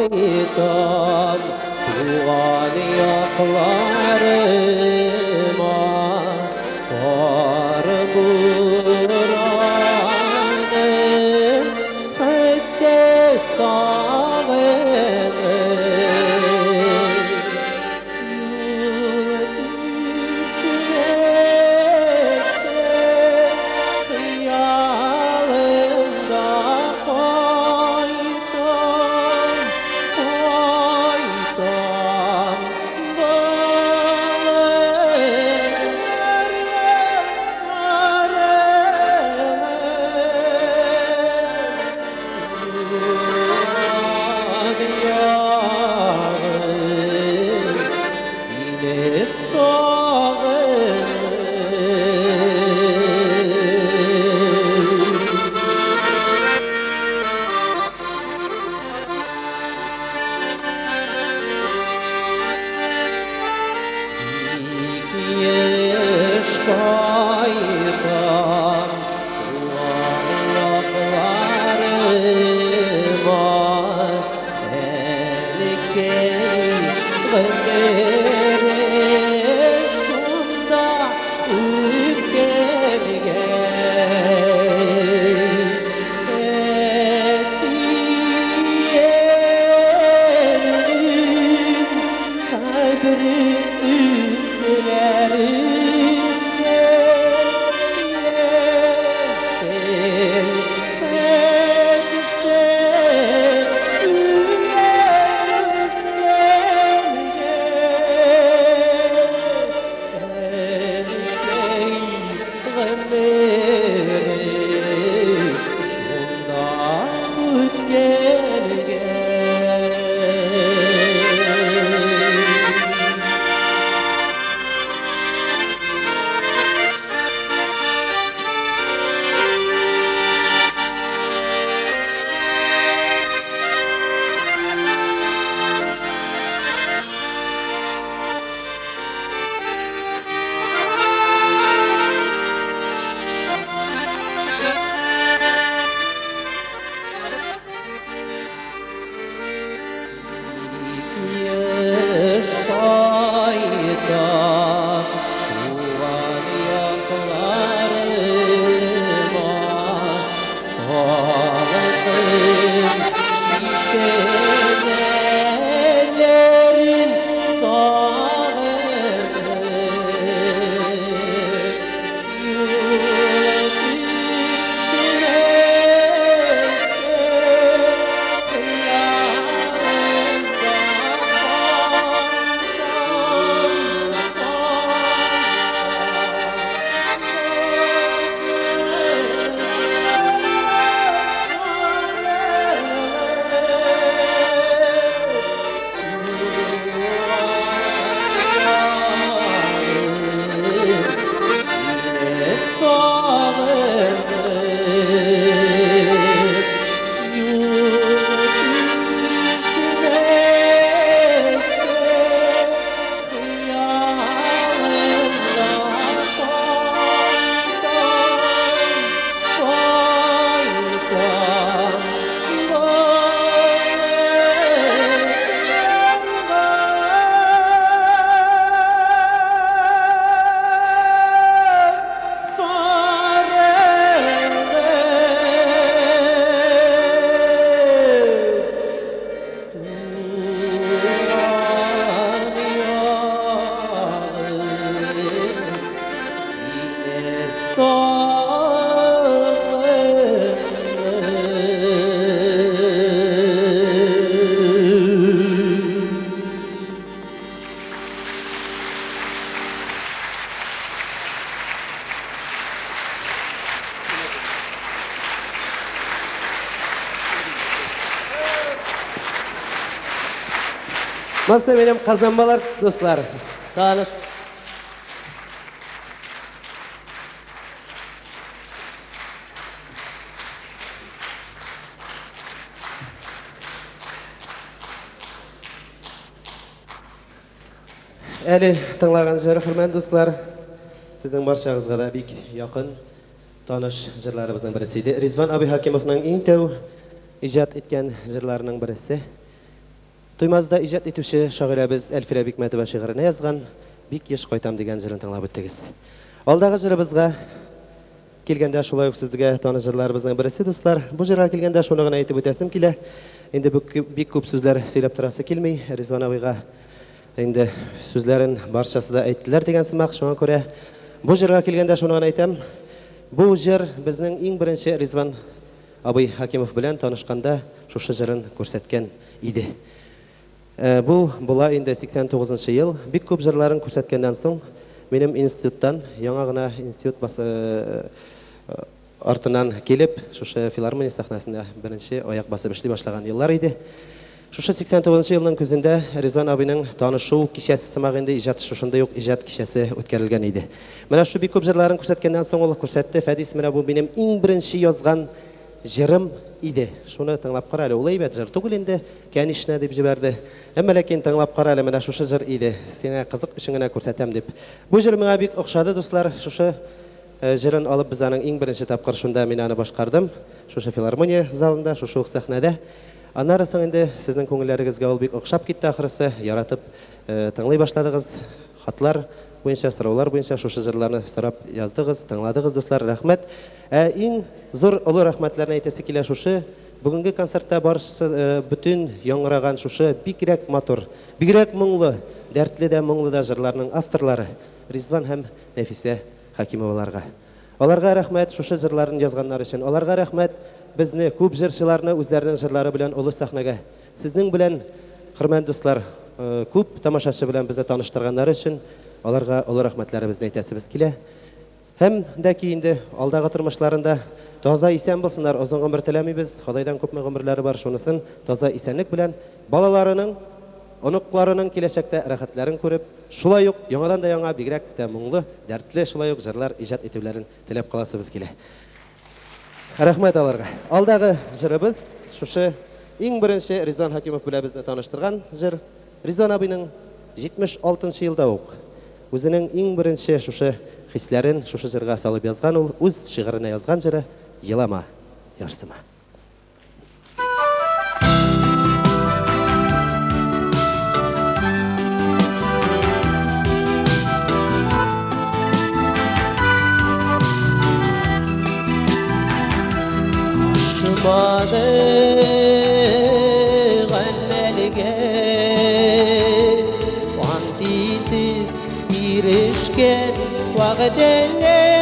Кайтам туган якларыма, кар бураным хәтта сагынып. Юл төшмәсә хыялымда кайтам, кайтам, балыкларга сарылып. Туган ягым, сине сагынып. Бик еш кайтам туган якларыма, әнкәй гомере шунда үткәнгә. Әтиемнең кабере өсләрендә. Монысы минем кызым булыр, дуслар. Таныш. Әле тыңлаган җыр, хөрмәтле дуслар, сезнең барчагызга да бик якын, таныш җырларыбызның берсе иде. Ризван абый Хакимовның иң тәү иҗат иткән җырларының берсе. Туймазда иҗат итүче шагыйрәбез Әлфирә Бикмәтова шигыренә язган Бик еш кайтам дигән җырын тыңлап үттегез. Алдагы җырыбызга килгәндә шулай ук сезгә таныш җырларыбызның берсе, дуслар. Бу җырга килгәндә шуны гына әйтеп үтәсем килә. Инде бик күп сүзләр сөйләп торасы килми. Ризван абыйга инде сүзләрен барчасы да әйттеләр дигән сымак. Шуңа күрә бу җырга килгәндә шуны гына әйтәм. Бу җыр безнең иң беренче Ризван абый Хакимов белән танышканда шушы җырын күрсәткән иде. Бу була инде 89 нчы ел. Бик күп җырларын күрсәткәннән соң, минем институттан, яңа гына институт артыннан килеп, шушы филармония сәхнәсендә беренче аяк басып эшли башлаган еллар иде. Шушы 89 нчы елның көзендә Ризван абыйның танышу кичәсе сымак инде иҗат, шушындый ук иҗат кичәсе үткәрелгән иде. Менә шушы бик күп җырларын күрсәткәннән соң ул күрсәтте, Фәдис, менә бу минем иң беренче язган җырым иде. Шуны тыңлап кара әле. Ул әйбәт җыр түгел инде, кәнишнә, дип җибәрде. Әмма ләкин тыңлап кара әле, менә шушы җыр иде. Сиңа кызык өчен генә күрсәтәм, дип. Бу җыр миңа бик охшады, дуслар. Шушы җырын алып без аның иң беренче тапкыр шунда мин аны башкардым. Шушы филармония залында, шушы ук сәхнәдә. Аннары соң инде сезнең күңелләрегезгә ул бик охшап китте ахрысы, яратып тыңлый башладыгыз. Хатлар буенча, сораулар буенча шушы җырларны сорап яздыгыз, тыңладыгыз, дуслар, рәхмәт. Ә иң зур олы рәхмәтләрне әйтәсе килә шушы бүгенге концертта барысы бөтен яңгыраган шушы бигрәк матур, бигрәк моңлы, дәртле дә, моңлы да җырларның авторлары Ризван һәм Нәфисә Хәкимоваларга. Аларга рәхмәт шушы җырларын язганнары өчен. Аларга рәхмәт безне, күп җырчыларны үзләренең җырлары белән олы сәхнәгә, сезнең белән, хөрмәтле дуслар, күп тамашачы белән безне таныштырганнары өчен аларга олы рәхмәтләребезне әйтәсебез килә. Һәм дә ки инде алдагы тормышларында таза исән булсыннар, озын гомер теләмибез, Ходайдан күпме гомерләре бар, шунысын таза исәнлек белән балаларының, оныкларының киләчәктә рәхәтләрен күреп, шулай ук яңадан да яңа, бигрәк тә моңлы, дәртле шулай ук җырлар иҗат итүләрен теләп каласыбыз килә. Рәхмәт аларга. Алдагы җырыбыз шушы иң беренче Ризван Хәкимов белән безне таныштырган җыр. Ризван абыйның 76 нчы елда ук үзенең иң беренче шушы хисләрен шушы җырга салып язган ул үз шигыренә язган җыры Елама, ярсыма. Кушмадык әмәлгә, ант итеп ирешкән вәгъдәләр.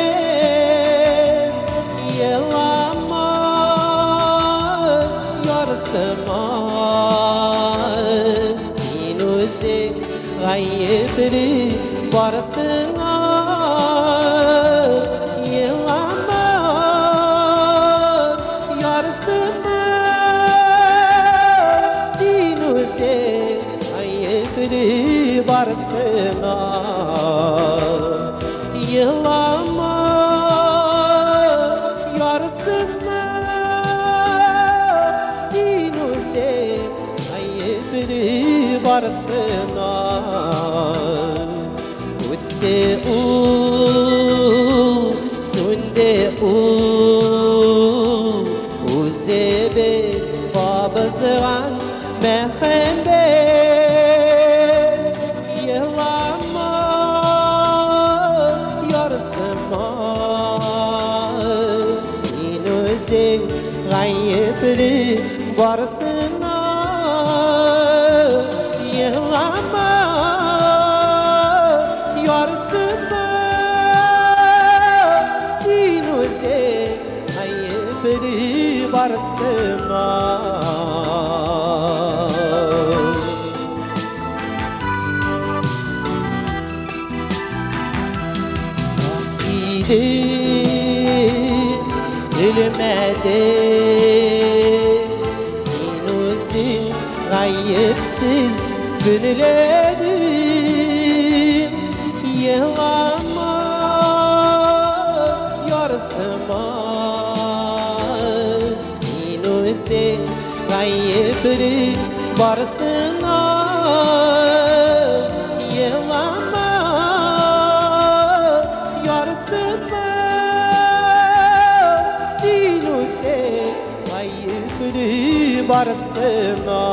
Елама, ярсыма, син үзең гаепле барысына. Елама, ярсыма, син үзең гаепле барысына. Елама, ярсыма, син үзең гаепле барысына. Үтте ул, сүнде ул, үзебез кабызган мәхәббәт. Елама, ярсыма, син үзең гаепле барысына. Елама, ярсыма, барысына. Сак идем, үлмәдем, син үзең гаепсез көнләдем. Елама, ярсыма, син үзең гаепле барысына. Елама, ярсыма, син үзең гаепле барысына.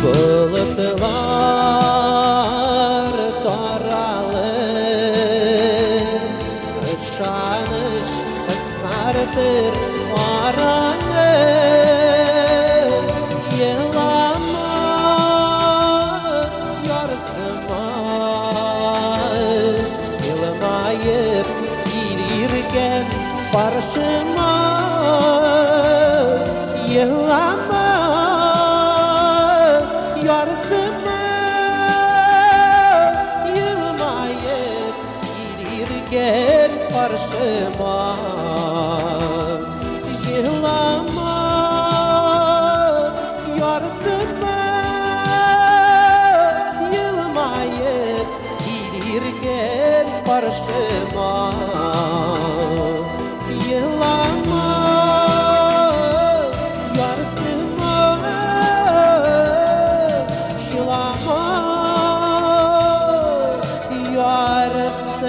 Болытлар таралып, ышаныч кыскартыр араны. Елама, ярсыма, елмаеп килиркән каршыма. Елама, ярсыма, елмаеп килиркән каршыма. Елама, ярсыма, елмаеп килиркән каршыма. Елама, ярсыма, елама, ярсыма.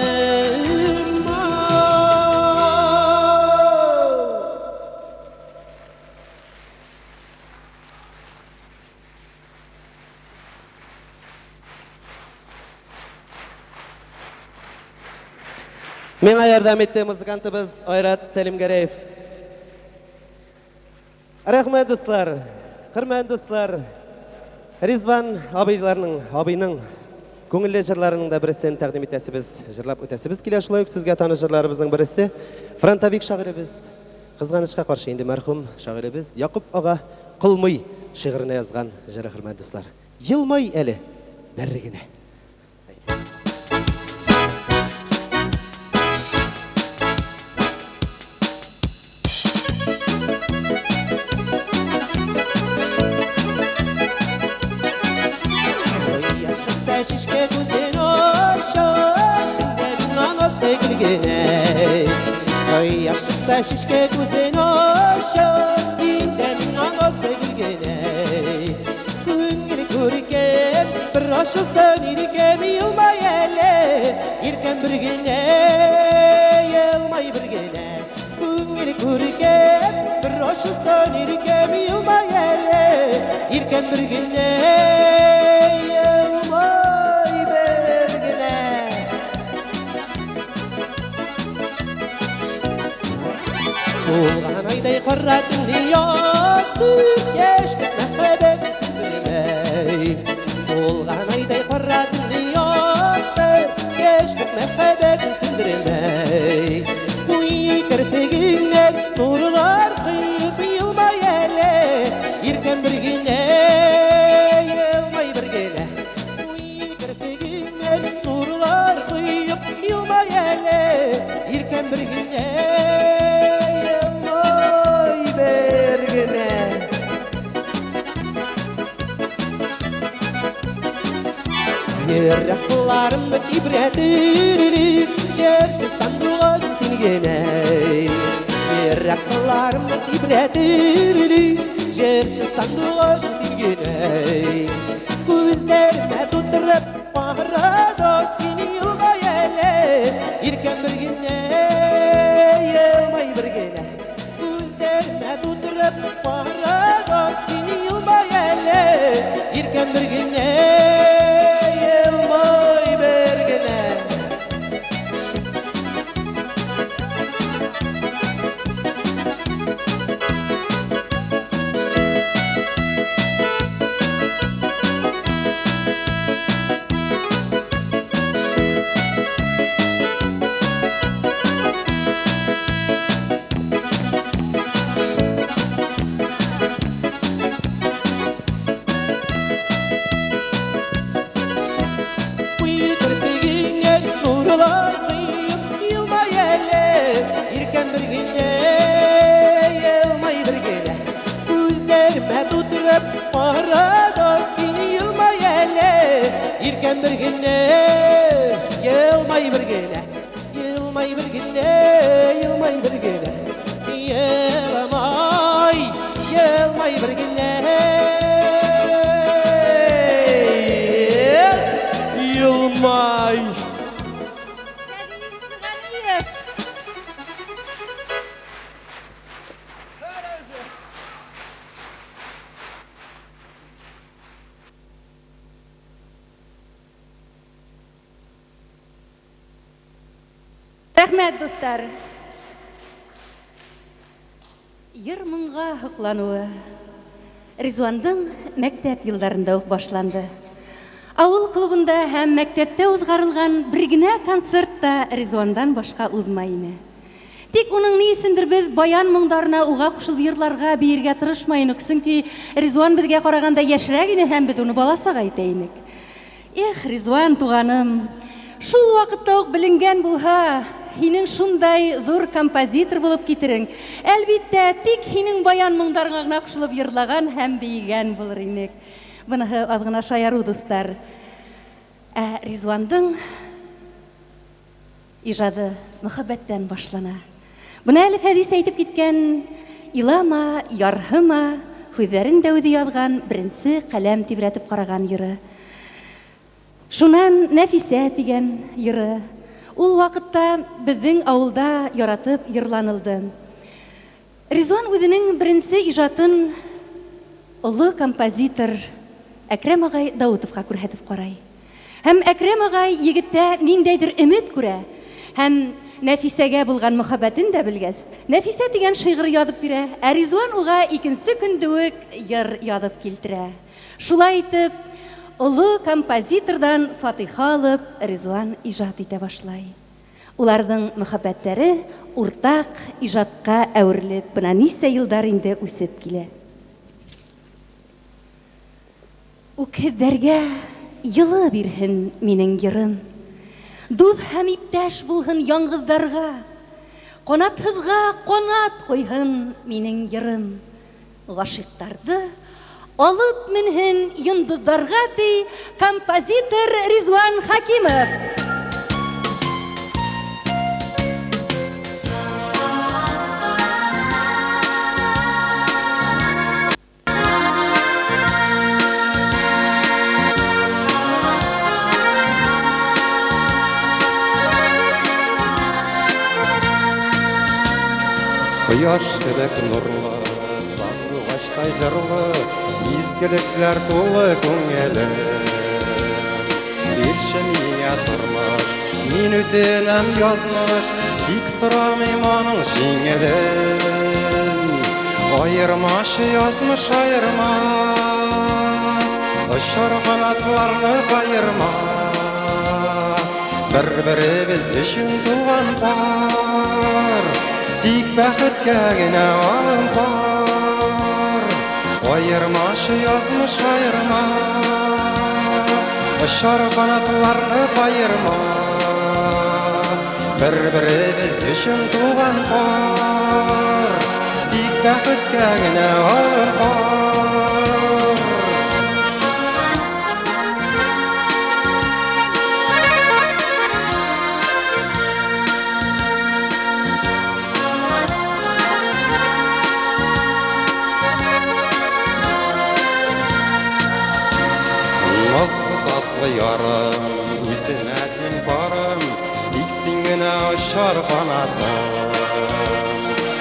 Миңа ярдәм итте музыкантыбыз Айрат Сәлимгәрәев. Рәхмәт, дуслар, хөрмәт дуслар. Ризван абыйларның, абыйның күңелле җырларының да берсен тәкъдим итәсебез, җырлап үтәсебез килә. Шулай ук сезгә таныш җырларыбызның берсе фронтовик шагыйребез, кызганычка каршы инде мәрхүм шагыйребез Якуб ага Колмый шигыренә язган җыры, хөрмәт дуслар. Елмай әле бер генә. Кояш чыкса чишкә күзен ача, син дә миңа назлы гөл генә. Кояш чыкса чишкә күзен ача, син дә миңа назлы гөл генә. Күңел күркәм, бер ачылсын иркәм, елмай әле, иркәм бер генә, елмай бер генә. Күңел күркәм, бер ачылсын иркәм, елмай әле, иркәм бер генә, елмай бер генә. Тулган айдай кара төнне якты, яшьлек мәхәббәт сүндермәй. Тулган айдай кара төнне якты, яшьлек мәхәббәт сүндермәй. Куй керфегеңнән нурлар коеп, елмай әле, иркәм бер генә, елмай бер генә. Куй керфегеңнән нурлар коеп, елмай әле, иркәм бер генә, елмай бер генә. Йөрәк кылларымны тибрәтер, җырчы сандугачым син генә. Йөрәк кылларымны тибрәтер, җырчы сандугачым син генә. Күзләремә тутырып карадым сине, елмай әле, иркәм бер генә, елмай бер генә. Күзләремә тутырып карадым сине, елмай әле, иркәм бер генә, елмай бер генә. бер генә, елмай бер генә. Күзләремә тутырып кара да син елмай әле. Иркәм бер генә, елмай бер генә, елмай бер генә, елмай бер генә. Елмай, елмай бер генә. Елмай. Рәхмәт, дуслар. Йыр моңга һоклануы Ризвандың мәктәп елларында ук башланды. Авыл клубында һәм мәктәптә узгарылган бер генә концерт та Ризвандан башка узмай ине. Тик уның ни өчендер без баян моңдарына уга кушылып йырларга, биергә тырышмай инек, чөнки Ризван безгә караганда яшьрәк ине һәм без уны баласага әйтә инек. Эх, Ризван туганым, шул вакытта ук беленгән булһа, һинең шундай зур композитор булып китерең. Әлбиттә, тик һинең баян моңдарыңа гына кушылып йырлаган һәм биегән булыр инек. Быныһы аз гына шаяру, дуслар. Ә Ризвандың ижады мөхәббәттән башлана. Бына әле Фәдис әйтеп киткән Илама, ярһыма һүҙҙәрен дә үҙе яҙған беренсе ҡәләм тибрәтеп ҡараған йыры. Шунан Нәфисә тигән йыры. Ул ваҡытта беҙҙең ауылда яратып йырланылды. Ризван үҙенең беренсе ижадын оло композитор Әкрәм ағай Даутовҡа күрһәтеп ҡарай. Һәм Әкрәм ағай егеттә ниндәйҙер өмөт күрә. Һәм Нәфисәгә булған мөхәббәтен дә белгәс, Нәфисә тигән шиғыр яҙып бирә, ә Ризван уға икенсе көндө үк йыр яҙып килтерә. Шулай итеп, оло композиторҙан фатиха алып, Ризван ижад итә башлай. Уларҙың мөхәббәттәре уртаҡ ижадҡа әүерелеп, бына нисә йылдар инде үҫеп килә. Үкһеҙҙәргә йылы бирһен минең йырым. Дуҫ һәм иптәш булһын яңғыҙҙарға. Ҡанатһыҙға ҡанат ҡуйһын минең йырым. Ғашиҡтарҙы алып менһен йондоҙҙарға, ти композитор Ризван Хакимов. Кояш кебек нурлы, сандугачтай җырлы, изгелекләр тулы күңелем. Бирче миңа тормыш, мин үтенәм язмыш, тик сорамыйм аның җиңелен. Аермашы язмыш, аерма, очар канатларны каерма. Бер-беребез өчен туган пар, тик бәхеткә генә алым пар. Аермашы язмыш, аерма, очар канатларны каерма. Бер-беребез өчен туган пар, тик бәхеткә генә алым пар. Назлы татлы ярым, үземә тиң парым, тик син генә очар канатым.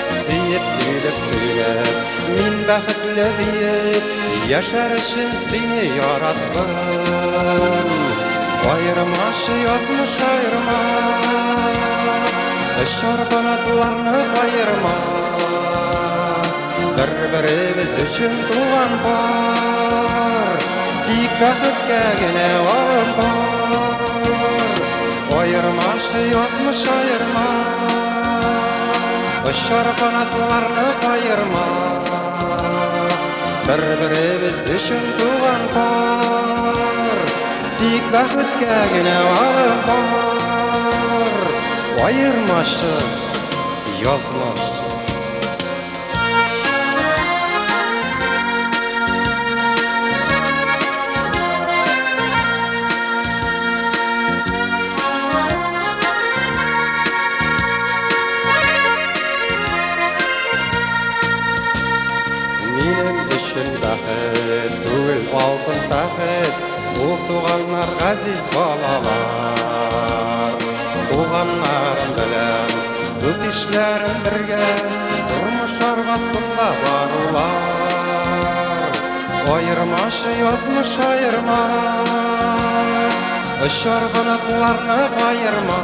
Сөеп, сөйләп, сөйләп, мин бәхетле диеп, яшәр өчен сине яраттым. Аермашы язмыш, аерма, очар канатларны каерма. Бер-беребез өчен туган пар, тик бәхеткә генә алым бар. Аермашы язмыш, аерма, очар канатларны каерма. Бер-беребез өчен туган пар, тик бәхеткә генә алым бар. Аермашы язмыш. Минем өчен бәхет түгел алтын тәхет, ул туганнар, газиз балалар. Туганнарым белән, дус ишләрем бергә, тормыш арбасында барулар. Аермашы язмыш аерма, очар канатларны каерма.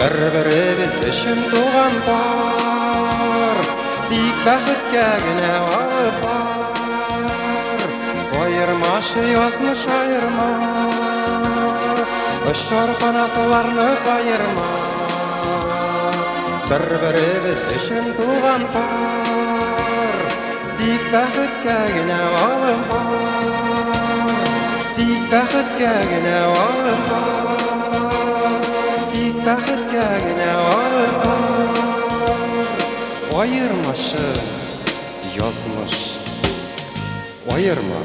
Бер-беребез өчен туган пар, тик бәхеткә генә алып бар. Аермашы язмыш аерма, очар канатларны каерма. Бер-беребез өчен туган пар, тик бәхеткә генә алып бар. Тик бәхеткә генә алып бар. Тик бәхеткә генә алып бар. Аермашы язмыш, аерма.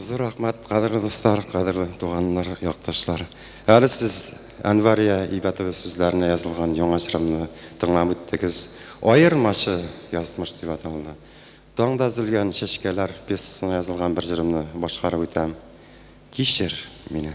Зур рәхмәт, кадерле дуслар, кадерле туганнар, якташлар. Әле сез Әнвәрия Ибәтова сүзләренә язылган яңа җырымны тыңлап үттегез. Аермачы язмыш дип аталды. Таңда өзелгән чәчкәләр пьесасына язылган бер җырымны башкарып үтәм. Кичер мине.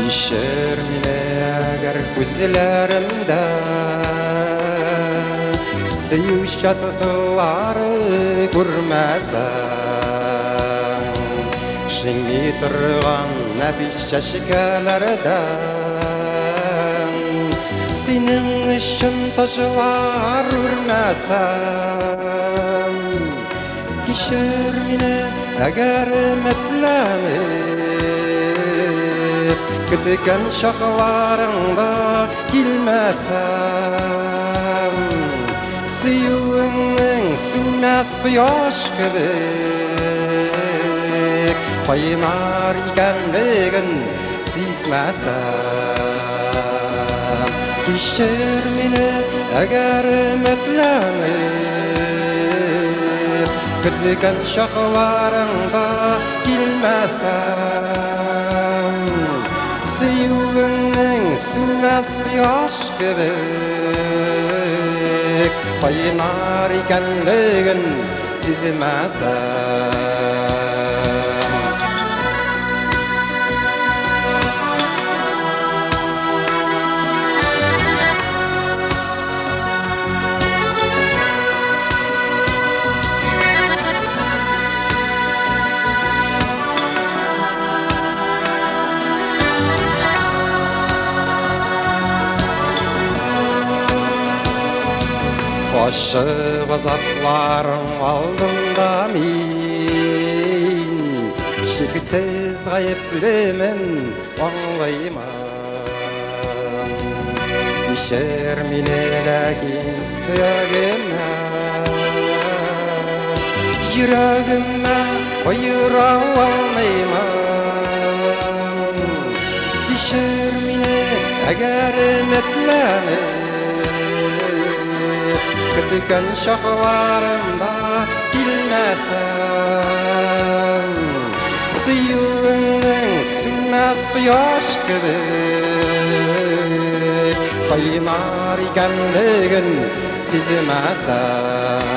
Кичер мине, әгәр күзләремдә сөю чаткылары күрмәсәң, шиңми торган нәфис чәчкәләрдән синең өчен таҗлар үрмәсәм. Кичер мине, әгәр өметләнеп көткән чакларыңда килмәсәм, сөюеңнең сүнмәс кояш кебек кайнар икәнлеген сизмәсәм. Кичер мине, әгәр өметләнеп көткән чакларыңда килмәсәм, сөюеңнең сүнмәс кояш кебек кайнар икәнлеген сизмәсәм. Ачы газапларың алдында мин чиксез гаеплемен, аңлыймын. Кичер мине, ләкин йөрәгемә, йөрәгемә аера алмыймын. Кичер мине, әгәр өметләнеп көткән чакларымда килмәсәм, сөюеңнең сүнмәс кояш кебек кайнар икәнлеген сизмәсәм.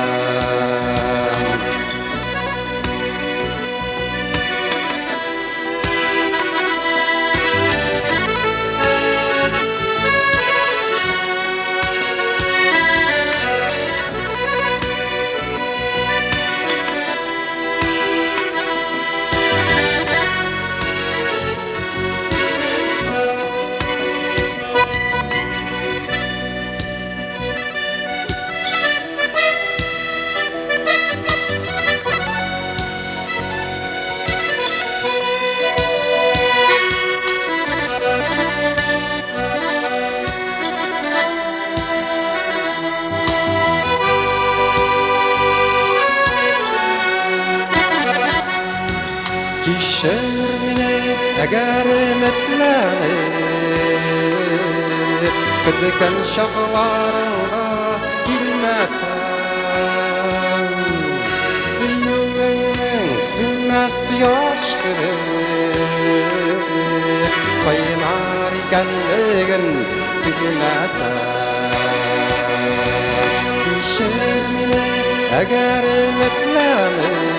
Кичер мине, әгәр өметләнеп, Көткән чакларыңда килмәсәм. Сөюеңнең сүнмәс кояш кебек Кайнар икәнлеген сизмәсәм. Кичер мине, әгәр өметләнеп,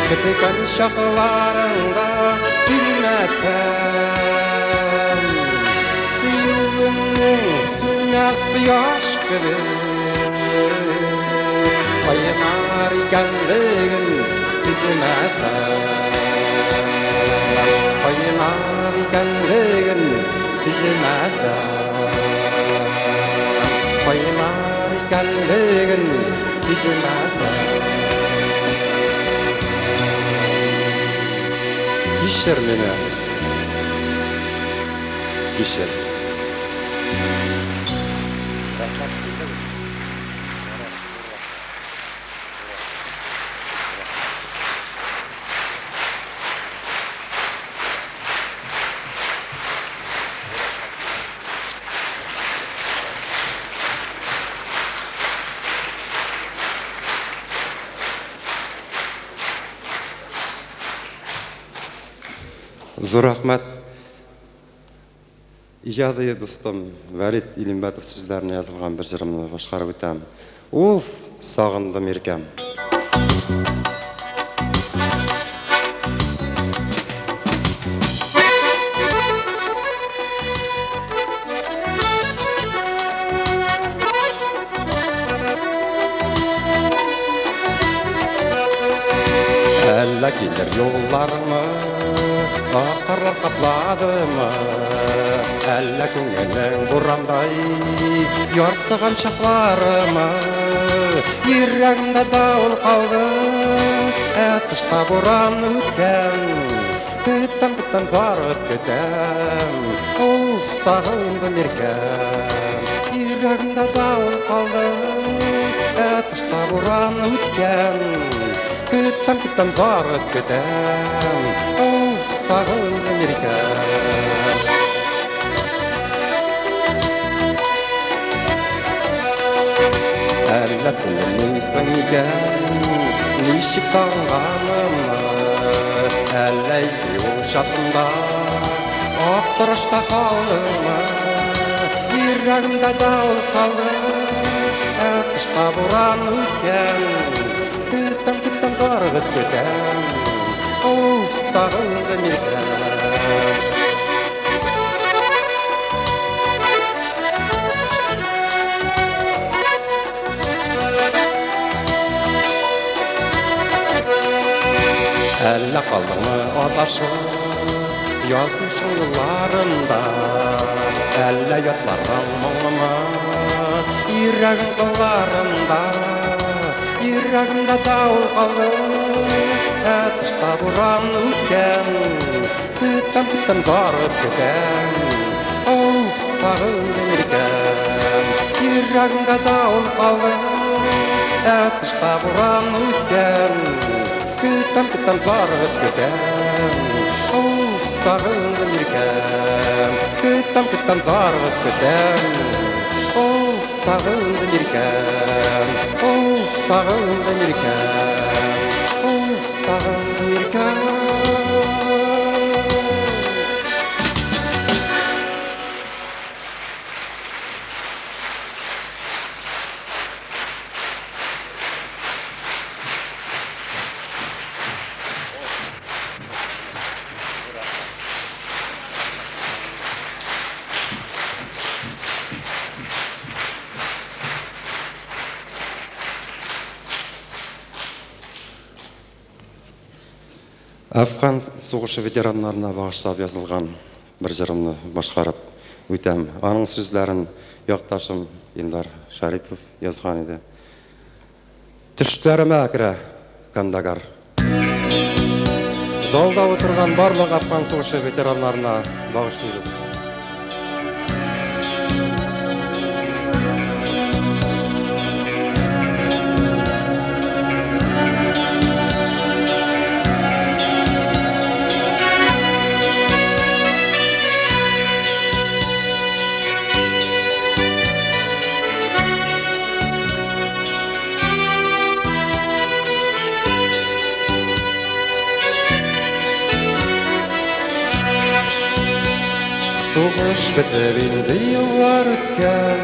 Көткән чакларыңда килмәсәм. Сөюеңнең сүнмәс кояш кебек Кайнар икәнлеген сизмәсәм. Кайнар икәнлеген сизмәсәм. Кайнар икәнлеген сизмәсәм. Кичер мине. Кичер. Зур рәхмәт. Иҗади дустым Вәлит Илембәтов сүзләренә язылган бер җырымны башкарып үтәм. Уф, сагындым иркәм. Әллә килер юллармы, ак карлар капладымы, Әллә күңелең бурандай ярсыган чакларымы. Йөрәгемдә давыл калды, ә тышта буран үткән. Көтәм, көтәм, зарыгып көтәм, Уф, сагындым иркәм. Йөрәгемдә давыл калды, ә тышта буран үткән. Көтәм, көтәм, зарыгып көтәм, Уф, сагындым иркәм. Әллә син белмисең микән, ничек сагынганымны? Әллә юл чатында аптырашта калдыңмы? Йөрәгемдә давыл калды, ә тышта буран үткән. Көтәм, көтәм, зарыгып көтәм, Уф, сагындым иркәм. Әллә калдыңмы адашып язмышың юлларында, Әллә ятларың моңымы йөрәгең кылларында? Йөрәгемдә давыл калды, ә тышта буран үткән. Көтәм, көтәм, зарыгып көтәм, Уф, сагындым иркәм. Йөрәгемдә давыл калды, ә тышта буран үткән. Көтәм, көтәм, зарыгып көтәм, Уф, сагындым иркәм. Көтәм, көтәм, зарыгып көтәм, Уф, сагындым иркәм. Уф, сагындым иркәм. Уф, сагындым иркәм. Әфган сугышы ветераннарына багышлап язылган бер җырымны башкарып үтәм. Аның сүзләрен якташым Илдар Шарипов язган иде. Төшләремә керә Кандагар. Залда утырган барлык Әфган сугышы ветераннарына багышлыйбыз. Сугыш бетеп инде еллар үткән,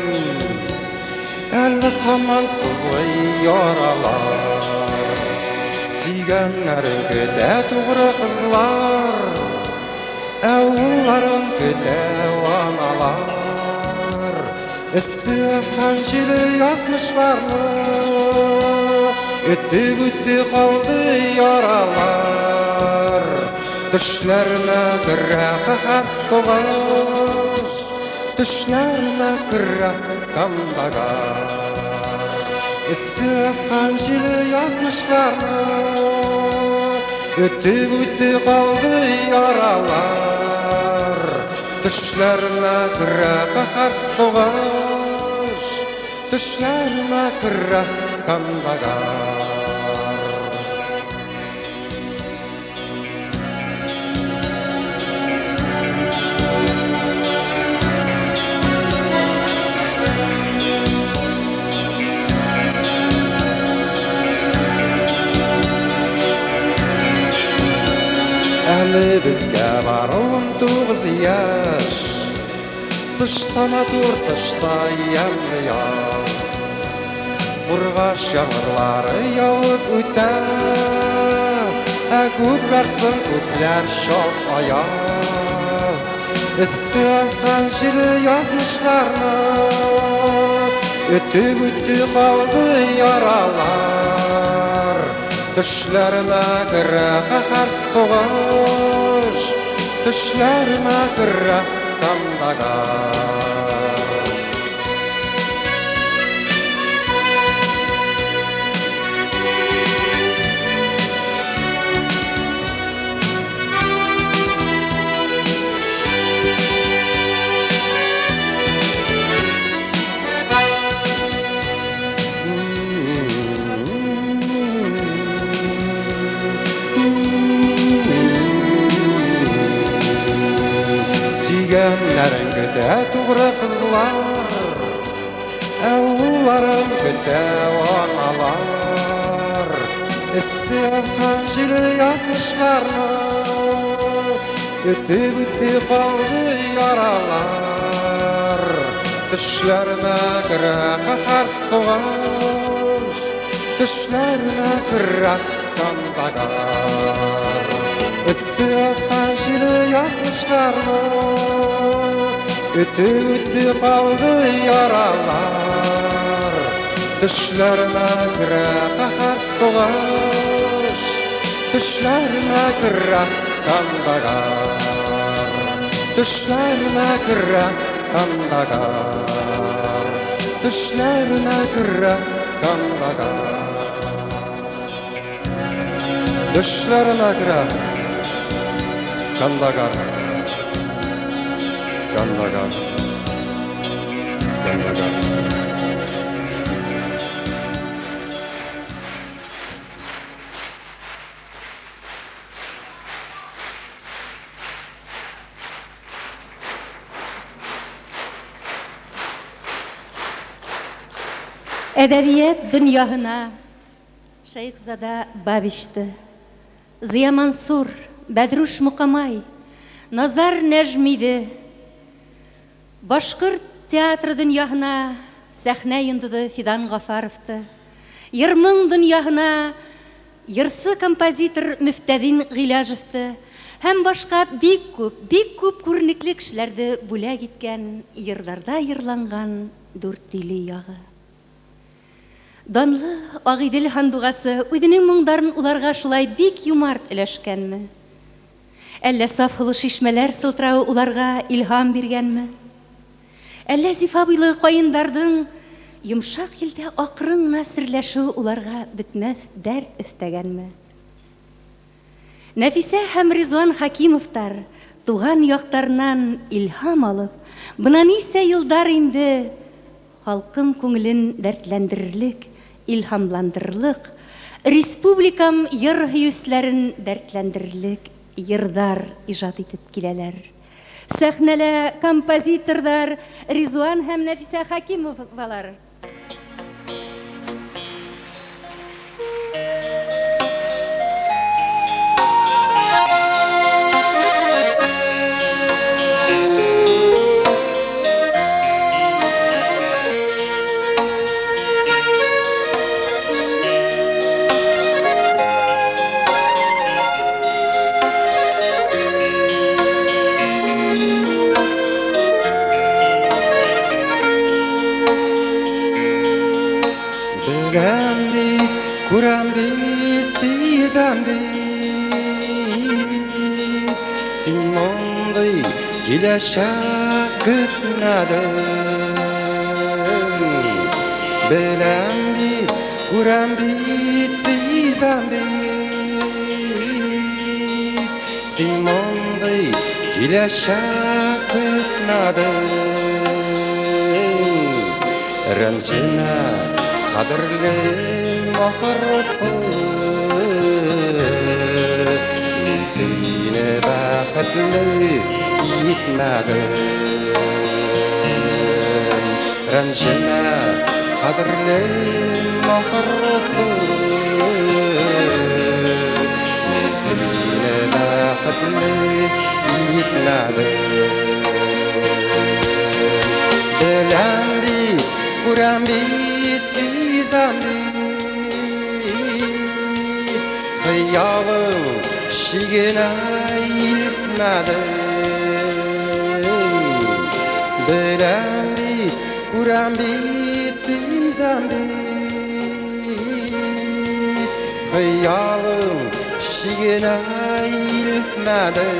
Әле һаман сызлый яралар. Сөйгәннәрен көтә тугры кызлар, Ә улларын көтә аналар. Эссе һәм җиле язмышларны Өтеп үтте калды яралар. Төшләремә керә каһәр сугыш, Төшләремә керә Кандагар. Эссе һәм җиле язмышларны Өтеп үтте калды яралар. Төшләремә керә каһәр сугыш, Төшләремә керә Кандагар. Әле безгә бар 19 яшь, Тышта матур, тышта ямьле яз. Кургаш яңгырлары явып үтә, Ә күкләр соң күкләр чак аяз. Эссе һәм җиле язмышларны Өтеп үтте калды яралар. Төшләремә керә каһәр сугыш, Төшләремә керә Кандагар. Сөйгәннәрен көтә тугры кызлар, Ә улларын көтә аналар. Эссе һәм җиле язмышларны Өтеп үтте калды яралар. Төшләремә керә каһәр сугыш, Төшләремә керә Кандагар. Эссе һәм җиле язмышларны Өтеп үтте калды яралар. Төшләремә керә каһәр сугыш, Төшләремә керә Кандагар. Төшләремә керә Кандагар. Төшләремә керә Кандагар. Төшләремә керә Кандагар. Кандагар. Кандагар. Әдәбият дөньяһына Шәйхзада Бабичты, Зыя Мансур, Бәдрүш Мукамай, Назар Нәжмиде, Башкорт театры дөньяһына сәхнә йондызы Фидан Гафаровты, йыр-моң дөньяһына йырсы композитор Мөфтәдин Гыйләҗевты һәм башка бик күп, бик күп күренекле кешеләрде бүләк иткән йырларда йырланган Дүртөйле ягы. Данлы Агыйдел һандугасы үзенең моңдарын уларга шулай бик юмарт өләшкәнме? Әллә саф һулы чишмәләр сылтыравы уларга илһам биргәнме? Әллә зифа буйлы каендарның йомшак елдә акрын гына серләшүе уларга бетмәс дәрт өстәгәнме? Нәфисә һәм Ризван Хәкимовтар туган яктарыннан илһам алып, бына ничә елдар инде халкым күңелен дәртләндерерлек, илһамландырырлык, республикам йыр һөюсләрен дәртләндерерлек йырдар иҗат итеп киләләр. Сәхнәлә композиторлар Ризван һәм Нәфисә Хәкимовалар. киләчәк көтмәдең. Беләм бит, күрәм бит, сизәм бит, син мондый киләчәк көтмәдең. Рәнҗемә, кадерлем, ахрысы, мин сине бәхетле итмәдем. Рәнҗемә, кадерлем, ахрысы, мин сине бәхетле итмәдем. Беләм бит, күрәм бит, сизәм бит, хыялың чигенә илтмәде. Беләм бит, күрәм бит, сизәм бит, хыялың чигенә илтмәде.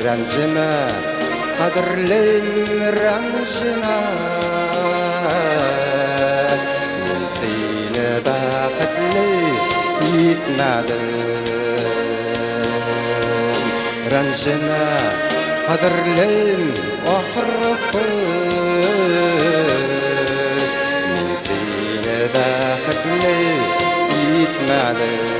Рәнҗемә, кадерлем, рәнҗемә, мин сине бәхетле итмәдем. Рәнҗемә, кадерлем, ахрысы, мин сине бәхетле итмәдем.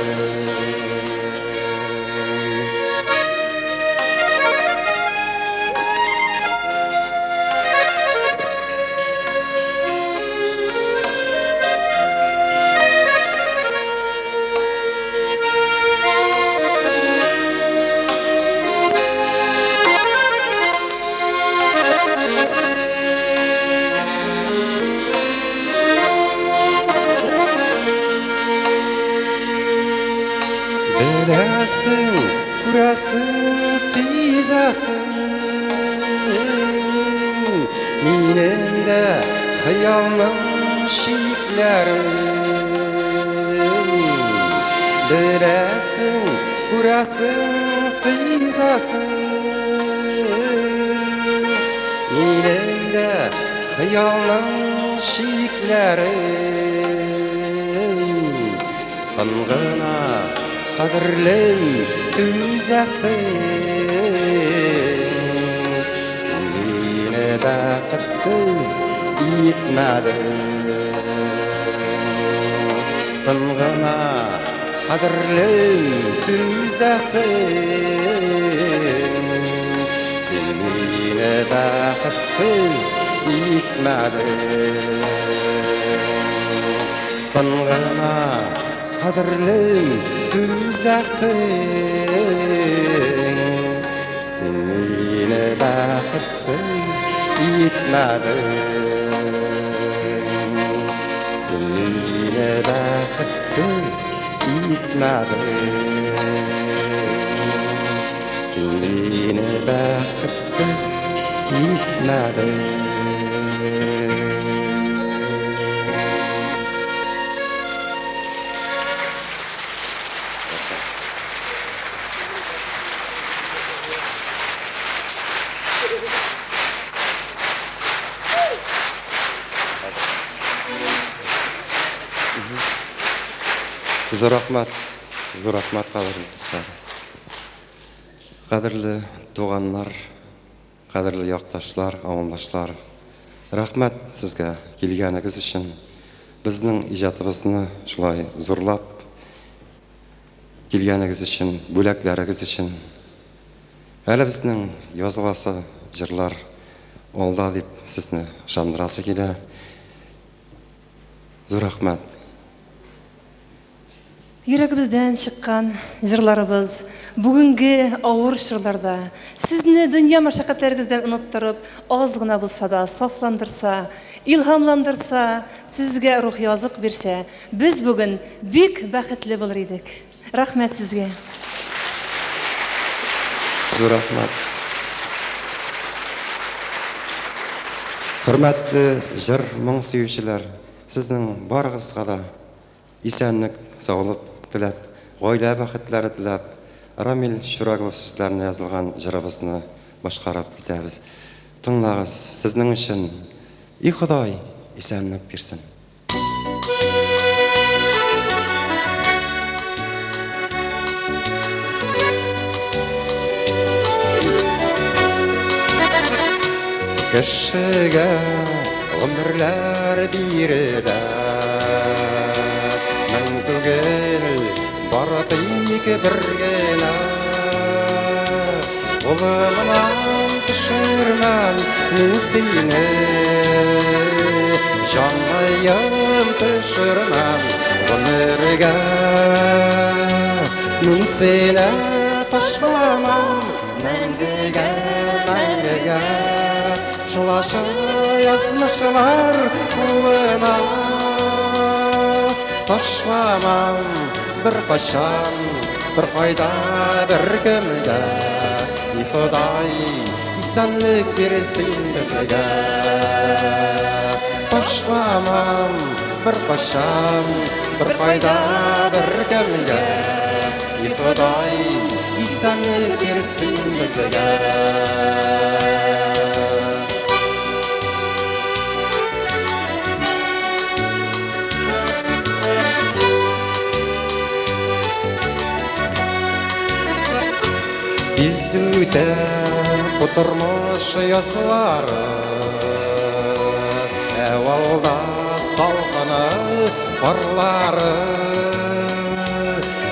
Беләсең, күрәсең, сизәсең, минем дә хыялның чикләрен. Беләсең, күрәсең, сизәсең, минем дә хыялның чикләрен. Тын гына, кадерлем, түзәсең, син мине бәхетсез итмәдең. Тын гына, кадерлем, түзәсең, син мине бәхетсез итмәдең. Тын гына, кадерлем, түзәсең, син мине бәхетсез итмәдең. Син мине бәхетсез итмәдең. Син мине бәхетсез итмәдең. Зур рәхмәт, зур рәхмәт, кадерле дуслар. Кадерле туганнар, кадерле якташлар, авылдашлар. Рәхмәт сезгә килгәнегез өчен. Безнең иҗатыбызны шулай зурлап килгәнегез өчен, бүләкләрегез өчен. Әле безнең языласы җырлар алда дип сезне ышандырасы килә. Зур рәхмәт. Йөрәгебездән чыккан җырларыбыз бүгенге авыр чорларда сезне дөнья мәшәкатьләрегездән оныттырып, аз гына булса да сафландырса, илһамландырса, сезгә рухи азык бирсә, без бүген бик бәхетле булыр идек. Рәхмәт сезгә. Зур рәхмәт. Хөрмәтле җыр, моң сөючеләр, сезнең барыгызга да исәнлек, саулык теләп, гаилә бәхетләре теләп, Рамил Чураглов сүзләренә язылган җырыбызны башкарып китәбез. Тыңлагыз, сезнең өчен, и Ходай, исәнлек бирсен. Кешегә гомерләр бирелә, Мең түгел, бары тик бер генә. Кулымнан төшермәм мин сине, Җаныем төшермәм гомергә. Мин сине ташламам мәңгегә, мәңгегә. Шулашы язмышлар кулына. Ташламам беркайчан, беркайда, беркемгә. И Ходай, исәнлек бирсен безгә. Ташламам беркайчан, беркайда, беркемгә. И Ходай, исәнлек бирсен безгә. Тиз үтә бу тормыш язлары, Ә алда салкыны, карлары.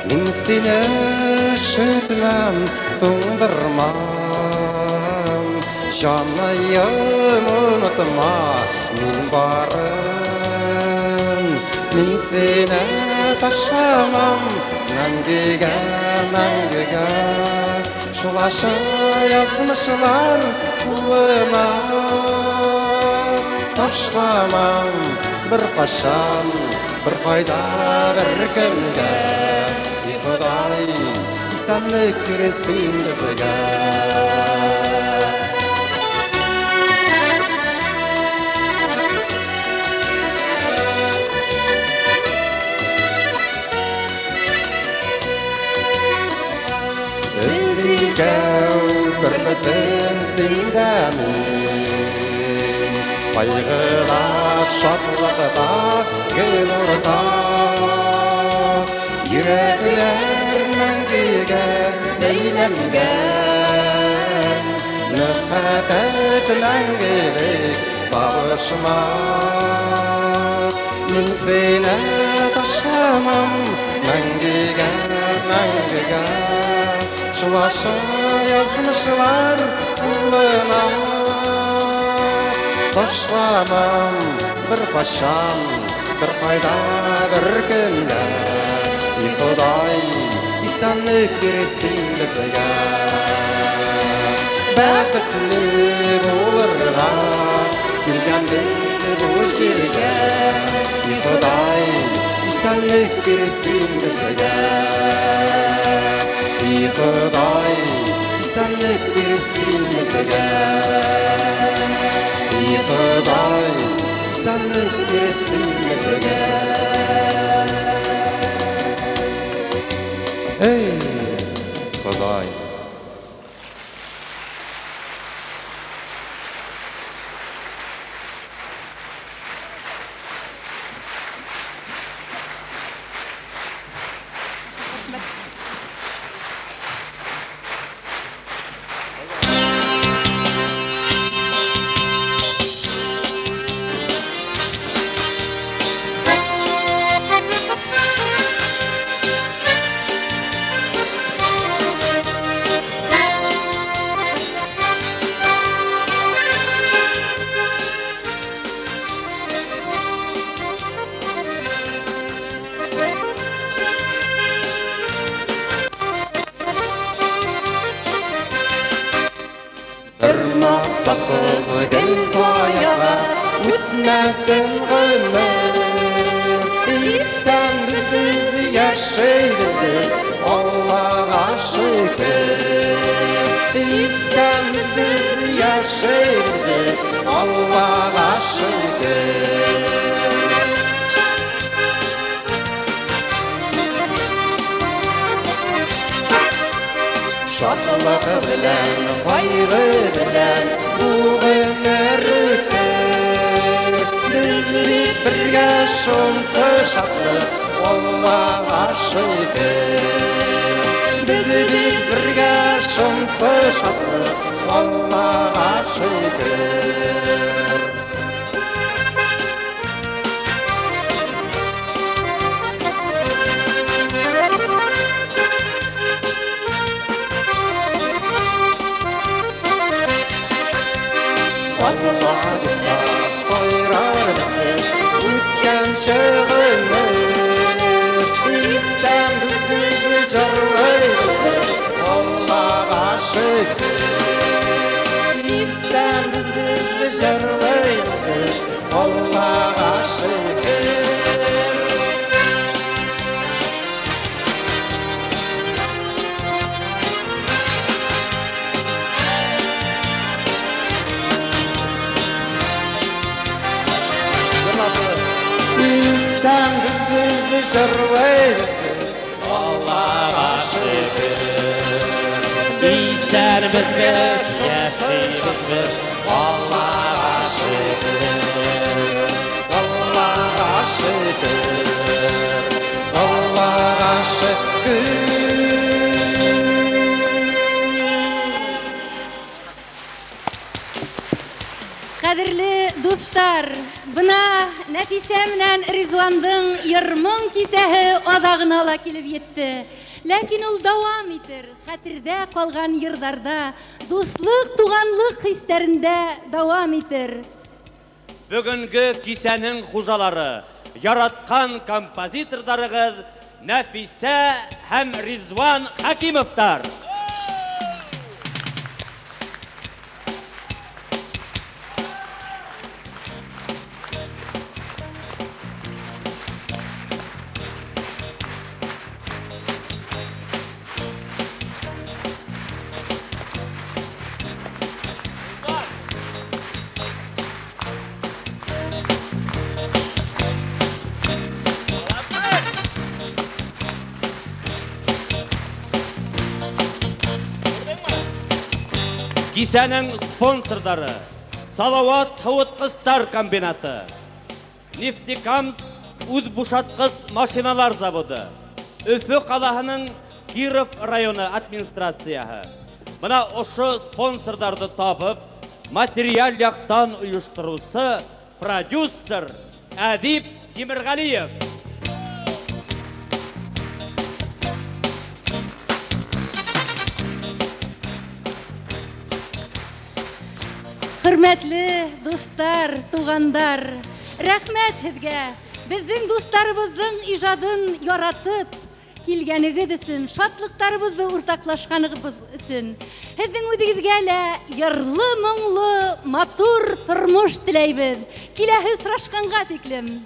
Мин сине өшетмәм, туңдырмам, Җаныем, онытма, мин барын. Мин сине ташламам мәңгегә, мәңгегә. Шулашы язмышлар кулына. Ташламам беркайчан, беркайда, беркемгә. И Ходай, исәнлек бирсен безгә. Без икәү бер бөтен син дә мин. Кайгыда, шатлыкта гел уртак. Йөрәкләр мәңгегә бәйләнгән. Мәхәббәт мәңгелек табышмак. Мин сине ташламам мәңгегә, мәңгегә. Шулашы язмышлар кулына. Ташламам беркайчан, беркайда, беркемгә. И Ходай, исәнлек бирсен безгә. Бәхетле булырга килгәнбез бу җиргә. И Ходай, исәнлек бирсен безгә. И Ходай, исәнлек бирсен безгә. И Ходай, исәнлек бирсен безгә. Эй, Ходай! Бер максатсыз гел заяга үтмәсен гомер. Исәнбез без, яшибез без, Аллага шөкер. Исәнбез без, яшибез без, Аллага шөкер. Шатлык белән, кайгы белән бу гомер үтәр. Без бит бергә шунсы шатлык, Аллага шөкер. Без бит бергә шунсы шатлык, Аллага шөкер. Хатлар булса сайрарбыз без үткән чыгымны. Исәнбез без, җырлыйбыз без, Аллага шөкер. Исәнбез без, җырлыйбыз без, Аллага шөкер. Исәнбез без, җырлыйбыз без, Аллага шөкер. Исәнбез без, яшибез без, Аллага шөкер. Аллага шөкер. Аллага шөкер. Кадерле дуслар, бына Нәфисә менән Ризвандың йыр-моң кисәһе азагына ла килеп етте. Ләкин ул дәвам итер, хәтердә калган йырдарда, дуслык, туганлык хисләрендә дәвам итер. Бүгенге кисәнең хуҗалары, яраткан композиторларыгыз Нәфисә һәм Ризван Хәкимовтар. Кисәнең спонсордары Салават һавыткыстар комбинаты, Нефтекамск үз бушаткыс машиналар заводы, Өфө қалаһының Киров районы администрацияһы. Бына ошо спонсорҙарҙы табып, материаль яҡтан ойоштороусы продюсер Әдип Тимерғәлиев. Хөрмәтле дуслар, тугандар, рәхмәт һеҙгә. Беҙҙең дуҫтарыбыҙҙың ижадын яратып килгәнегеҙ өсөн, шатлыҡтарыбыҙҙы уртаҡлашҡанығыҙ өсөн. Һеҙҙең үҙегеҙгә лә йырлы, моңло, матур тормош теләйбеҙ. Киләһе осрашҡанға тиклем.